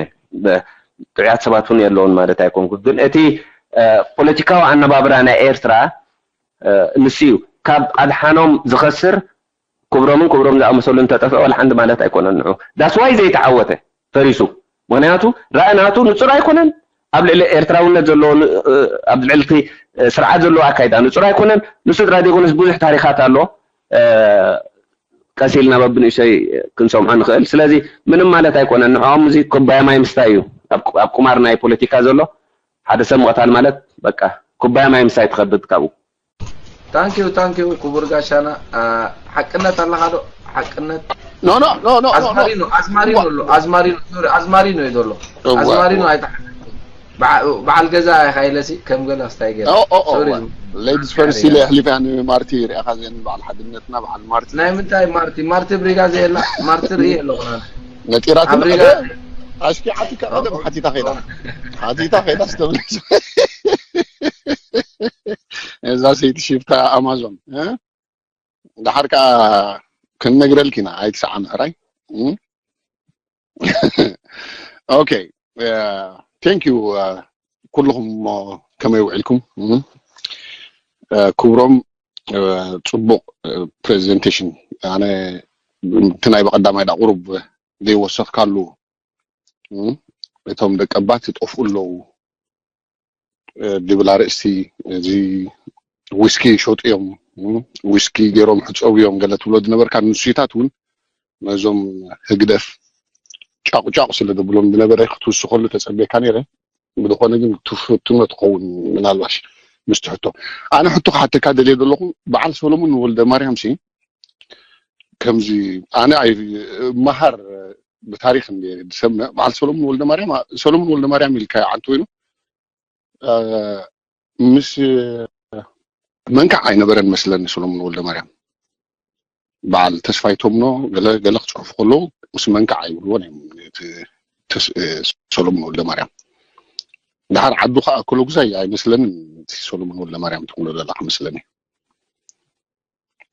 ጥዑያት ሰባት እውን የለውን ማለት ኣይኮንኩ፣ ግን እቲ ፖለቲካዊ ኣነባብራ ናይ ኤርትራ ንሱ እዩ ካብ ኣድሓኖም ዝኸስር። ክብሮምን ክብሮም ዝኣመሰሉ እንተጠፍአ ዋላ ሓንቲ ማለት ኣይኮነን። ንዑ that's why ዘይተዓወተ ፈሪሱ። ምክንያቱ ራእይ ናቱ ንጹር ኣይኮነን። ኣብ ልዕሊ ኤርትራውነት ዘለዎ ኣብ ልዕሊ ስርዓት ዘለዎ ኣካይዳ ንጹር ኣይኮነን። ንሱ ጥራይ ዘይኮነስ ብዙሕ ታሪኻት ኣሎ። ቀስ ኢልና በብንእሽተይ ክንሰምዖ ንኽእል። ስለዚ ምንም ማለት ኣይኮነን። ንዕኦም እዚ ኩባያ ማይ ምስታይ እዩ ኣብ ቁማር ናይ ፖለቲካ ዘሎ። ሓደ ሰብ ምቕታል ማለት በቃ ኩባያ ማይ ምስታይ ትኸብድ ካብኡ። ታንኪዩ ታንኪዩ ክቡር ጋሻና። ሓቅነት ኣለኻ ዶ? ሓቅነት no no no no no ኣዝማሪኖ ኣዝማሪኖ ኣሎ ኣዝማሪኖ ሶሪ ኣዝማሪኖ እዩ ዘሎ ኣዝማሪኖ ኣይተሓ በዓል ገዛ ኢኻ ኢለሲ ከም ገለ ክስታይ ገለ ladies first ኢለ ኣሕሊፈያ ንማርቲ ሪኣኻ ዘን በዓል ሓድነትና በዓል ማርቲ ናይ ምንታይ ማርቲ ማርቲ ብሪጋ ዘየላ ማርቲ ርኢ ኣለኹ ነጢራትኒ ኣሽኪዓትካ ቀደም ሓቲታ ከይዳ ሓቲታ ከይዳ ዝተብለስ እዛ ሰይቲ ሽፍታ ኣማዞን ደሓር ከዓ ክንነግረልኪ ኢና ኣይትሰዓ ምሕራይ okay thank you ኩልኹም ከመይ ውዒልኩም ክብሮም ፅቡቅ presentation ኣነ እቲ ናይ በቀዳማይ ዳ ቁሩብ ዘይወሰኽካሉ እቶም ደቀባት ይጠፍኡ ኣለዉ ድብል ኣርእስቲ እዚ ዊስኪ ይሸጡ እዮም ዊስኪ ገይሮም ሕፀቡ እዮም ገለ ትብሎ ዝነበርካ ንሱታት እውን ነዞም ህግደፍ ጫቁጫቁ ስለ ዘብሎም ዝነበረ ክትውስኸሉ ተፀቤካ ነይረ ብዝኾነ ግን ትፍትኖ ትኸውን ምናልባሽ ምስቲ ሕቶ ኣነ ሕቶ ክሓተካ ደልየ ዘለኹ በዓል ሰሎሙን ወልደ ማርያም ሲ ከምዚ ኣነ ኣይ መሃር ብታሪክ እንደ ዝሰምዕ በዓል ሰሎሙን ወልደ ማርያም ሰሎሙን ወልደ ማርያም ኢልካ ዓንተ ኮይኑ ምስ መንካዕ ኣይነበረን መስለኒ ሰሎሙን ወልደ ማርያም በዓል ተስፋይ ቶምኖ ገለ ገለ ክፅሕፉ ከለዉ ምስ መንካዕ ኣይብልዎን እዮም ሰሎሙን ወልደ ማርያም ደሓር ዓዱ ከዓ እከለጉዛይ ኣይመስለንን ሰሎሙን ወልደ ማርያም ትብሎ ዘለካ መስለኒ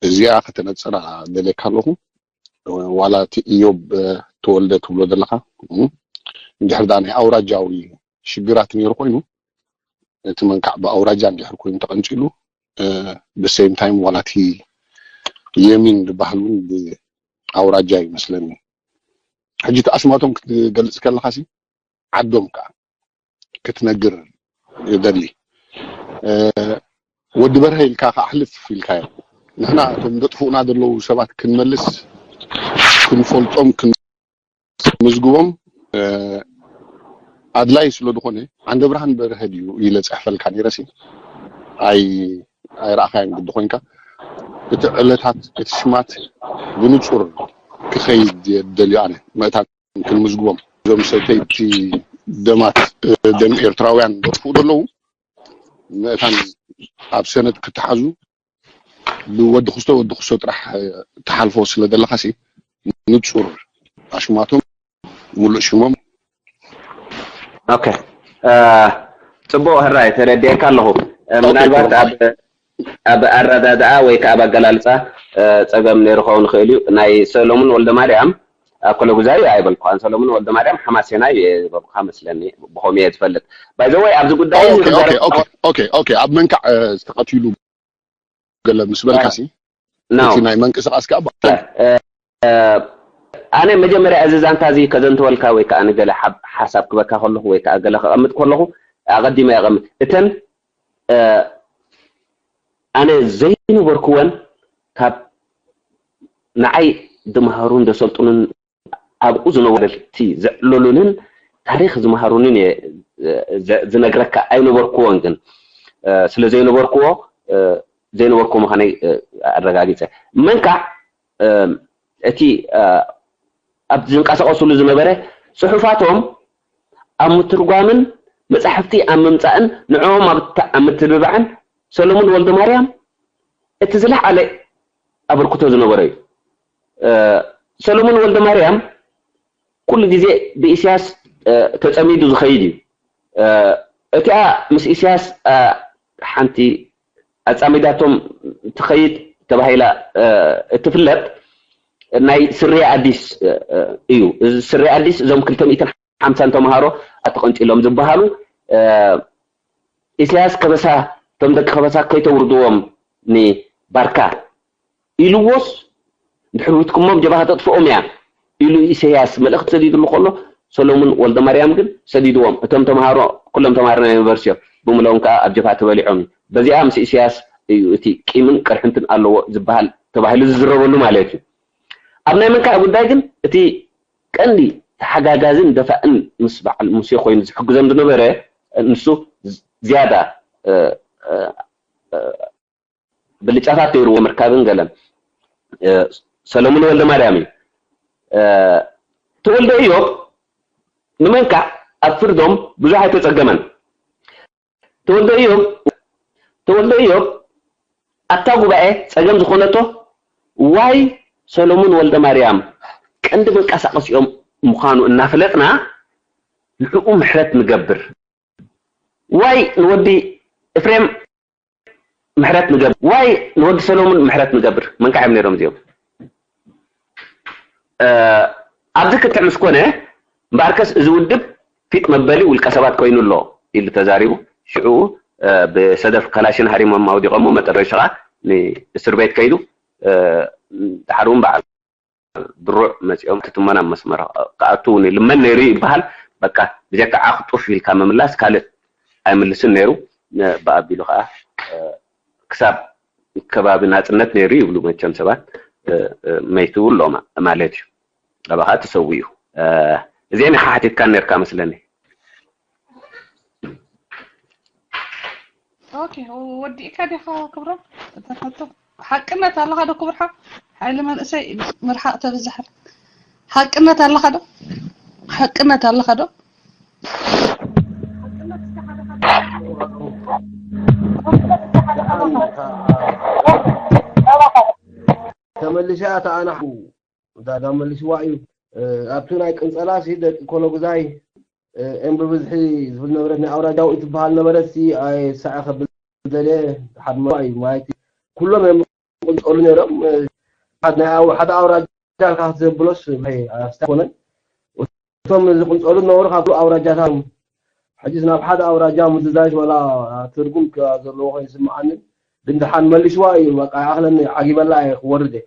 እዚኣ ከተነፅራ ደልየካ ኣለኹ ዋላ እቲ እዮብ ተወልደ ትብሎ ዘለካ እንድሕር ዳ ናይ ኣውራጃዊ ሽግራት ነይሩ ኮይኑ እቲ መንካዕ ብኣውራጃ እንድሕር ኮይኑ ተቐንፂሉ ብሴም ታይም ዋላ እቲ የሚን ዝበሃል እውን ብኣውራጃ ይመስለኒ ሕጂ እቲ ኣስማቶም ክትገልፅ ከለካ ሲ ዓዶም ከዓ ክትነግር ይደሊ ወዲ በርሀ ኢልካ ከኣሕልፍ ኢልካዮ ንሕና እቶም ዘጥፍኡና ዘለዉ ሰባት ክንመልስ ክንፈልጦም ክንምዝግቦም ኣድላይ ስለ ዝኾነ ዓንደ ብርሃን በርሀ ድዩ ኢለ ፅሕፈልካ ነይረሲ ኣይ ኣይረኣኻዮም ግዲ ኮይንካ እቲ ዕለታት እቲ ሽማት ብንፁር ክኸይድ ደልዩ ኣነ መእታ ክንምዝግቦም እዞም ሰተይቲ ደማት ደም ኤርትራውያን ዘጥፍኡ ዘለዉ መእታን ኣብ ሰነድ ክተሓዙ ብወዲ ክስቶ ወዲ ክስቶ ጥራሕ ትሓልፎ ስለ ዘለካ ሲ ንጹር ኣሽማቶም ሙሉእ ሽሞም ኦኬ ጽቡቅ ህራይ ተረዲኤካ ኣለኹ ምናልባት ኣብ ኣብ ኣረዳድኣ ወይ ከዓ ኣብ ኣገላልፃ ፀገም ነይሩ ክኸውን ይኽእል እዩ ናይ ሰሎሙን ወልደ ማርያም ኣኮለጉዛይ ኣይበልኩኻን ሰሎሙን ወልደ ማርያም ሓማሴናይ እየ ዝበልኩኻ መስለኒ ብኸምኡ እየ ዝፈልጥ ባይዘወይ ኣብዚ ጉዳይ ኦኬ ኣብ መንካዕ ዝተቐትሉ ገለ ምስ በልካሲ እቲ ናይ መንቅስቃስ ከዓ ኣነ መጀመርያ እዚ ዛንታ እዚ ከዘንተወልካ ወይ ከዓ ንገለ ሓሳብ ክበካ ከለኹ ወይ ከዓ ገለ ከቐምጥ ከለኹ ኣቐዲመ የቐምጥ እተን ኣነ ዘይነበርኩወን ካብ ንዓይ ዝመሃሩን ዘሰልጥኑን ኣብኡ ዝነበሩ ወለድቲ ዘዕለሉንን ታሪክ ዝመሃሩንን እየ ዝነግረካ ኣይነበርኩዎን ግን ስለ ዘይነበርኩዎ ዘይነበርኩ ምዃነይ ኣረጋጊፀ። መንካዕ እቲ ኣብ ዝንቀሳቐስሉ ዝነበረ ፅሑፋቶም ኣብ ምትርጓምን መፃሕፍቲ ኣብ ምምፃእን ንዕኦም ኣብ ምትብባዕን ሰሎሙን ወልደማርያም እቲ ዝለዓለ ኣበርክቶ ዝነበሮ እዩ። ሰሎሙን ወልደማርያም ኩሉ ግዜ ብኢሳያስ ተፀሚዱ ዝኸይድ እዩ። እቲኣ ምስ ኢሳያስ ሓንቲ ኣፃሚዳቶም ትኸይድ ተባሂላ እትፍለጥ ናይ ስርየ ኣዲስ እዩ። እዚ ስርየ ኣዲስ እዞም ክልተ ሚእትን ሓምሳን ተምሃሮ ኣተቐንፂሎም ዝበሃሉ ኢሳያስ ከበሳ፣ እቶም ደቂ ከበሳ ከይተውርድዎም ንባርካ ኢልዎስ ድሕር ዊትኩሞም ጀብሃ ተጥፍኦም እያ ኢሉ ኢሳያስ መልእኽቲ ሰዲድሉ ከሎ ሰሎሙን ወልደማርያም ግን ሰዲድዎም። እቶም ተምሃሮ ኩሎም ተምሃሮ ናይ ዩኒቨርሲቲ እዮም። ብምሎም ከዓ ኣብ ጀብሃ ተበሊዖም እዩ። በዚኣ ምስ ኢሳያስ እዩ እቲ ቂምን ቅርሕንትን ኣለዎ ዝበሃል ተባሂሉ ዝዝረበሉ ማለት እዩ። ኣብ ናይ መንካዕ ጉዳይ ግን እቲ ቀንዲ ተሓጋጋዝን ደፋእን ምስ በዓል ሙሴ ኮይኑ ዝሕግዞም ዝነበረ ንሱ ዝያዳ ብልጫታት ነይርዎ ምርካብን ገለን ሰለሙን ወልደ ማርያም እዩ። ተወልደ እዮብ ንመንካዕ ኣብ ፍርዶም ብዙሕ ኣይተፀገመን። ተወልደ እዮብ ተወልደ እዮብ ኣብታ ጉባኤ ፀገም ዝኾነቶ ዋይ ሰሎሙን ወልደ ማርያም ቀንዲ መንቀሳቐሲኦም ምዃኑ እናፈለጥና ንዕኡ ምሕረት ንገብር። ዋይ ንወዲ እፍሬም ምሕረት ንገብር። ዋይ ንወዲ ሰሎሙን ምሕረት ንገብር። መንካዕ እዮም ነይሮም እዚኦም። ኣብዚ ክትዕ ምስ ኮነ እምበኣርከስ እዚ ውድብ ፊጥ መበሊ ውልቀ ሰባት ኮይኑ ኣሎ ኢሉ ተዛሪቡ። ሽዑ ብሰደፍ ካላሽን ሃሪሞም ኣውዲቖሞ መጠረሻ ከዓ ንእስር ቤት ከይዱ። ድሓር እውን በዓል ድሩዕ መፂኦም ትትመና መስመር ክኣቱ እውን ይልመን ነይሩ ይበሃል። በቃ ብጀካ ዓኽ ጡፍ ኢልካ ምምላስ ካልእ ኣይምልስን ነይሩ። ብኣቢሉ ከዓ ክሳብ ከባቢ ናፅነት ነይሩ ይብሉ መቸም ሰባት መይቱ ኣሎ ማለት እዩ። ኣባኻ ተሰዊኡ እዚአን ኢኻ ሓቲትካ ነርካ መስለኒ። ኦኬ ወዲእካ ዲኻ ክብሮ? እተፈቶ ሓቅነት ኣለኻ ዶ ክብርሓ? ሓይሊ መንእሰይ ምርሓቕ ተብዝሕ። ሓቅነት ኣለኻ ዶ? ሓቅነት ኣለኻ ዶ? ተመልሻ ተኣናሕኩ ዳዳ መልስዋ እዩ። ኣብቲ ናይ ቅንፀላ ሲ ደቂ ኮሎጉዛይ እም ብብዝሒ ዝብል ነበረት ናይ ኣውራጃው ትበሃል ነበረት ሲ ኣይ ሳዕ ከብል ዘለ ሓደ መራ እዩ ማለት ኩሎም እዮም ቅንፀሉ ነይሮም። ሓደ ናይ ኣው- ሓደ ኣውራጃ ልካ ክትዘብሎስ ኣስታ ኮነን እቶም ዝቅንፀሉ ነበሩ ካብ ኣውራጃታት ሕጂስ ናብ ሓደ ኣውራጃ ምዝዛሽ ወላ ትርጉም ከ- ዘለዎ ኮይኑ ይስምዓኒ። ግን ደሓን መሊስዋ እዩ በቃ ይኣኽለኒ ዓጊበላ እየ ክወርድ እየ።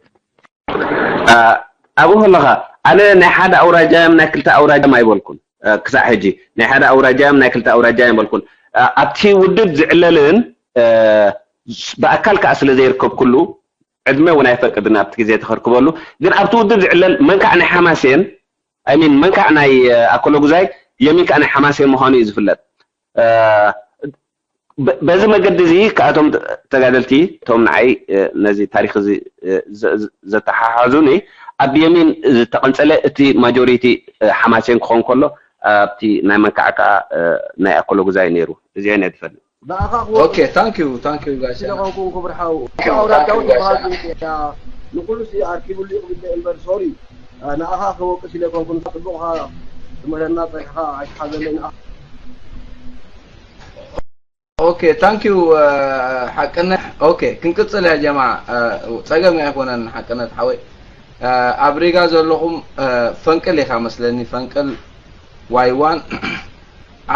ኣብኡ ከለኻ ኣነ ናይ ሓደ ኣውራጃ እዮም ናይ ክልተ ኣውራጃ እዮም ኣይበልኩን። ክሳዕ ሕጂ ናይ ሓደ ኣውራጃ እዮም ናይ ክልተ ኣውራጃ እዮም ኣይበልኩን። ኣብቲ ውድብ ዝዕለልን ብኣካል ከዓ ስለ ዘይርከብኩሉ ዕድመ እውን ኣይፈቅድን ኣብቲ ግዜ ተኸርክበሉ። ግን ኣብቲ ውድብ ዝዕለል መንካዕ ናይ ሓማሴን ኣይሚን መንካዕ ናይ ኣኮሎጉዛይ የሚን ከዓ ናይ ሓማሴን ምዃኑ እዩ ዝፍለጥ። በዚ መገዲ እዚ ከኣቶም ተጋደልቲ እቶም ንዓይ ነዚ ታሪክ እዚ ዘተሓሓዙኒ ኣብ የሚን ዝተቐንፀለ እቲ ማጆሪቲ ሓማሴን ክኸውን ከሎ ኣብቲ ናይ መንካዕ ከዓ ናይ ኣኮሎጉዛይ ነይሩ። እዚአን እየ ዝፈልጥ። ብኣኻ ክወቅስ ኦኬ ታንክ ዩ ታንክ ዩ ጋሻ ኢለ ኮንኩን ክብሪ ሓው። እቲ ኣውራጃዊ ተባሃልቲ እያ ንኩሉ ሲ ኣርኪብሉ ይቕብል እምበር ሶሪ ንኣኻ ክወቅስ ኢለ ኮንኩን ጽቡቕኻ ትምህረና ጸኒሕኻ ኣይትሓዘለይ ንኣኻ ኦኬ ታንክ ዩ ሓቅነት ኦኬ ክንቅጽል ያ ጀማ ጸገም ኣይኮነን ሓቅነት ሓወይ ኣብ ሪጋ ዘለኹም ፈንቅል ኢኻ መስለኒ ፈንቅል ዋይ ዋን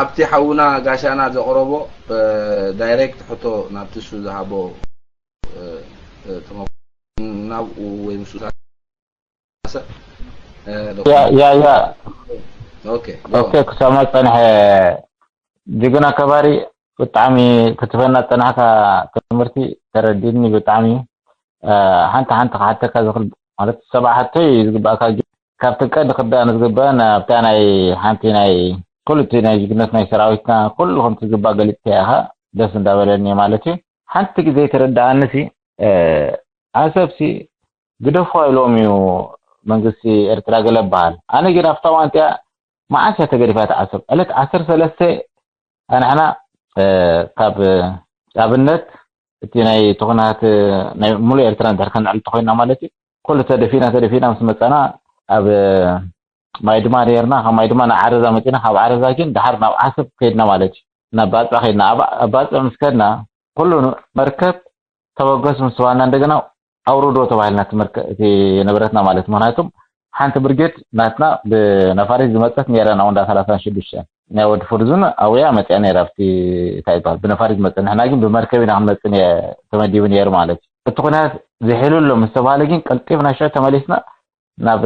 ኣብቲ ሓውና ጋሻና ዘቕረቦ ዳይሬክት ሕቶ ናብቲ እሱ ዝሃቦ ናብኡ ወይ ምስ ያ ያ ያ ኦኬ ክሰማ ፀንሐ ጅግና ከባሪ ብጣዕሚ ክትፈና ፀናሕካ ትምህርቲ ተረዲእኒ ብጣዕሚ ሓንቲ ሓንቲ ክሓተካ ዝኽእል ማለት ሰብዓ ሕቶ እዩ ዝግባእካ ካብቲ ቀዲ ክዳእ ንዝግበአ ኣብታ ናይ ሓንቲ ናይ ኩሉ እቲ ናይ ጅግነት ናይ ሰራዊትና ኩሉ ከምቲ ዝግባእ ገሊፅካ ኢኻ ደስ እንዳበለኒ ማለት እዩ ሓንቲ ግዜ ተረዳኣንሲ ዓሰብሲ ግደፎ ኢሎም እዩ መንግስቲ ኤርትራ ገለ በሃል። ኣነ ግን ኣብታ ዋንቲያ መዓስ እያ ተገዲፋ እታ ዓሰብ ዕለት ዓሰርተ ሰለስተ ኣንሕና ካብ ኣብነት እቲ ናይ ትኹናት ናይ ሙሉ ኤርትራ እንድሕር ከነዕል ተኮይና ማለት እዩ። ኩሉ ተደፊና ተደፊና ምስ መፀና ኣብ ማይ ድማ ነርና። ካብ ማይ ድማ ናብ ዓረዛ መፂና፣ ካብ ዓረዛ ግን ድሓር ናብ ዓሰብ ከይድና ማለት እዩ። ናብ ባፅዕ ከይድና። ኣብ ባፅዕ ምስ ከድና ኩሉ መርከብ ተበገስ ምስ በሃልና እንደገና ኣውርዶ ተባሂልና እቲ ንብረትና ማለት። ምክንያቱም ሓንቲ ብርጌድ ናትና ብነፋሪት ዝመፀት ነራ ናውንዳ ሰላሳን ሽዱሽተን ናይ ወዲ ፍርዙን ኣውያ መፅያ ነራ። ኣብቲ እንታይ ይበሃል ብነፋሪት ዝመፀ፣ ንሕና ግን ብመርከብ ኢና ክንመፅእ ተመዲቡ ነሩ ማለት እዩ። እቲ ኩነታት ዝሕሉ ኣሎ ምስ ተባሃለ ግን ቀልጢፍና ሽዑ ተመሊስና ናብ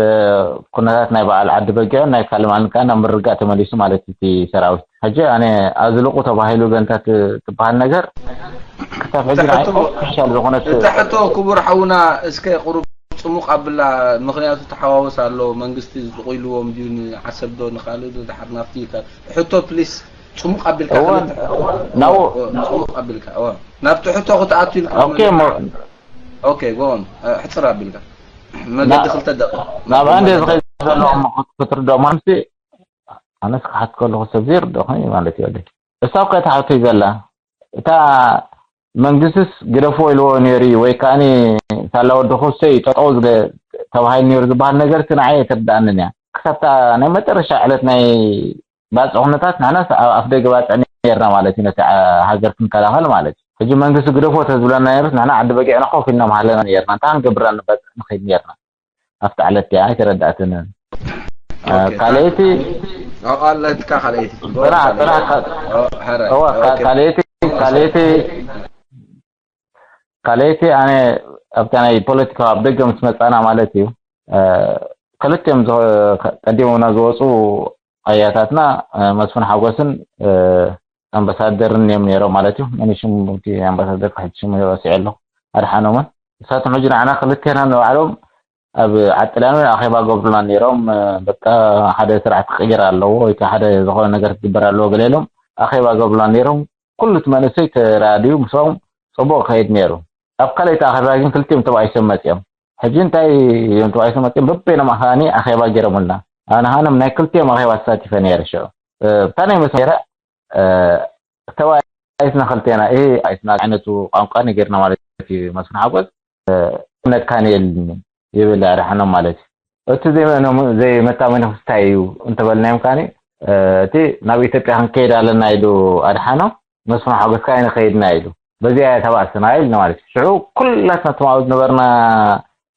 ኩነታት ናይ በዓል ዓዲ በጊዕን ናይ ካልማን ከዓ ናብ ምርጋእ ተመሊሱ ማለት እዩ እቲ ሰራዊት። ሕጂ ኣነ ኣዝልቑ ተባሂሉ ገንታት ትበሃል ነገር ክሳብ ሕጂ ንዓይ ኦፊሻል ዝኾነት። እታ ሕቶ ክቡር ሓውና እስከ ቁሩብ ፅሙቕ ኣብላ። ምክንያቱ ተሓዋወስ ኣሎ። መንግስቲ ዝጥቑ ኢልዎም ድዩ ንዓሰብ ዶ ንካልእ ዶ ድሓር ናብቲ ኢልካ ሕቶ ፕሊስ። ፅሙቕ ኣቢልካ ናው ፅሙቕ ኣቢልካ ናብቲ ሕቶ ክትኣቱ ኢልካ ኦኬ ሞ ኦኬ ጎን ሕፅር ኣቢልካ መገዲ ክልተ ደቂቕ ናብ ኣንድ ዝኸይ ዘለኹም ክትርድኦም። ኣምሲ ኣነስ ክሓት ከለኹ ሰብ ዘይርድእኹም እዩ ማለት እዩ። እሳ እኮ እታ ሓብተይ ዘላ እታ መንግስትስ ግደፎ ኢልዎ ነይሩ እዩ ወይ ከዓኒ ሳላ ወዲ ኩሰይ ጠጠው ዝገ ተባሂሉ ነይሩ ዝበሃል ነገር እቲ ንዓይ ኣይተርድኣንን እያ። ክሳብታ ናይ መጨረሻ ዕለት ናይ ባፅዕ ኩነታት ንሕናስ ኣብ ኣፍ ደገ ባፅዕ ነርና ማለት እዩ። ነቲ ሃገር ክንከላኸል ማለት እዩ። ሕጂ መንግስቲ ግደፎ ተዝብለና ነይሩስ ንሕና ዓዲ በጊዕና ኮፍ ኢልና ምሃለና ነርና። እንታይ ክንገብር ንባፅዕ ንኸይድ ነርና። ኣብቲ ዕለት እያ ኣይተረዳእትንን። ካልኣይቲ ኣቃለትካ ካልኣይቲ ጥራሕ ጥራሕ ካልኣይቲ ካልኣይቲ ካልኣይቲ ኣነ ኣብታ ናይ ፖለቲካ ኣብ ደገ ምስ መጻና ማለት እዩ። ክልቲኦም ቀዲሞምና ዝወፁ ኣያታትና መስፍን ሓጎስን ኣምባሳደርን እዮም ነይሮም ማለት እዩ። መን ሽሙ እቲ ኣምባሳደር ክሕጂ ሽሙ ረሲዐ ኣለኹ። ኣድሓኖምን ንሳቶም ሕጂ ንዓና ክልቴና ንባዕሎም ኣብ ዓጥላሚ ኣኼባ ገብሩና ነይሮም። በቃ ሓደ ስራሕ ክቅየር ኣለዎ ወይ ሓደ ዝኾነ ነገር ክግበር ኣለዎ ገለ ኢሎም ኣኼባ ገብሩና ነይሮም። ኩሉ እቲ መንእሰይ ተራድዩ ምስኦም ፅቡቅ ክኸይድ ነይሩ። ኣብ ካልኣይቲ ኣኼባ ግን ክልቲኦም ተባኢሶም መፂኦም። ሕጂ እንታይ እዮም ተባኢሶም መፂኦም? በበይኖም ኣኻኒ ኣኼባ ገይሮምልና። ኣነ ሃነም ናይ ክልቲኦም ኣኼባ ተሳቲፈ ነይረ ሽዑ። ብታ ናይ መስ ነይረ ተባኢስና ክልቴና። ይሄ ኣይስና ዓይነቱ ቋንቋ ነጌርና ማለት እዩ። መስፍን ሓጎስ እምነት ካን የልኒ ይብል ኣድሓኖም ማለት እዩ። እቲ ዘይመታመኒ ክስታይ እዩ እንተበልናዮም ካኒ እቲ ናብ ኢትዮጵያ ክንከይድ ኣለና ኢሉ ኣድሓኖም መስፍን ሓጎስ ከዓ ንኸይድና ኢሉ በዚኣ ተባእስና ኢልና ማለት እዩ። ሽዑ ኩላትና ትማውት ነበርና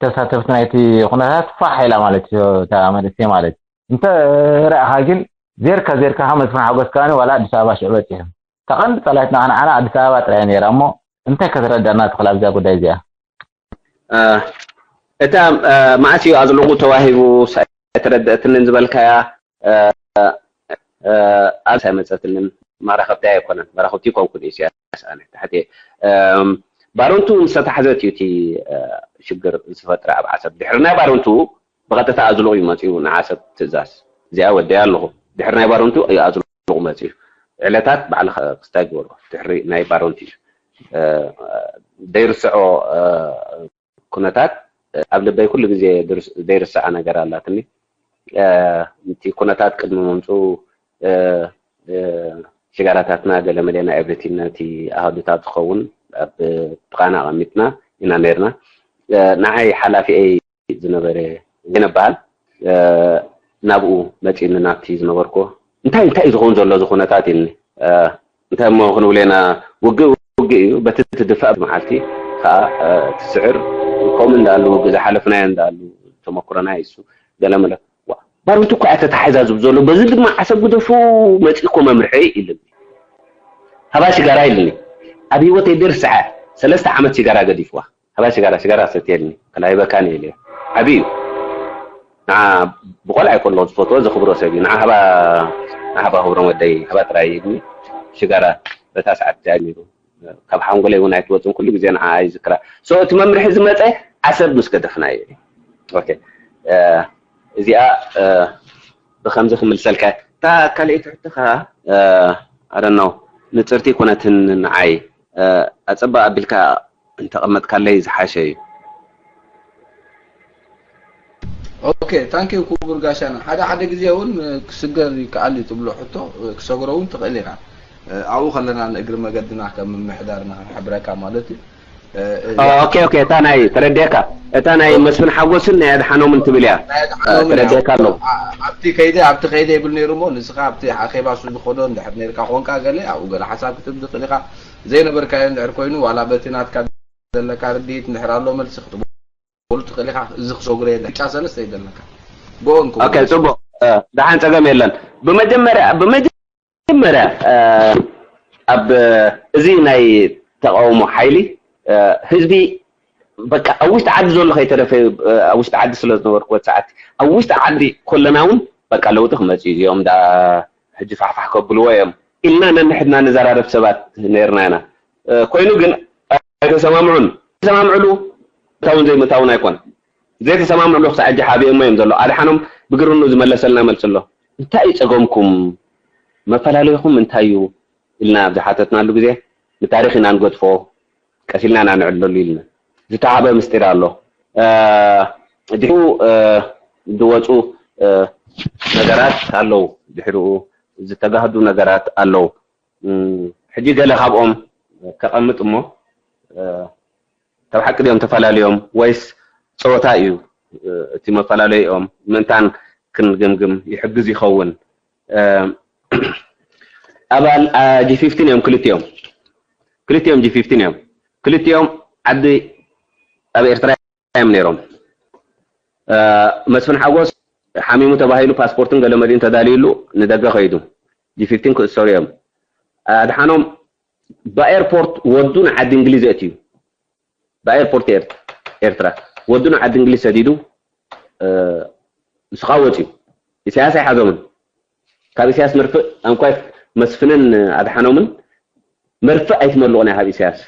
ተሳተፍቲ ናይቲ ኩነታት ፋሕ ኢላ ማለት እዩ። እታ መንእሰይ ማለት እዩ። እንተ ረእኻ ግን ዜርካ ዜርካ መስፍን ሓጎስ ከዓ ዋላ ኣዲስ ኣበባ ሽዑ በፂሑ። ተቐንዲ ጸላይትና ንዓና ኣዲስ ኣበባ ጥራይ ነይራ እሞ እንታይ ከተረዳና ትኽእል ኣብዛ ጉዳይ እዚኣ? እታ መዓስ እዩ ኣዝልቑ ተዋሂቡ ኣይተረደእትንን ዝበልካያ ኣብ ሳይመፀትንን ማራኸብቲ ኣይኮነን። ማራኸብቲ ይኮንኩን ኢሳያስ ኣነ ትሕቲ ባረንቱ ዝተታሕዘት እዩ እቲ ሽግር ዝፈጥረ ኣብ ዓሰብ ድሕሪ ናይ ባረንቱ ብቐጥታ ኣዝልቑ እዩ መፂኡ ንዓሰብ ትእዛዝ እዚኣ ወደያ ኣለኹ። ድሕሪ ናይ ባረንቱ እዩ ኣዝልቑ መፂኡ። ዕለታት ባዕልኻ ክስታይ ግበሮ ድሕሪ ናይ ባረንቱ እዩ። ዘይርስዖ ኩነታት ኣብ ልበይ ኩሉ ግዜ ዘይርሳዓ ነገር ኣላትኒ። እቲ ኩነታት ቅድሚ ምምፅኡ ሽጋራታትና ገለመለ ናይ ኤቭሪቲን ነቲ ኣሃዱታት ዝኸውን ኣብ ጥቓና ኣቐሚጥና ኢና ነርና። ንዓይ ሓላፊኤይ ዝነበረ ዜና በሃል ናብኡ መፂኒ ናብቲ ዝነበርኩ እንታይ እንታይ እዩ ዝኸውን ዘሎ እዚ ኩነታት ኢልኒ። እንታይ እሞ ክንብሎ ኢና ውግእ ውግእ እዩ በቲ ትድፋእ መዓልቲ ከዓ ትስዕር ከምኡ እንዳሉ ውግእ ዝሓለፍናዮ እንዳሉ ተመክሮና እዩ እሱ ገለመለ ባሩንቲ እኮ እያ ተታሒዛ ዝብ ዘሎ በዚ ድማ ዓሰብ ግደፉ መፂእኮ መምርሒ ኢልኒ። ሃባ ሽጋራ ኢልኒ ኣብ ህይወተይ ደርሰዐ ሰለስተ ዓመት ሽጋራ ገዲፍዋ። ሃባ ሽጋራ ሽጋራ ሰትየልኒ ከላይበካን ኢለ ዓብዩ ንዓ ብቆልዓ ይኮሎ ዝፈትዎ ዘኽብሮ ሰብ እዩ። ንዓ ሃባ ንዓ ሃባ ክብሮም ወደይ ሃባ ጥራይ ኢልኒ ሽጋራ በታ ሰዓት ጃሚሩ ካብ ሓንጎለይ እውን ኣይትወፅን ኩሉ ግዜ ንዓ ይዝክራ። ሶ እቲ መምርሒ ዝመፀ ዓሰብ ምስ ገደፍና እዩ። ኦኬ እዚኣ ብከምዚ ክምልሰልካ እታ ካልኣይቲ ሕቶኻ ኣረናው ንፅርቲ ኩነትን ንዓይ ኣጸባ ኣቢልካ እንተቐመጥካለይ ዝሓሸ እዩ። ኦኬ ታንኪዩ ክቡር ጋሻና። ሓደ ሓደ ግዜ እውን ክስገር ይከኣል እዩ ትብሎ ሕቶ ክሰግሮ እውን ትኽእል ኢኻ። ኣብኡ ከለና ንእግሪ መገድና ከም ምምሕዳርና ክንሕብረካ ማለት እዩ። ኦኬ ኦኬ እታ ናይ ተረዲእካ እታ ናይ መስፍን ሓጎስን ናይ ኣድሓኖምን ትብል እያ። ተረዲእካ ኣሎ። ኣብቲ ከይደ ኣብቲ ከይደ ይብል ነይሩ እሞ ንስኻ ኣብቲ ኣኼባ እሱ ዝኸዶ እንድሕር ነርካ ኮንካ ገለ ኣብኡ ገለ ሓሳብ ክትብ ትኽእል ኢኻ። ዘይነበርካዮ እንድሕር ኮይኑ ዋላ በቲ ናትካ ዘለካ ርድኢት እንድሕር ኣሎ መልሲ ክትበሉ ትኽእል ኢኻ። እዚ ክሰጉረ የለ ዕጫ ሰለስተ እዩ ዘለካ። ጎን ኦኬ ጽቡቅ። ደሓን ጸገም የለን። ብመጀመርያ ብመጀመርያ ኣብ እዚ ናይ ተቃውሞ ሓይሊ ህዝቢ በቃ ኣብ ውሽጢ ዓዲ ዘሎ ከይተረፈ ኣብ ውሽጢ ዓዲ ስለ ዝነበርኩ በቲ ሰዓት ኣብ ውሽጢ ዓዲ ኮለና እውን በቃ ለውጢ ክመፅእ እዩ እዚኦም ዳ ሕጂ ፋሕፋሕ ከብልዎ እዮም ኢልና ነንሕድና ንዘራረብ ሰባት ነርና ኢና። ኮይኑ ግን ኣይተሰማምዑን። ተሰማምዕሉ ምታውን ዘይምታውን ኣይኮን ዘይተሰማምዕሉ ክሳዕ ሕጂ ሓቢኦሞ እዮም ዘሎ። ኣድሓኖም ብግርኑ ዝመለሰልና መልሲ ኣሎ። እንታይ እዩ ጸገምኩም? መፈላለይኹም እንታይ እዩ? ኢልና ኣብ ዝሓተትናሉ ግዜ ንታሪኽ ኢና ንገድፎ፣ ቀስ ኢልና ኢና ንዕለሉ ኢልና ዝተሃበ ምስጢር ኣሎ። ድሕሪኡ ዝወፁ ነገራት ኣለዉ፣ ድሕሪኡ ዝተጋህዱ ነገራት ኣለዉ። ሕጂ ገለ ካብኦም ከቐምጥ እሞ ካብ ሓቂ ድኦም ተፈላለዮም ወይስ ፀወታ እዩ እቲ መፈላለይኦም ምእንታን ክንግምግም ይሕግዝ ይኸውን። ኣባል ጂ ፊፍቲን እዮም ክልቲኦም ክልቲኦም ጂ ፊፍቲን እዮም ክልቲኦም ዓዲ ኣብ ኤርትራ እዮም ነይሮም። መስፍን ሓጎስ ሓሚሙ ተባሂሉ ፓስፖርትን ገለመሊን ተዳልዩሉ ንደገ ከይዱ ጂ ፊፍቲን ክእሰሩ እዮም። ኣድሓኖም ብኤርፖርት ወዱ ንዓዲ እንግሊዝ የእትዩ ብኤርፖርት ኤርትራ ወዱ ንዓዲ እንግሊዝ ሰዲዱ ንስኻ ወፅዩ ኢሳያስ ኣይሓዞምን። ካብ ኢሳያስ መርፍእ ኣንኳይ መስፍንን ኣድሓኖምን መርፍእ ኣይትመልቑን እያ ካብ ኢሳያስ።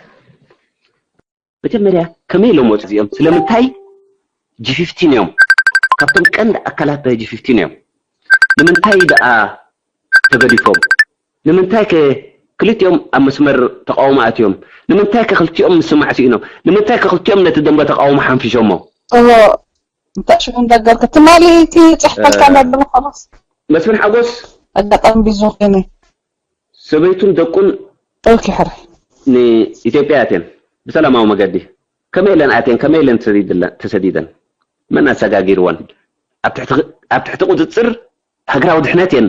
መጀመርያ ከመይ ኢሎም ወፁ እዚኦም? ስለምንታይ ጂ ፊፍቲን እዮም? ካብቶም ቀንዲ ኣካላት ናይ ጂ ፊፍቲን እዮም። ንምንታይ ደኣ ተገዲፎም? ንምንታይ ከ ክልቲኦም ኣብ መስመር ተቃውሞ ኣትዮም? ንምንታይ ከ ክልቲኦም ምስማዕ ስኢኖም? ንምንታይ ከ ክልቲኦም ነቲ ደንበ ተቃውሞ ሓንፊሾሞ? እዎ እንታይ ሽሙ እንዳገርካ ትማሊ እቲ ጽሕፈልካ እንዳለና خلاص መስፍን ሓጎስ ኣጋጣሚ ቢዚ ኮይነ ሰበይቱን ደቁን ኦኬ ሕራይ ንኢትዮጵያ ኣትየን ብሰላማዊ መገዲ ከመይ ኢለን ኣትየን ከመይ ኢለን ተሰዲድለ- ተሰዲደን መን ኣሰጋጊርወን ኣብ ትሕቲ ኣብ ትሕቲ ቁፅፅር ሃገራዊ ድሕነት እየን።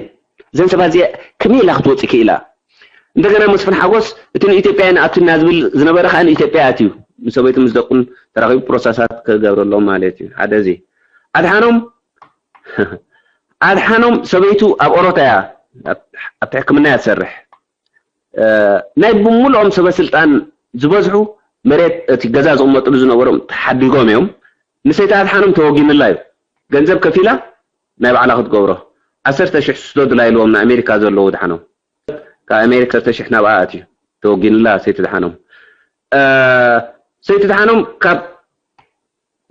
እዘን ሰባት እዚኣ ከመይ ኢላ ክትወፅእ ክኢላ? እንደገና መስፍን ሓጎስ እቲ ንኢትዮጵያ ኢና ኣቱና ዝብል ዝነበረ ከዓ ንኢትዮጵያ ኣትዩ ምስ ሰበይቱ ምስ ደቁን ተራኺቡ ፕሮሰሳት ክገብረሎም ማለት እዩ። ሓደ እዚ ኣድሓኖም ኣድሓኖም ሰበይቱ ኣብ ኦሮታ እያ ኣብቲ ሕክምና እያ ትሰርሕ። ናይ ብምልኦም ሰበ ስልጣን ዝበዝሑ መሬት እቲ ገዛ ዝቕመጥሉ ዝነበሮም ተሓዲጎም እዮም። ንሰይቲ ኣድሓኖም ተወጊንላ እዩ። ገንዘብ ከፊላ ናይ ባዕላ ክትገብሮ ዓሰርተ ሽሕ ስደዱላ ኢልዎም ንኣሜሪካ ዘለዉ ድሓኖም ካብ ኣሜሪካ ዓሰርተ ሽሕ ናብኣ ኣትዩ ተወጊንላ ሰይቲ ድሓኖም ሰይቲ ድሓኖም ካብ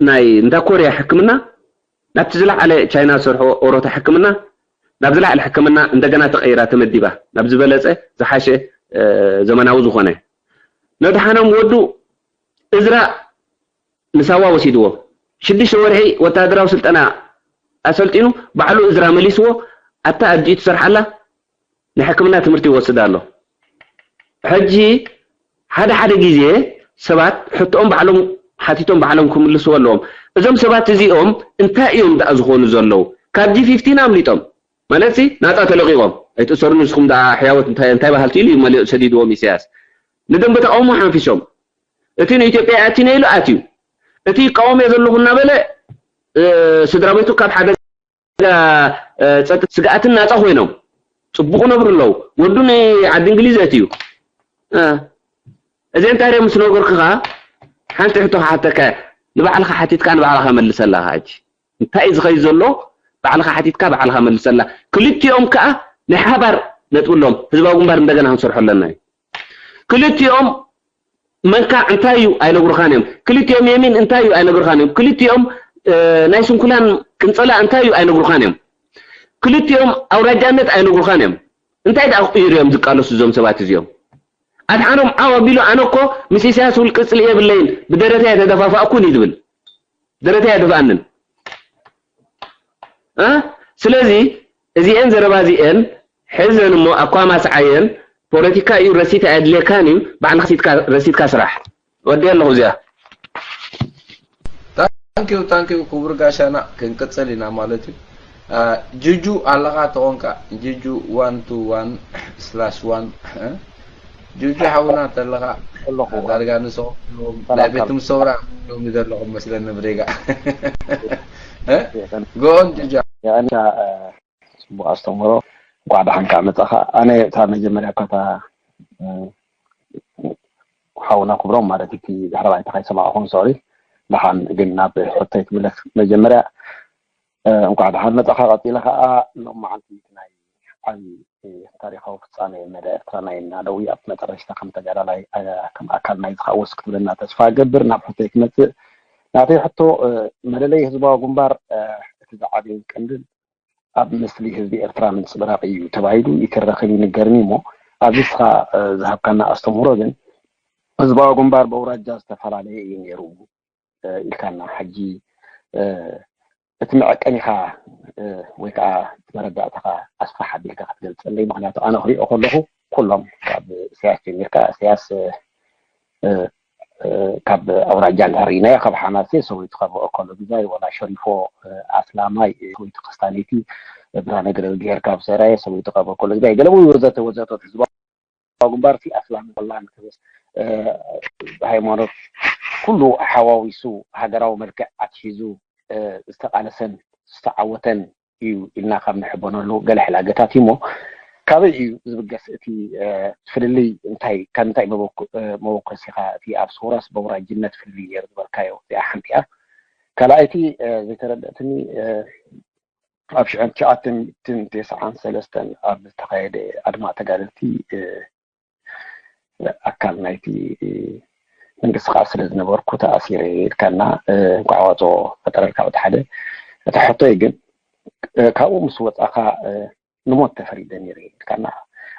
ናይ እንዳ ኮርያ ሕክምና ናብቲ ዝለዓለ ቻይና ዝሰርሖ ኦሮታ ሕክምና ናብ ዝለዓለ ሕክምና እንደገና ተቐይራ ተመዲባ ናብ ዝበለፀ ዝሓሸ ዘመናዊ ዝኾነ ነድሓኖም ወዱ እዝራ ንሳዋ ወሲድዎ ሽዱሽተ ወርሒ ወታደራዊ ስልጠና ኣሰልጢኑ ባዕሉ እዝራ መሊስዎ ኣብታ ኣዲኡ ትሰርሓላ ናይ ሕክምና ትምህርቲ ይወስድ ኣሎ። ሕጂ ሓደ ሓደ ግዜ ሰባት ሕቶኦም ባዕሎም ሓቲቶም ባዕሎም ክምልስዎ ኣለዎም። እዞም ሰባት እዚኦም እንታይ እዮም ደኣ ዝኾኑ ዘለዉ? ካብ ጂ ፊፍቲን ኣምሊጦም ማለት ሲ ናፃ ተለቂቖም ኣይትእሰሩ ንስኹም ደኣ ሕያወት እንታይ እንታይ በሃልቲ ኢሉ እዩ መሊኡ ሰዲድዎም ኢሳያስ። ንደንበ ተቃውሞ ሓንፊሶም እቲ ንኢትዮጵያ ኣቲነ ኢሉ ኣትዩ እቲ ይቃወም እየ ዘለኹ እናበለ ስድራ ቤቱ ካብ ሓደ ጸጥታ ስግኣትን ናጻ ኮይኖም ጽቡቕ ነብሩ ኣለዉ። ወዱ ንዓዲ እንግሊዝ ኣትዩ። እዚ እንታይ ርኦም ምስ ነገርኩኻ ሓንቲ ሕቶ ክሓተካ ንባዕልኻ ሓቲትካ ንባዕልኻ መልሰላ ሕጂ እንታይ እዩ ዝኸይድ ዘሎ ባዕልኻ ሓቲትካ ባዕልኻ መልሰላ። ክልቲኦም ከኣ ናይ ሓባር ነጥብሎም ህዝባዊ ግንባር እንደገና ክንሰርሖ ኣለና እዩ። ክልቲኦም መንካዕ እንታይ እዩ ኣይነግሩኻን እዮም። ክልቲኦም የሚን እንታይ እዩ ኣይነግሩኻን እዮም። ክልቲኦም ናይ ስንኩላን ቅንጸላ እንታይ እዩ ኣይነግሩኻን እዮም። ክልቲኦም ኣውራጃነት ኣይነግሩኻን እዮም። እንታይ ደኣ ክቕይሩ እዮም ዝቃለሱ እዞም ሰባት እዚኦም? ኣድሓኖም ዓው ኣቢሉ ኣነ እኮ ምስ ኢሳያስ ውልቂ ጽልኢ የብለይን ብደረተይ ኣይተደፋፋእኩን እዩ ዝብል። ደረተይ ኣይደፍኣንን። እ? ስለዚ እዚኤን ዘረባ እዚኤን ሕዘን እሞ ኣኳማስዓየን። ፖለቲካ እዩ ረሲት ኣየድልየካን እዩ። ባዕልኻ ረሲትካ ረሲትካ ስራሕ። ወዲ ኣለኹ እዚኣ። ታንኪዩ ታንኪዩ ክቡር ጋሻና፣ ክንቅጽል ኢና ማለት እዩ። ጁጁ ኣለኻ ተኾንካ፣ ጁጁ ዋን ቱ ዋን ስላሽ ዋን። ጁጁ ሓውና ተለኻ፣ ኣለኹ። ዳርጋ ንሶ ናይ ቤትም ሰውራ ሎሚ ዘለኹም መስለኒ ብሬጋ። ጎን ጁጁ። ጽቡቕ ኣስተምህሮ። እንኳዕ ደሓን ከዓ መጻኻ። ኣነ እታ መጀመርያ እኳ እታ ሓውና ክብሮም ማለት እቲ ድሕሪ ባይታ ከይሰማዕኹም ሶሪ። ደሓን ግን ናብ ሕቶይ ክምለስ። መጀመርያ እንኳዕ ደሓን መጻኻ። ቀጺለ ከዓ ሎም መዓልቲ ናይ ዓቢ ታሪኻዊ ፍጻሜ መዳ ኤርትራ ናይ ናደዊ ኣብ መጠረሽታ ከም ተጋዳላይ ከም ኣካል ናይ ዝኻወስ ክትብለና ተስፋ እገብር። ናብ ሕቶይ ክመጽእ። ናተይ ሕቶ መለለይ ህዝባዊ ግንባር እቲ ዝዓበየ ቀንድን ኣብ ምስሊ ህዝቢ ኤርትራ ምንጽብራቕ እዩ ተባሂሉ ይትረኽን ይንገርን እዩ እሞ ኣብዚ እስኻ ዝሃብካና ኣስተምህሮ ግን ህዝባዊ ግንባር በውራጃ ዝተፈላለየ እዩ ነይሩ ኢልካና። ሕጂ እቲ መዐቀኒኻ ወይ ከዓ እቲ መረዳእታኻ ኣስፋሕ ኣቢልካ ክትገልጸለይ፣ ምክንያቱ ኣነ ክሪኦ ከለኹ ኩሎም ካብ ኢሳያስ ጀሚርካ ኢሳያስ ካብ ኣውራጃ እንድሕር ርኢናዮ ካብ ሓማሴ ሰበይቱ ካብ ኦኮሎግዛይ ወላ ሸሪፎ ኣስላማይ ሰበይቱ ክስታኔቲ ብርሃነ ገረዝግሄር ካብ ሰራየ ሰበይቱ ካብ ኦኮሎግዛይ ገለ ወይ ወዘተ ወዘተ ህዝባዊ ግንባር እቲ ኣስላም ወላ ሃይማኖት ኩሉ ሓዋዊሱ ሃገራዊ መልክዕ ኣትሒዙ ዝተቃለሰን ዝተዓወተን እዩ ኢልና ካብ ንሕበነሉ ገለ ሕላገታት እዩ እሞ ካበይ እዩ ዝብገስ እቲ ፍልልይ እንታይ ካብ እንታይ መበኮሲኻ እቲ ኣብ ሶራስ በውራጅነት ፍልልይ ነይሩ ዝበልካዮ እዚኣ ሓንቲ እያ ካልኣይቲ ዘይተረደእትኒ ኣብ ሽሕን ትሽዓተን ሚእትን ተስዓን ሰለስተን ኣብ ዝተኻየደ ኣድማ ተጋደልቲ ኣካል ናይቲ ምንቅስቃስ ስለ ዝነበርኩ ተኣሲረ ኢልካና እንኳዕ ዋፅኦ ፈጠረልካ በቲ ሓደ እቲ ሕቶይ ግን ካብኡ ምስ ወፃኻ ንሞት ተፈሪደ ነይረ ኢልካና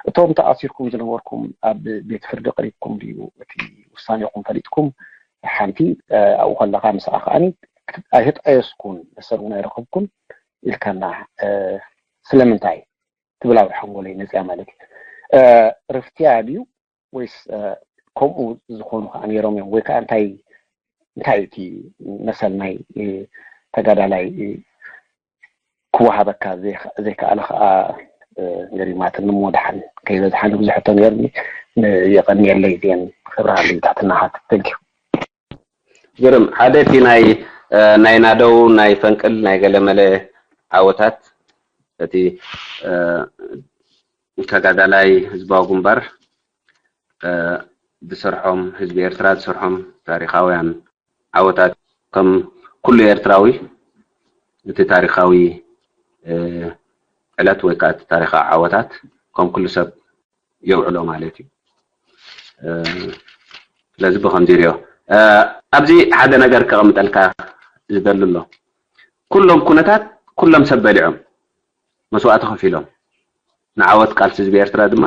እቶም ተኣሲርኩም ዝነበርኩም ኣብ ቤት ፍርዲ ቀሪብኩም ድዩ እቲ ውሳኔኹም ፈሊጥኩም ሓንቲ ኣብኡ ከለኻ ምስኣ ከዓኒ ኣይተጣየስኩን መሰል እውን ኣይረኸብኩን ኢልካና ስለምንታይ ትብል ኣብ ሓንጎለይ መፅያ ማለት እዩ። ርፍትያ ድዩ ወይስ ከምኡ ዝኾኑ ከዓ ነይሮም እዮም ወይ ከዓ እንታይ እንታይ እቲ መሰል ናይ ተጋዳላይ ክወሃበካ ዘይከኣለ ከዓ ገሪማትኒ እሞ ደሓን ከይበዝሓኒ ብዙሕ ሕቶ ነይሩኒ የቐንየለይ እዚአን ክብርሃለይ ትሕትና ሓትት ተንኪዩ ግርም ሓደ እቲ ናይ ናይ ናደው ናይ ፈንቅል ናይ ገለመለ ዓወታት እቲ ተጋዳላይ ህዝባዊ ግንባር ዝሰርሖም ህዝቢ ኤርትራ ዝሰርሖም ታሪኻውያን ዓወታት ከም ኩሉ ኤርትራዊ እቲ ታሪኻዊ ዕለት ወይ ከዓ እቲ ታሪኻዊ ዓወታት ከም ኩሉ ሰብ የውዕሎ ማለት እዩ። ስለዚ ብከምዚ ሪኦ ኣብዚ ሓደ ነገር ከቐምጠልካ ዝደሊ ኣሎ። ኩሎም ኩነታት ኩሎም ሰብ በሊዖም መስዋእቲ ከፊሎም ንዓወት ቃልሲ ህዝቢ ኤርትራ ድማ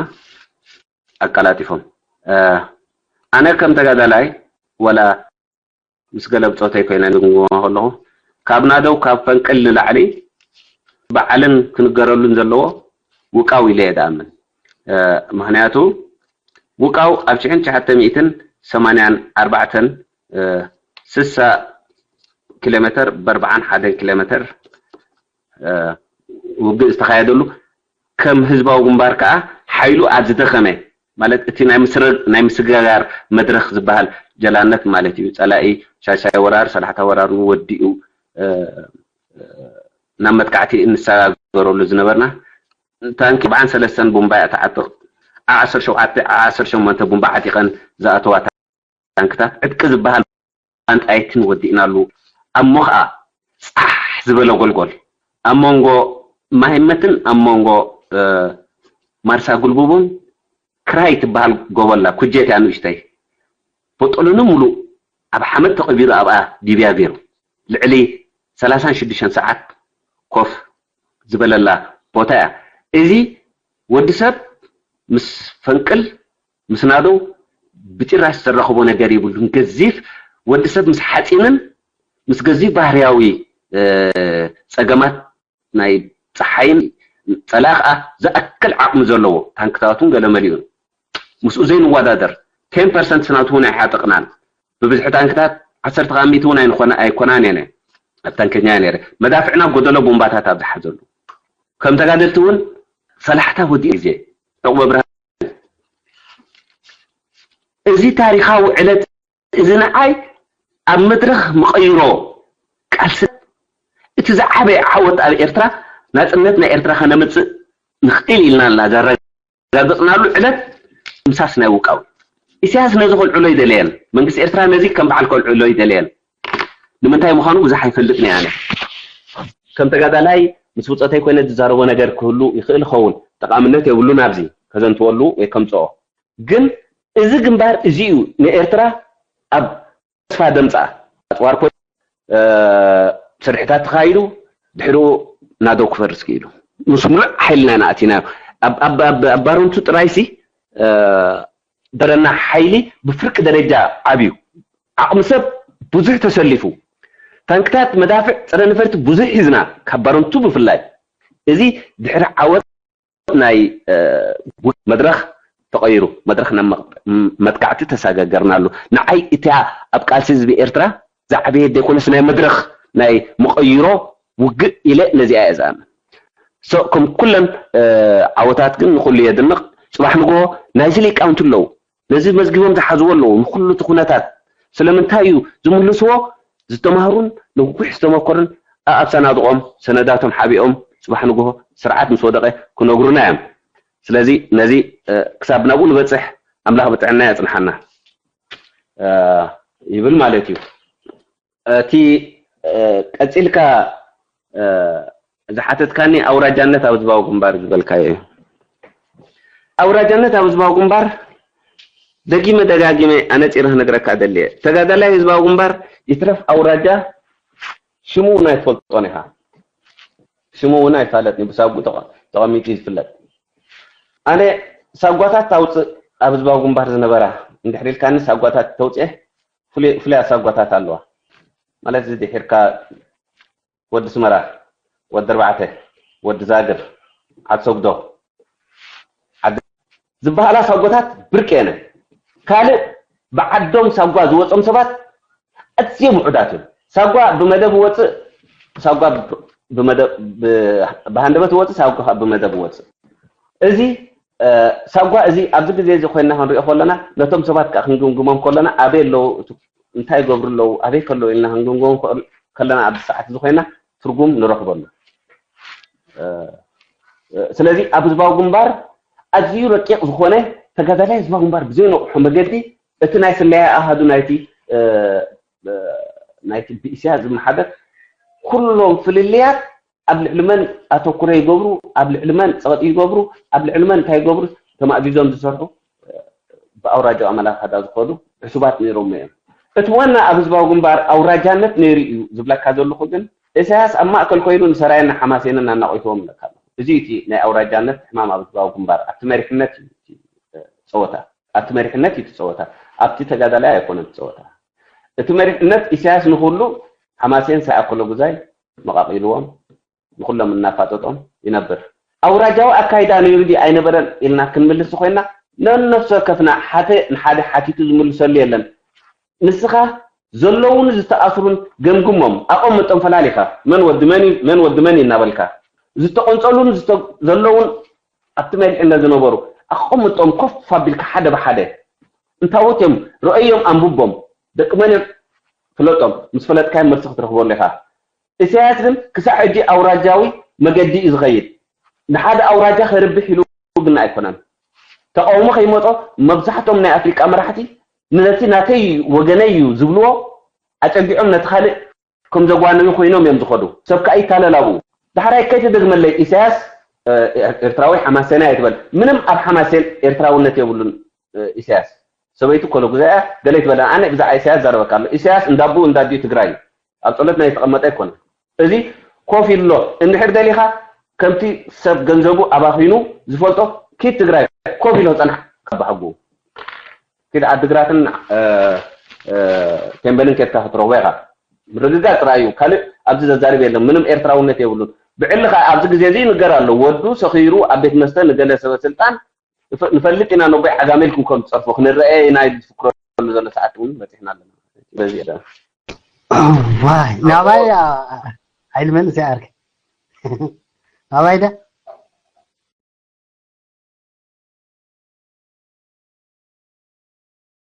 ኣቀላጢፎም። ኣነ ከም ተጋዳላይ ወላ ምስ ገለ ብፆተይ ኮይነ ዝግምግሞ ከለኹ ካብ ናደው ካብ ፈንቅል ንላዕሊ በዓልን ክንገረሉን ዘለዎ ውቃው ኢለ እየ ዝኣምን። ምክንያቱ ውቃው ኣብ ሽሕን ትሽዓተ ሚእትን ሰማንያን ኣርባዕተን ስሳ ኪሎ ሜተር ብኣርብዓን ሓደን ኪሎ ሜተር ውግእ ዝተኻየደሉ ከም ህዝባዊ ግንባር ከዓ ሓይሉ ኣብ ዝደኸመ ማለት እቲ ናይ ምስረ ናይ ምስግጋር መድረኽ ዝበሃል ጀላነት ማለት እዩ። ጸላኢ ሻሻይ ወራር ሰላሕታ ወራር ወዲኡ ናብ መጥቃዕቲ እንሰጋገረሉ ዝነበርና ታንኪ ኣርብዓን ሰለስተን ቡምባ እያ ትዓጥቕ። ዓሰርተ ሸውዓተ ዓሰርተ ሸሞንተ ቡምባ ዓጢቐን ዝኣተዋ ታንክታት ዕጥቂ ዝበሃል ኣንጣይትን ወዲእናሉ። ኣሞ ኸኣ ጻሕ ዝበለ ጎልጎል ኣብ መንጎ ማህመትን ኣብ መንጎ ማርሳ ጉልቡቡን ክራይ ትበሃል ጎቦ ኣላ፣ ኩጀት እያ ንእሽተይ። ቦጦሎኒ ሙሉእ ኣብ ሓመድ ተቐቢሩ ኣብኣ ዲብያ ገይሩ ልዕሊ ሰላሳን ሽዱሽተን ሰዓት ኮፍ ዝበለላ ቦታ እያ። እዚ ወዲ ሰብ ምስ ፈንቅል ምስ ናደው ብጭራሽ ዘራኽቦ ነገር የብሉን። ገዚፍ ወዲ ሰብ ምስ ሓፂንን ምስ ገዚፍ ባህርያዊ ጸገማት ናይ ፀሓይን ፀላኢ ከዓ ዝኣክል ዓቕሚ ዘለዎ ታንክታቱን ገለመሊኡን ምስኡ ዘይንወዳደር ቴን ፐርሰንት ናቱ እውን ኣይሓጠቕናን። ብብዝሒ ታንክታት ዓሰርተ ካብ ሚእቲ እውን ኣይኮናን እየ ኣብ ታንከኛ ነረ መዳፍዕና ጎደሎ ቦምባታት ኣብ ዝሓዘሉ ከም ተጋደልቲ እውን ፈላሕታ ወዲ ግዜ ዕቁበ ብርሃን እዚ ታሪኻዊ ዕለት እዚ ንዓይ ኣብ መድረኽ መቐይሮ ቃልሲ እቲ ዝዓበየ ዓወት ኣብ ኤርትራ ናጽነት ናይ ኤርትራ ከነምጽእ ንኽእል ኢልና እና ዘረጋገጽናሉ ዕለት ምሳስ ናይ ውቃው ኢሳያስ ነዚ ከልዕሎ ይደለየን መንግስቲ ኤርትራ ነዚ ከም በዓል ከልዕሎ ይደለየን ንምንታይ ምዃኑ ብዙሕ ኣይፈልጥን እየ ኣነ ከም ተጋዳላይ ምስ ብፆተይ ኮይነ ዝዛረቦ ነገር ክህሉ ይኽእል ይኸውን ጠቃምነት የብሉን ኣብዚ ከዘንትወሉ ወይ ከምፅኦ ግን እዚ ግንባር እዚ እዩ ንኤርትራ ኣብ ተስፋ ደምፃ ኣፅዋር ኮ ስርሕታት ተኻይዱ ድሕሪኡ ናደው ክፈርስ ክኢሉ ምስ ሙሉእ ሓይልና ኢና ኣቲናዮ ኣብ ባረንቱ ጥራይሲ በረና ሓይሊ ብፍርቂ ደረጃ ዓብዩ ዓቕሚ ሰብ ብዙሕ ተሰሊፉ ታንክታት መዳፍዕ ፀረ ነፈርቲ ብዙሕ ሒዝና ካብ ባረንቱ ብፍላይ እዚ ድሕሪ ዓወት ናይ መድረኽ ተቐይሩ መድረኽ መጥቃዕቲ ተሳጋገርናሉ ንዓይ እቲያ ኣብ ቃልሲ ህዝቢ ኤርትራ ዝዓበየ ዘይኮነስ ናይ መድረኽ ናይ መቐይሮ ውግእ ኢለ ነዚኣ እየ ዝኣምን ከም ኩለን ዓወታት ግን ንኩሉ የድንቕ ፅባሕ ንግሆ ናይዚ ሊቃውንቲ ኣለዉ ነዚ መዝጊቦም ዝሓዝዎ ኣለዉ ንኩሉ እቲ ኩነታት ስለምንታይ እዩ ዝምልስዎ ዝተማህሩን ነዊሕ ዝተመኮሩን ኣብ ሰናድቆም ሰነዳቶም ሓቢኦም ፅባሕ ንግሆ ስርዓት ምስ ወደቐ ክነግሩና እዮም ስለዚ ነዚ ክሳብ ናብኡ ንበፅሕ ኣምላኽ ብጥዕና የፅንሓና ይብል ማለት እዩ እቲ ቀፂልካ ዝሓተትካኒ ኣውራጃነት ኣብ ህዝባዊ ግንባር ዝበልካዮ እዩ ኣውራጃነት ኣብ ህዝባዊ ግንባር ደጊመ ደጋጊመ ኣነፂረ ክነግረካ ደልየ ተጋዳላይ ህዝባዊ ግንባር ይትረፍ ኣውራጃ ሽሙ እውን ኣይትፈልጦን ኢኻ ሽሙ እውን ኣይፋለጥን ብሳጉ ተቐሚጡ ዝፍለጥ ኣነ ሳጓታት ታውፅእ ኣብ ህዝባዊ ግንባር ዝነበራ እንድሕር ኢልካኒ ሳጓታት ተውፅኤ ፍሉያት ሳጓታት ኣለዋ ማለት እዚ ድሒርካ ወዲ ስመራ ወዲ ኣርባዕተ ወዲ ዛግር ዓድ ሰጉዶ ዝበሃላ ሳጓታት ብርቂ የነ ካልእ ብዓዶም ሳጓ ዝወፆም ሰባት ኣዝዮም ውሑዳት እዮም ሳጓ ብመደብ ወፅእ ሳጓ ብሃንደበት ወፅእ ሳጓ ብመደብ ወፅእ እዚ ሳጓ እዚ ኣብዚ ግዜ እዚ ኮይና ክንሪኦ ከለና ነቶም ሰባት ከዓ ክንግምግሞም ከለና ኣበይ ኣለዉ እንታይ ይገብሩ ኣለዉ ኣበይ ከለዉ ኢልና ክንግምግሞም ከለና ኣብዚ ሰዓት እዚ ኮይና ትርጉም ንረኽበሉ ስለዚ ኣብ ህዝባዊ ግንባር ኣዝዩ ረቂቕ ዝኾነ ተጋዳላይ ህዝባዊ ግንባር ብዘይነቑሖ መገዲ እቲ ናይ ስለያ ኣሃዱ ናይቲ ናይቲ ብእስያ ዝመሓደር ኩሎም ፍልልያት ኣብ ልዕሊ መን ኣተኩረ ይገብሩ ኣብ ልዕሊ መን ፀቕጢ ይገብሩ ኣብ ልዕሊ መን እንታይ ይገብሩ ተማእዚዞም ዝሰርሑ ብኣውራጃ ኣመላኻዳ ዝኸዱ ዕሱባት ነይሮም እዮም እቲ ዋና ኣብ ህዝባዊ ግንባር ኣውራጃነት ነይሩ እዩ ዝብለካ ዘለኹ ግን ኢሳያስ ኣብ ማእከል ኮይኑ ንሰራየን ንሓማሴንን ኣናቒትዎም ኣለካ እዚ እቲ ናይ ኣውራጃነት ሕማም ኣብ ህዝባዊ ግንባር ኣብቲ መሪሕነት እዩ ጸወታ ኣብቲ መሪሕነት እዩ ጸወታ ኣብቲ ተጋዳላይ ኣይኮነን ጸወታ እቲ መሪሕነት ኢሳያስ ንኹሉ ሓማሴን ሳይኣከሎ ጉዛይ መቓቒልዎም ንኹሎም እናፋጠጦም ይነብር ኣውራጃዊ ኣካይዳ ነይሩ ድዩ ኣይነበረን ኢልና ክንምልስ ኮይና ነነፍሲ ወከፍና ሓደ ንሓደ ሓቲቱ ዝምልሰሉ የለን ንስኻ ዘለውን ዝተኣስሩን ገምግሞም ኣቐምጦም ፈላሊኻ መን ወዲ መን እዩ መን ወዲ መን እዩ እናበልካ ዝተቆንጸሉን ዘለውን ኣብቲ መሪሕነት ዝነበሩ ኣቐምጦም ኮፍ ኣቢልካ ሓደ ብሓደ እንታዎት እዮም ረኣዮም ኣንብቦም ደቂ መን እዮም ፍለጦም ምስ ፈለጥካዮም መልሲ ክትረኽበሉ ኢኻ ኢሳያስ ግን ክሳዕ ሕጂ ኣውራጃዊ መገዲ እዩ ዝኸይድ ንሓደ ኣውራጃ ከርብሕ ኢሉ ግን ኣይኮነን ተቃውሞ ከይመጾ መብዛሕቶም ናይ ኣፍሪቃ መራሕቲ ነቲ ናተይ ወገነይ እዩ ዝብልዎ ኣጨጊዖም ነቲ ካልእ ከም ዘጓነዩ ኮይኖም እዮም ዝኸዱ ሰብ ከዓ ይታለል ኣብኡ ዳሕራይ ከይተደግመለይ ኢሳያስ ኤርትራዊ ሓማሴናይ ኣይትበል ምንም ኣብ ሓማሴን ኤርትራውነት የብሉን ኢሳያስ ሰበይቱ ኮሎ ጉዛያ ገለ ይትበለን ኣነ ብዛዕባ ኢሳያስ ዛረበካ ኣሎ ኢሳያስ እንዳቡ እንዳዲዩ ትግራይ ኣብ ጸሎት ናይ ዝተቐመጠ ኣይኮነ እዚ ኮፍ ኢሎ እንድሕር ደሊኻ ከምቲ ሰብ ገንዘቡ ኣባኺኑ ዝፈልጦ ኪድ ትግራይ ኮፍ ኢሎ ጸናሕ ካብ ባህጉ ኪድ ዓድግራትን ቴምበልን ኬድካ ክትረኽቦ ኢኻ። ምርግጋፅ ጥራይ እዩ፣ ካልእ ኣብዚ ዘዛርብ የለን። ምንም ኤርትራውነት የብሉን። ብዕሊ ከዓ ኣብዚ ግዜ እዚ ይንገር ኣሎ፣ ወዱ ሰኺሩ ኣብ ቤት መስተ ንገለ ሰበ ስልጣን ንፈልጥ ኢና፣ ነቦይ ዓጋመ ኢልኩም ከም ትፀርፎ ክንረአ ኢና ኢሉ ዝፍክረሉ ዘሎ ሰዓት እውን በፂሕና ኣለና። በዚ ዋይ ናባይ። ኣይልመልስ ያርክ ናባይ ደ